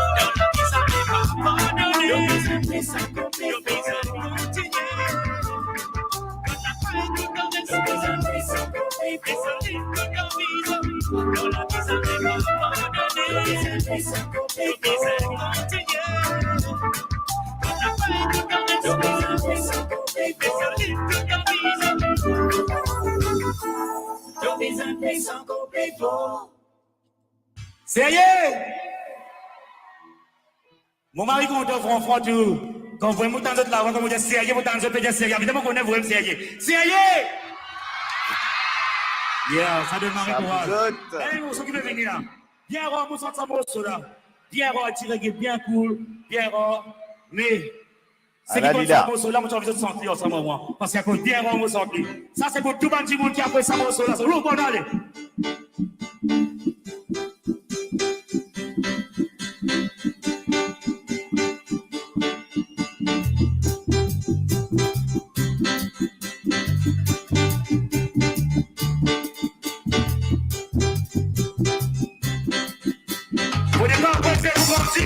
To bizin fer sa kot pli for. To bizin fer sa kot pli for. To bizin kontigne. Serye? Mo mari kontan, fran, fran tou. Kan vremem mo tann zot lavan, kan mo dir serye, mo tann zot pe dir serye. Abitan mo kone vremem serye. Serye! Yeah, sa donn mari kouraz. Ey, mo seki pe vini la. Bien rar mo sant sa morso la. Bien rar, ti rege, bien cool, bien rar. Me seki konn sa morso la, mo ti anvi zot sant li ansam ar mwa. Parski akoz bien rar mo sant li. Sa se pou tou bann dimoun ki apres sa morso la. So, lou, bon, ale. Fode pa pase pou parti.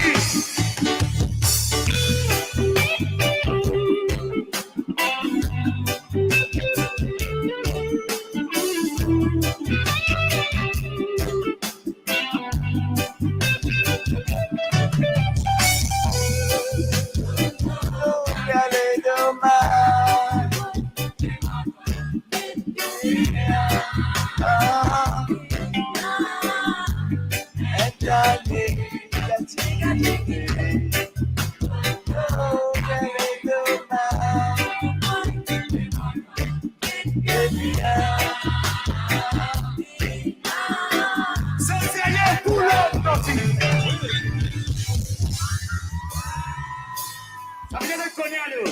Sa serye pou lòm, tanti. Sa vinn avek Konya, lo.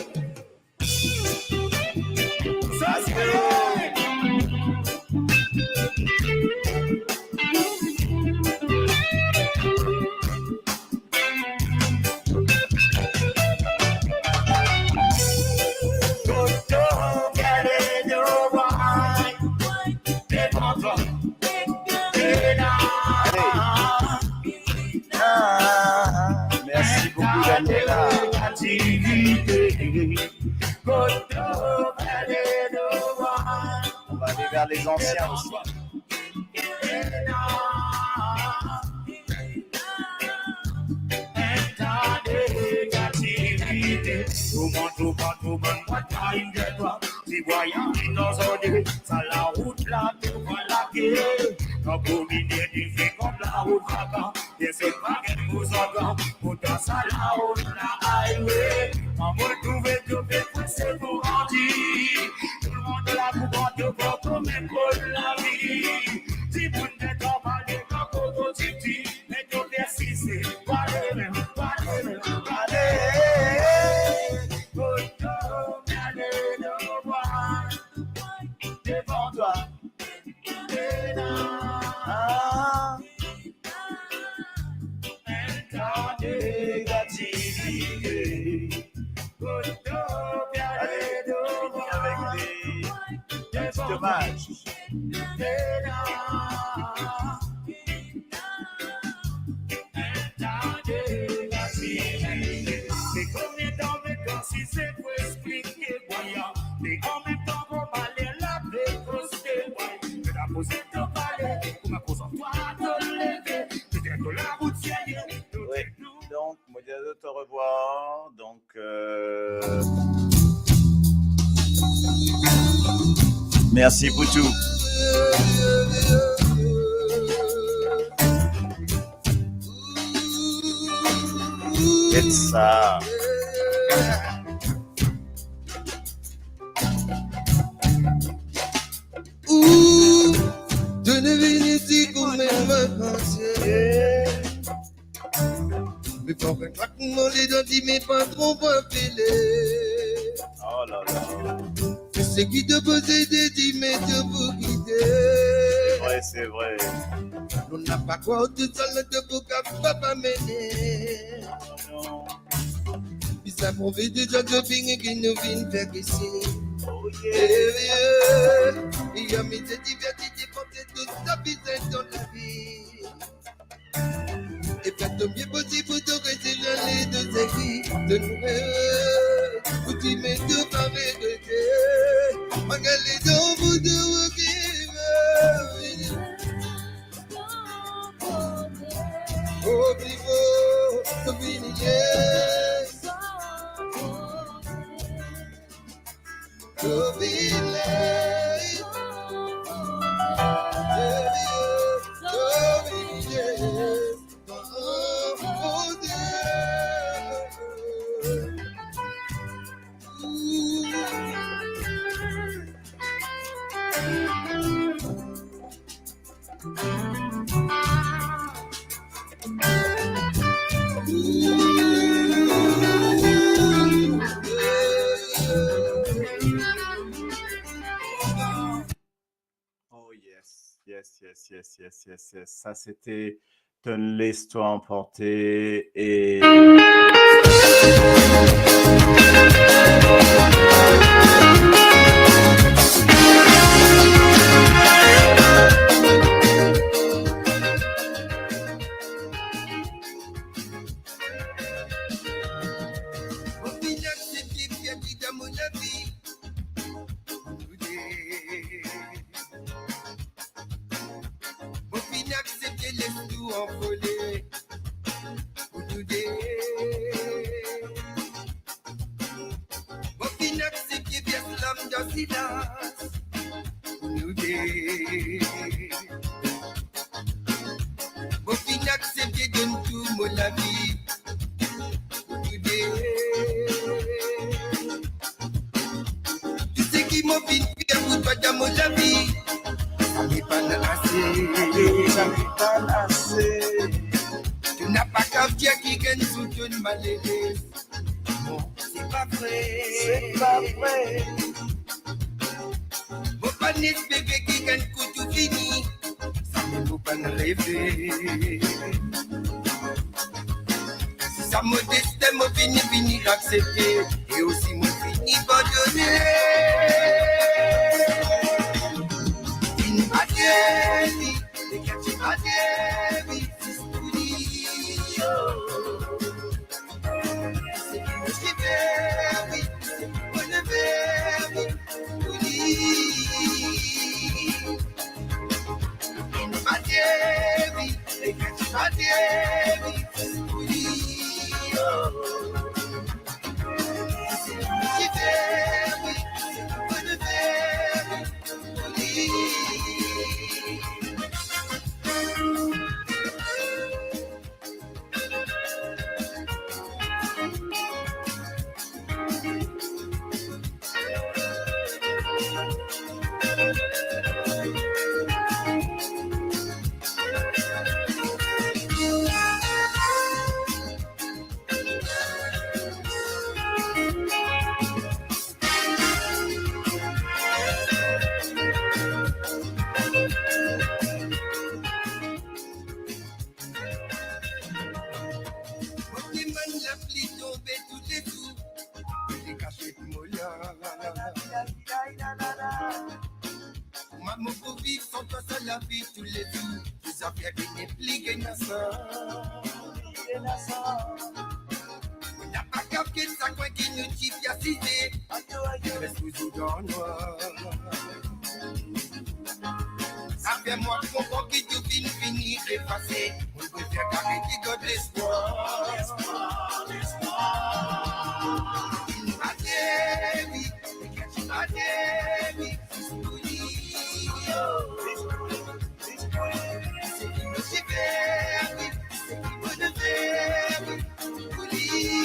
Sa serye. Allez. Merci beaucoup, Daniela. On va aller vers les anciens aussi. Enn ta negativite, touman, touman, touman, mwa ta inn de twa. Ti bway a vinn dan zande, sa larout la touman lake. Tankou mine dife kont larout vaka, e se pa gagn pou zangan, pourtan sa larout la highway. Kan mo trouve to pe prese pou randi, tou lemonn la pou pran to kor kouma enn kol lavi. Dimoun detan pale kan koto titi, me to persiste, pale mem, pale mem, pale. Koto, ale devan, devan twa. Ena enn ta negativite. Koto, ale devan, devan twa. Allez, on finit avec des, un petit hommage. Oui, donc, mo dir zot au revoir. Donc, euh, merci pour tout. Sa. Ou, to ena vini ti koumem vakansie. Me pa enn klak mo ledan di me patron pa file. Oh la la. Seki to pou ede di me to pou kite. Vre, se vre. Nou napa krwar tousel to pou kapav amene. Bizin prouve deza to fini ki nou vinn fer isi. Oh yeah. Eh, yeah. Amize, diverti, depanse, tou sa bizin dan lavi. E fer to mie posib pou to reste dan ledo seki to nou reve. Pou ti me to pa regrete. Malgre letan pou to okipe. Oh, pli for, to vini, yeah. To vini, yeah. To vini, yeah. Oh, oh, yeah. Oh yes, yes, yes, yes, yes, yes. Sa sete To les twa anporte e Mo finn aksepte perdi dan mo lavi. Mo finn aksepte les tou anfole pou nou de. Mo finn aksepte vers lam dan silas pou nou de. Mo finn aksepte donn tou mo lavi pou nou de. Tou seki mo finn fer pou twa dan mo lavi, sa me pa'nn ase. Sa me pa'nn ase. To napa kapav dir kikenn zour to'nn malerez. Non, se pa vre. Se pa vre. Mo pa'nn espere kikenn kou tou fini. Sa mem mo pa'nn reve. Si sa mo destin, mo fini, fini aksepte, e osi mo fini pardone. Fini pa devi, leker ti pa devi, zis pou li, oh. Seki mo ti fer, wi, seki mo ti fer, wi. Pou li. Fini pa devi, leker ti pa devi, pou li, oh. Seki mo ti fer, wi, seki mo ti fer, wi, pou li. Mo demann lapli tonbe toulezour, li kasiet mo la. Kouma mo pou viv san twa sa lavi toulezour? Tou zafer ki nepli ena sans. Mo napa kapav get sa kwin ki nou ti pe asize. Res touzour dan nwar. Sa fer mwa konpran ki tou finn fini efase. Mo prefer gard ki gard lespwar. Fini pa devi, leker ti pa devi, zis pou li, oh. Seki mo ti fer, wi, seki mo ti fer, wi, pou li.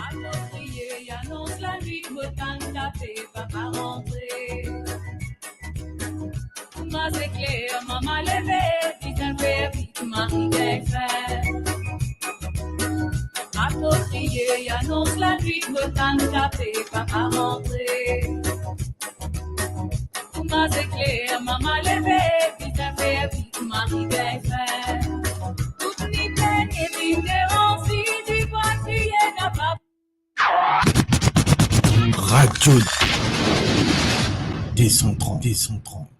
Apropriye, anons lanwit, mo tann kafe, papa rantre. Kouma se kler, mama leve, bizin fer vit, mari gagn fin. Apropriye, anons lanwit, mo tann kafe, papa rantre. Kouma se kler, mama leve, bizin fer vit, mari gagn fin. Tout ni pene vinn deranze, li pa kriye, napa. Radio deux cent trente, deux cent trente.